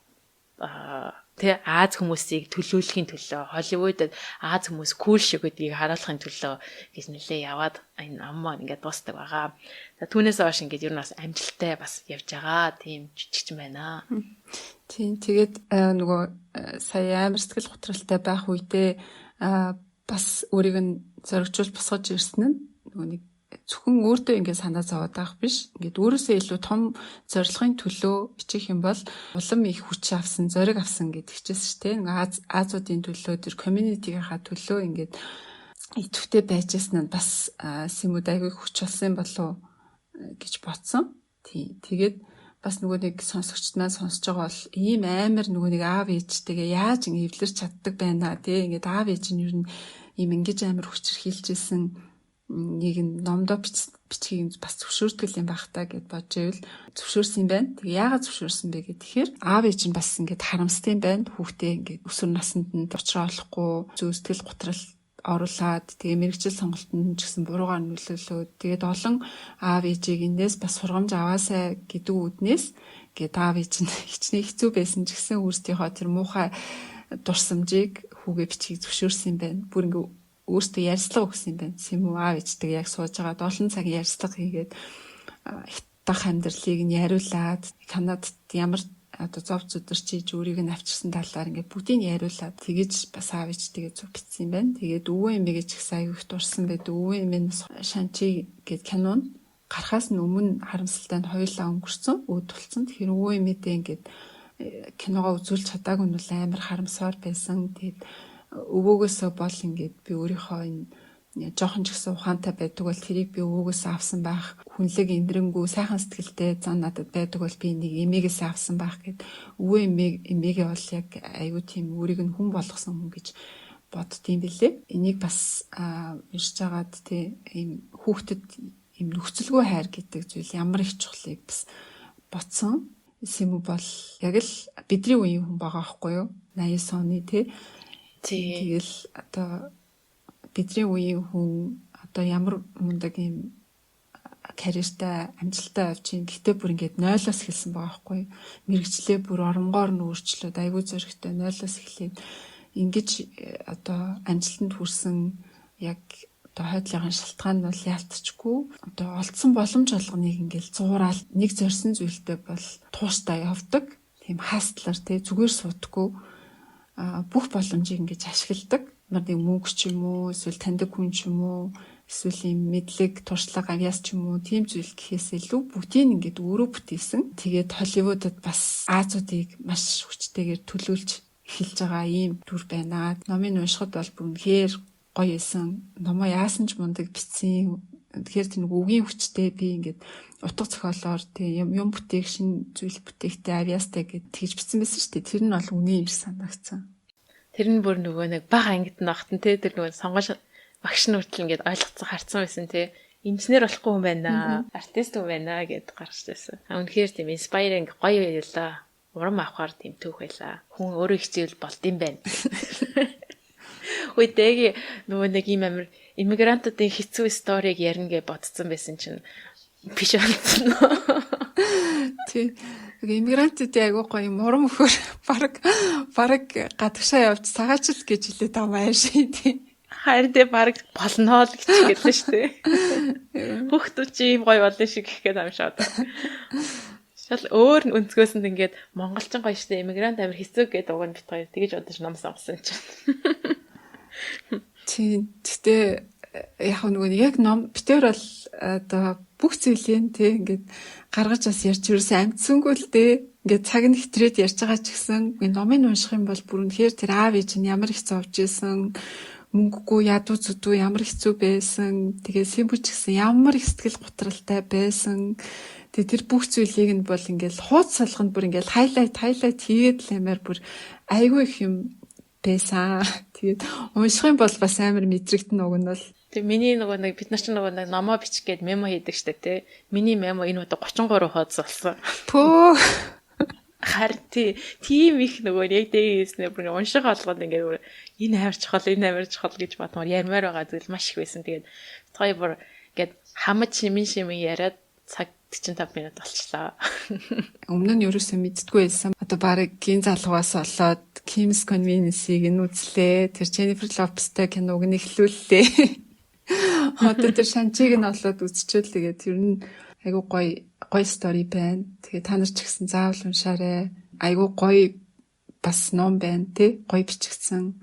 тэ, Ази хүмүүсийг төлөөлөхийн төлөө, Холливуудад Ази хүмүүс cool шиг гэдгийг харуулахын төлөө гэж нэлээ яваад энэ ном маань ингээд дуусдаг байгаа. За, түүнээс хойш ингээд ер нь бас амжилттай бас явж байгаа тийм жижигчин байна. Тийм, тэгээд нөгөө сая амар сэтгэл готролтой байх үедээ бас өөрийг нь зоригжуул босгож ирсэн нь нөгөө нэг зөвхөн өөртөө ингээд санаа зовоод байх биш. Ингээд өөрөөсөө илүү том зорилгын төлөө бичих юм бол улам их хүч авсан, зориг авсан гэдэг хичээсэн шүү дээ. Ингээ Азиудын төлөө, тэр community-гийнхаа төлөө ингээд идэвхтэй байжсэн нь бас Симүүд айгүй хүч болсон юм болов уу гэж бодсон. Тий. Тэгээд бас нөгөө нэг сонсогчд маань сонсож байгаа бол ийм амар нөгөө нэг аав ээжтэйгээ яаж ингэ эвлэрч чаддаг байна тий. Ингээд аав ээж нь ер нь ийм ингэж амар хүчирхийлжсэн нэг нь номдоо бичгийг бас зөвшөөрдөг юм байх та гэд бодож байвал зөвшөөрсөн юм байна. Тэгээ яагаад зөвшөөрсөн бэ гэхээр аав ээж нь бас ингээд харамсдаг юм байна. Хүүхдээ ингээд өсвөр наснд нь учраа олохгүй зөө сэтгэл готрол оруулаад, тэгээ мэргэжил сонголтод нь ч гэсэн буруугаар нөлөөлөөд, тэгээд олон аав ээжийг эндээс бас сургамж аваасай гэдэг үүднээс гээд аав ээж нь хичнээн хэцүү байсан ч гэсэн өөрсдийнхөө тэр муухай дурсамжийг хүүгээ бичгийг зөвшөөрсөн юм байна. Бүр ингээ өөртөө ярьцлага өгсөн юм байна. Симүү аав ээжтэйгээ яг сууж байгаа олон цаг ярьцлага хийгээд, хятадах амьдралыг нь яриулаад, Канадад ямар одоо зов зүдэрч хийж өөрийг нь авчирсан талаар ингээд бүгдийг нь яриулаад тэгэж бас аав ээжтэйгээ зүг бичсэн юм байна. Тэгээд өвөө эмээгээ ч гэсэн аягүй их дурсан байдаг. Өвөө эмээ нь Шанчи гээд кинонд гарахаас нь өмнө харамсалтай нь хоёулаа өнгөрцөн, өөд болцсон. Тэгэхээр өвөө эмээдээ ингээд киногоо үзүүлж чадаагүй нь бол амар харамсаар байсан. Тэгээд өвөөгөөсөө бол ингээд би өөрийнхөө энэ жоохон ч гэсэн ухаантай байдаг бол тэрийг би өвөөгөөс авсан байх. Хүнлэг инэрэнгүү сайхан сэтгэлтэй зан надад байдаг бол би нэг эмээгээс авсан байх гэд өвөө эмээгээ бол яг аюу тийм өөрийг нь хүн болгосон хүн гэж боддгийм билээ. Энийг бас уншиж агаад тий ийм хүүхдэд ийм нөхцөлгүй хайр гэдэг зүйл ямар их чухлыг бас бодсон. Симүү бол яг л бидний үеийн хүн байгаа байхгүй юу? 89 оны тий. Тэгэл одоо бидний үеийн хүн одоо ямар мундаг юм карьертай амжилттай явж чинь. Гэтэ бүр ингээд нойлоос эхэлсэн байгаа байхгүй юу? Мэргэжлээ бүр оронгоор нь өөрчлөөд, айгүй зоригтой нойлоос эхлээд ингэж одоо амжилтанд хүрсэн яг одоо хойдлын шалтгаан нь бол яалтчгүй одоо олдсон боломж болгоныг ингээл зуураал нэг зорьсон зүйлтэй бол тууштай явдаг. Тийм hustler тий, зүгээр суудаггүй, бүх боломжийг ингэж ашигладаг. Нар нэг мөнгө ч юм уу, эсвэл таньдаг хүн ч юм уу, эсвэл ийм мэдлэг, туршлага, авьяас ч юм уу, тийм зүйл гэхээс илүү бүгдийг ингээд өөрөө бүтээсэн. Тэгээд Холливуудад бас Азиудыг маш хүчтэйгээр төлөөлж эхэлж байгаа ийм дүр байна. Номыг уншихад бол бүр үнэхээр гоё исэн. Номоо яасан ч мундаг бичсэн. Тэгэхээр тэр нэг үгийн хүчтэй би ингээд утга зохиолоор тий юм юм бүтээх, шинэ зүйл бүтээхтэй авьяастай гэд тэгж бичсэн байсан шүү дээ. Тэр нь бол үнэн юм шиг санагдсан. Тэр нь бүр нөгөө нэг бага ангид нь багтан тий тэр нөгөө сонгож багш нь хүртэл ингээд ойлгоцсон харцсан байсан тий, инженер болохгүй хүн байна, артист хүн байна гэд гаргаж байсан. Үнэхээр тийм inspiring гоё байлаа. Урам авахар тийм түүх байлаа. Хүн өөрөө хичээвэл болд юм байна. Үгүй дэги нөгөө нэг ийм амир иммигрантуудын хэцүү story-г ярина гэж бодсон байсан чинь биш болсон. Тий. Иммигрантуудын айгуу гоё юм урам өгөхөр бараг гадагшаа явж цагаачл гэж хэлээд байгаа юм ааш тий. Харин тэ бараг болно л гэж хэллээ шүү дээ. Хүүхдүүд чи ийм гоё болно шиг гэх гээд юм шиг одоо. Шал өөр өнцгөөс нь ингээд монголчин гоё штэ, иммигрант амир хэцүү гэдэг уг нь бит хоёр тэгэж бодож ном сонгосон чинь. Тийм. Гэтэ яг нөгөө яг ном битээр бол одоо бүх зүйлийн тий ингээд гаргаж бас ярьж ерөөсөө амтсангүй л дээ. Ингээд цаг нь хэтрээд ярьж байгаа ч гэсэн номыг унших юм бол бүр үнэхээр тэр аав ээж нь ямар их зовж исэн, мөнгөгүй ядуу зүдүү ямар хэцүү байсан. Тэгээ Симбүч гэсэн ямар их сэтгэл готралтай байсан. Тэгээ тэр бүх зүйлийг нь бол ингээл хууц салганд бүр ингээл highlight highlight хийгээд л ямар бүр айгүй их юм байсан. Тэгээд унших юм бол бас амар мэдрэгдэн уг нь бол. Тэг миний нөгөө нэг бид нар ч нөгөө нэг номоо бичих гээд memo хийдэг штэ тий. Миний memo энэ удаа 33 хуудас болсон. Пөө. Харин тийм их нөгөө яг дээр хийснээр бүр унших болгоод ингээд бүр энэ амар чухал, энэ амар чухал гэж бодмоор ярмаар байгаа зүйл маш их байсан. Тэгээд хоёр бүр ингээд хамаж шимэн шимэн яриад цаг 45 минут болчлоо. Өмнө нь ерөөсөө мэддэггүй байсан. Одоо бараг гин залгуус болоод Kim's Convenience-ийг нь үзлээ. Тэр Jennifer Lopez-тай киног нь эхлүүллээ. Одоо тэр Шанчиг нь олоод үзчихвэл тэгээд ер нь айгуу гоё гоё story байна. Тэгээ та нар ч гэсэн заавал уншаарай. Айгуу гоё бас ном байна тий. Гоё бичигдсэн.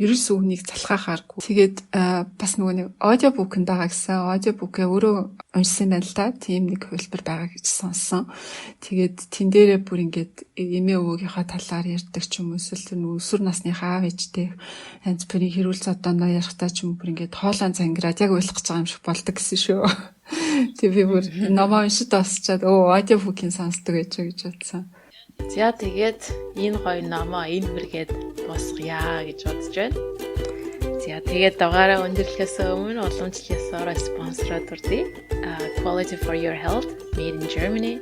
Ерөөсөө үнийг залхаахааргүй. Тэгээд бас нөгөө нэг audiobook нь байгаа гэсэн. Audiobook-ээ өөрөө уншсан байна л да. Тийм нэг хувилбар байгаа гэж сонссон. Тэгээд тэн дээрээ бүр ингээд эмээ өвөөгийнхаа талаар ярьдаг ч юм уу эсвэл тэр нөгөө өсвөр насныхаа аав ээжтэй янз бүрийн хэрүүл зодоондоо ярихдаа ч юм бүр ингээд хоолой зангираад яг уйлах гэж байгаа юм шиг болдог гэсэн шүү. Тэг би бүр номоо уншид босчоод өө audiobook-ийг сонсдог гэж гэж бодсон. За, тэгээд энэ гоё номоо энэ хүргээд дуусгая гэж бодож байна. За, тэгээд дугаараа өндөрлөхөөс өмнө уламжлал ёсоор спонсороо дурдъя. Quality for your health, made in Germany,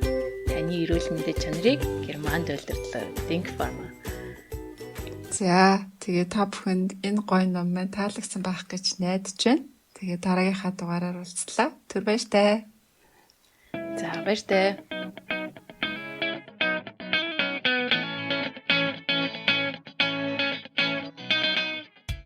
таны эрүүл мэндийн чанарыг Германд үйлдвэрлэв. Think Pharma. За, тэгээд та бүхэнд энэ гоё ном маань таалагдсан байх гэж найдаж байна. Тэгээд дараагийнхаа дугаараар уулзлаа. Түр баяртай. За, баяртай.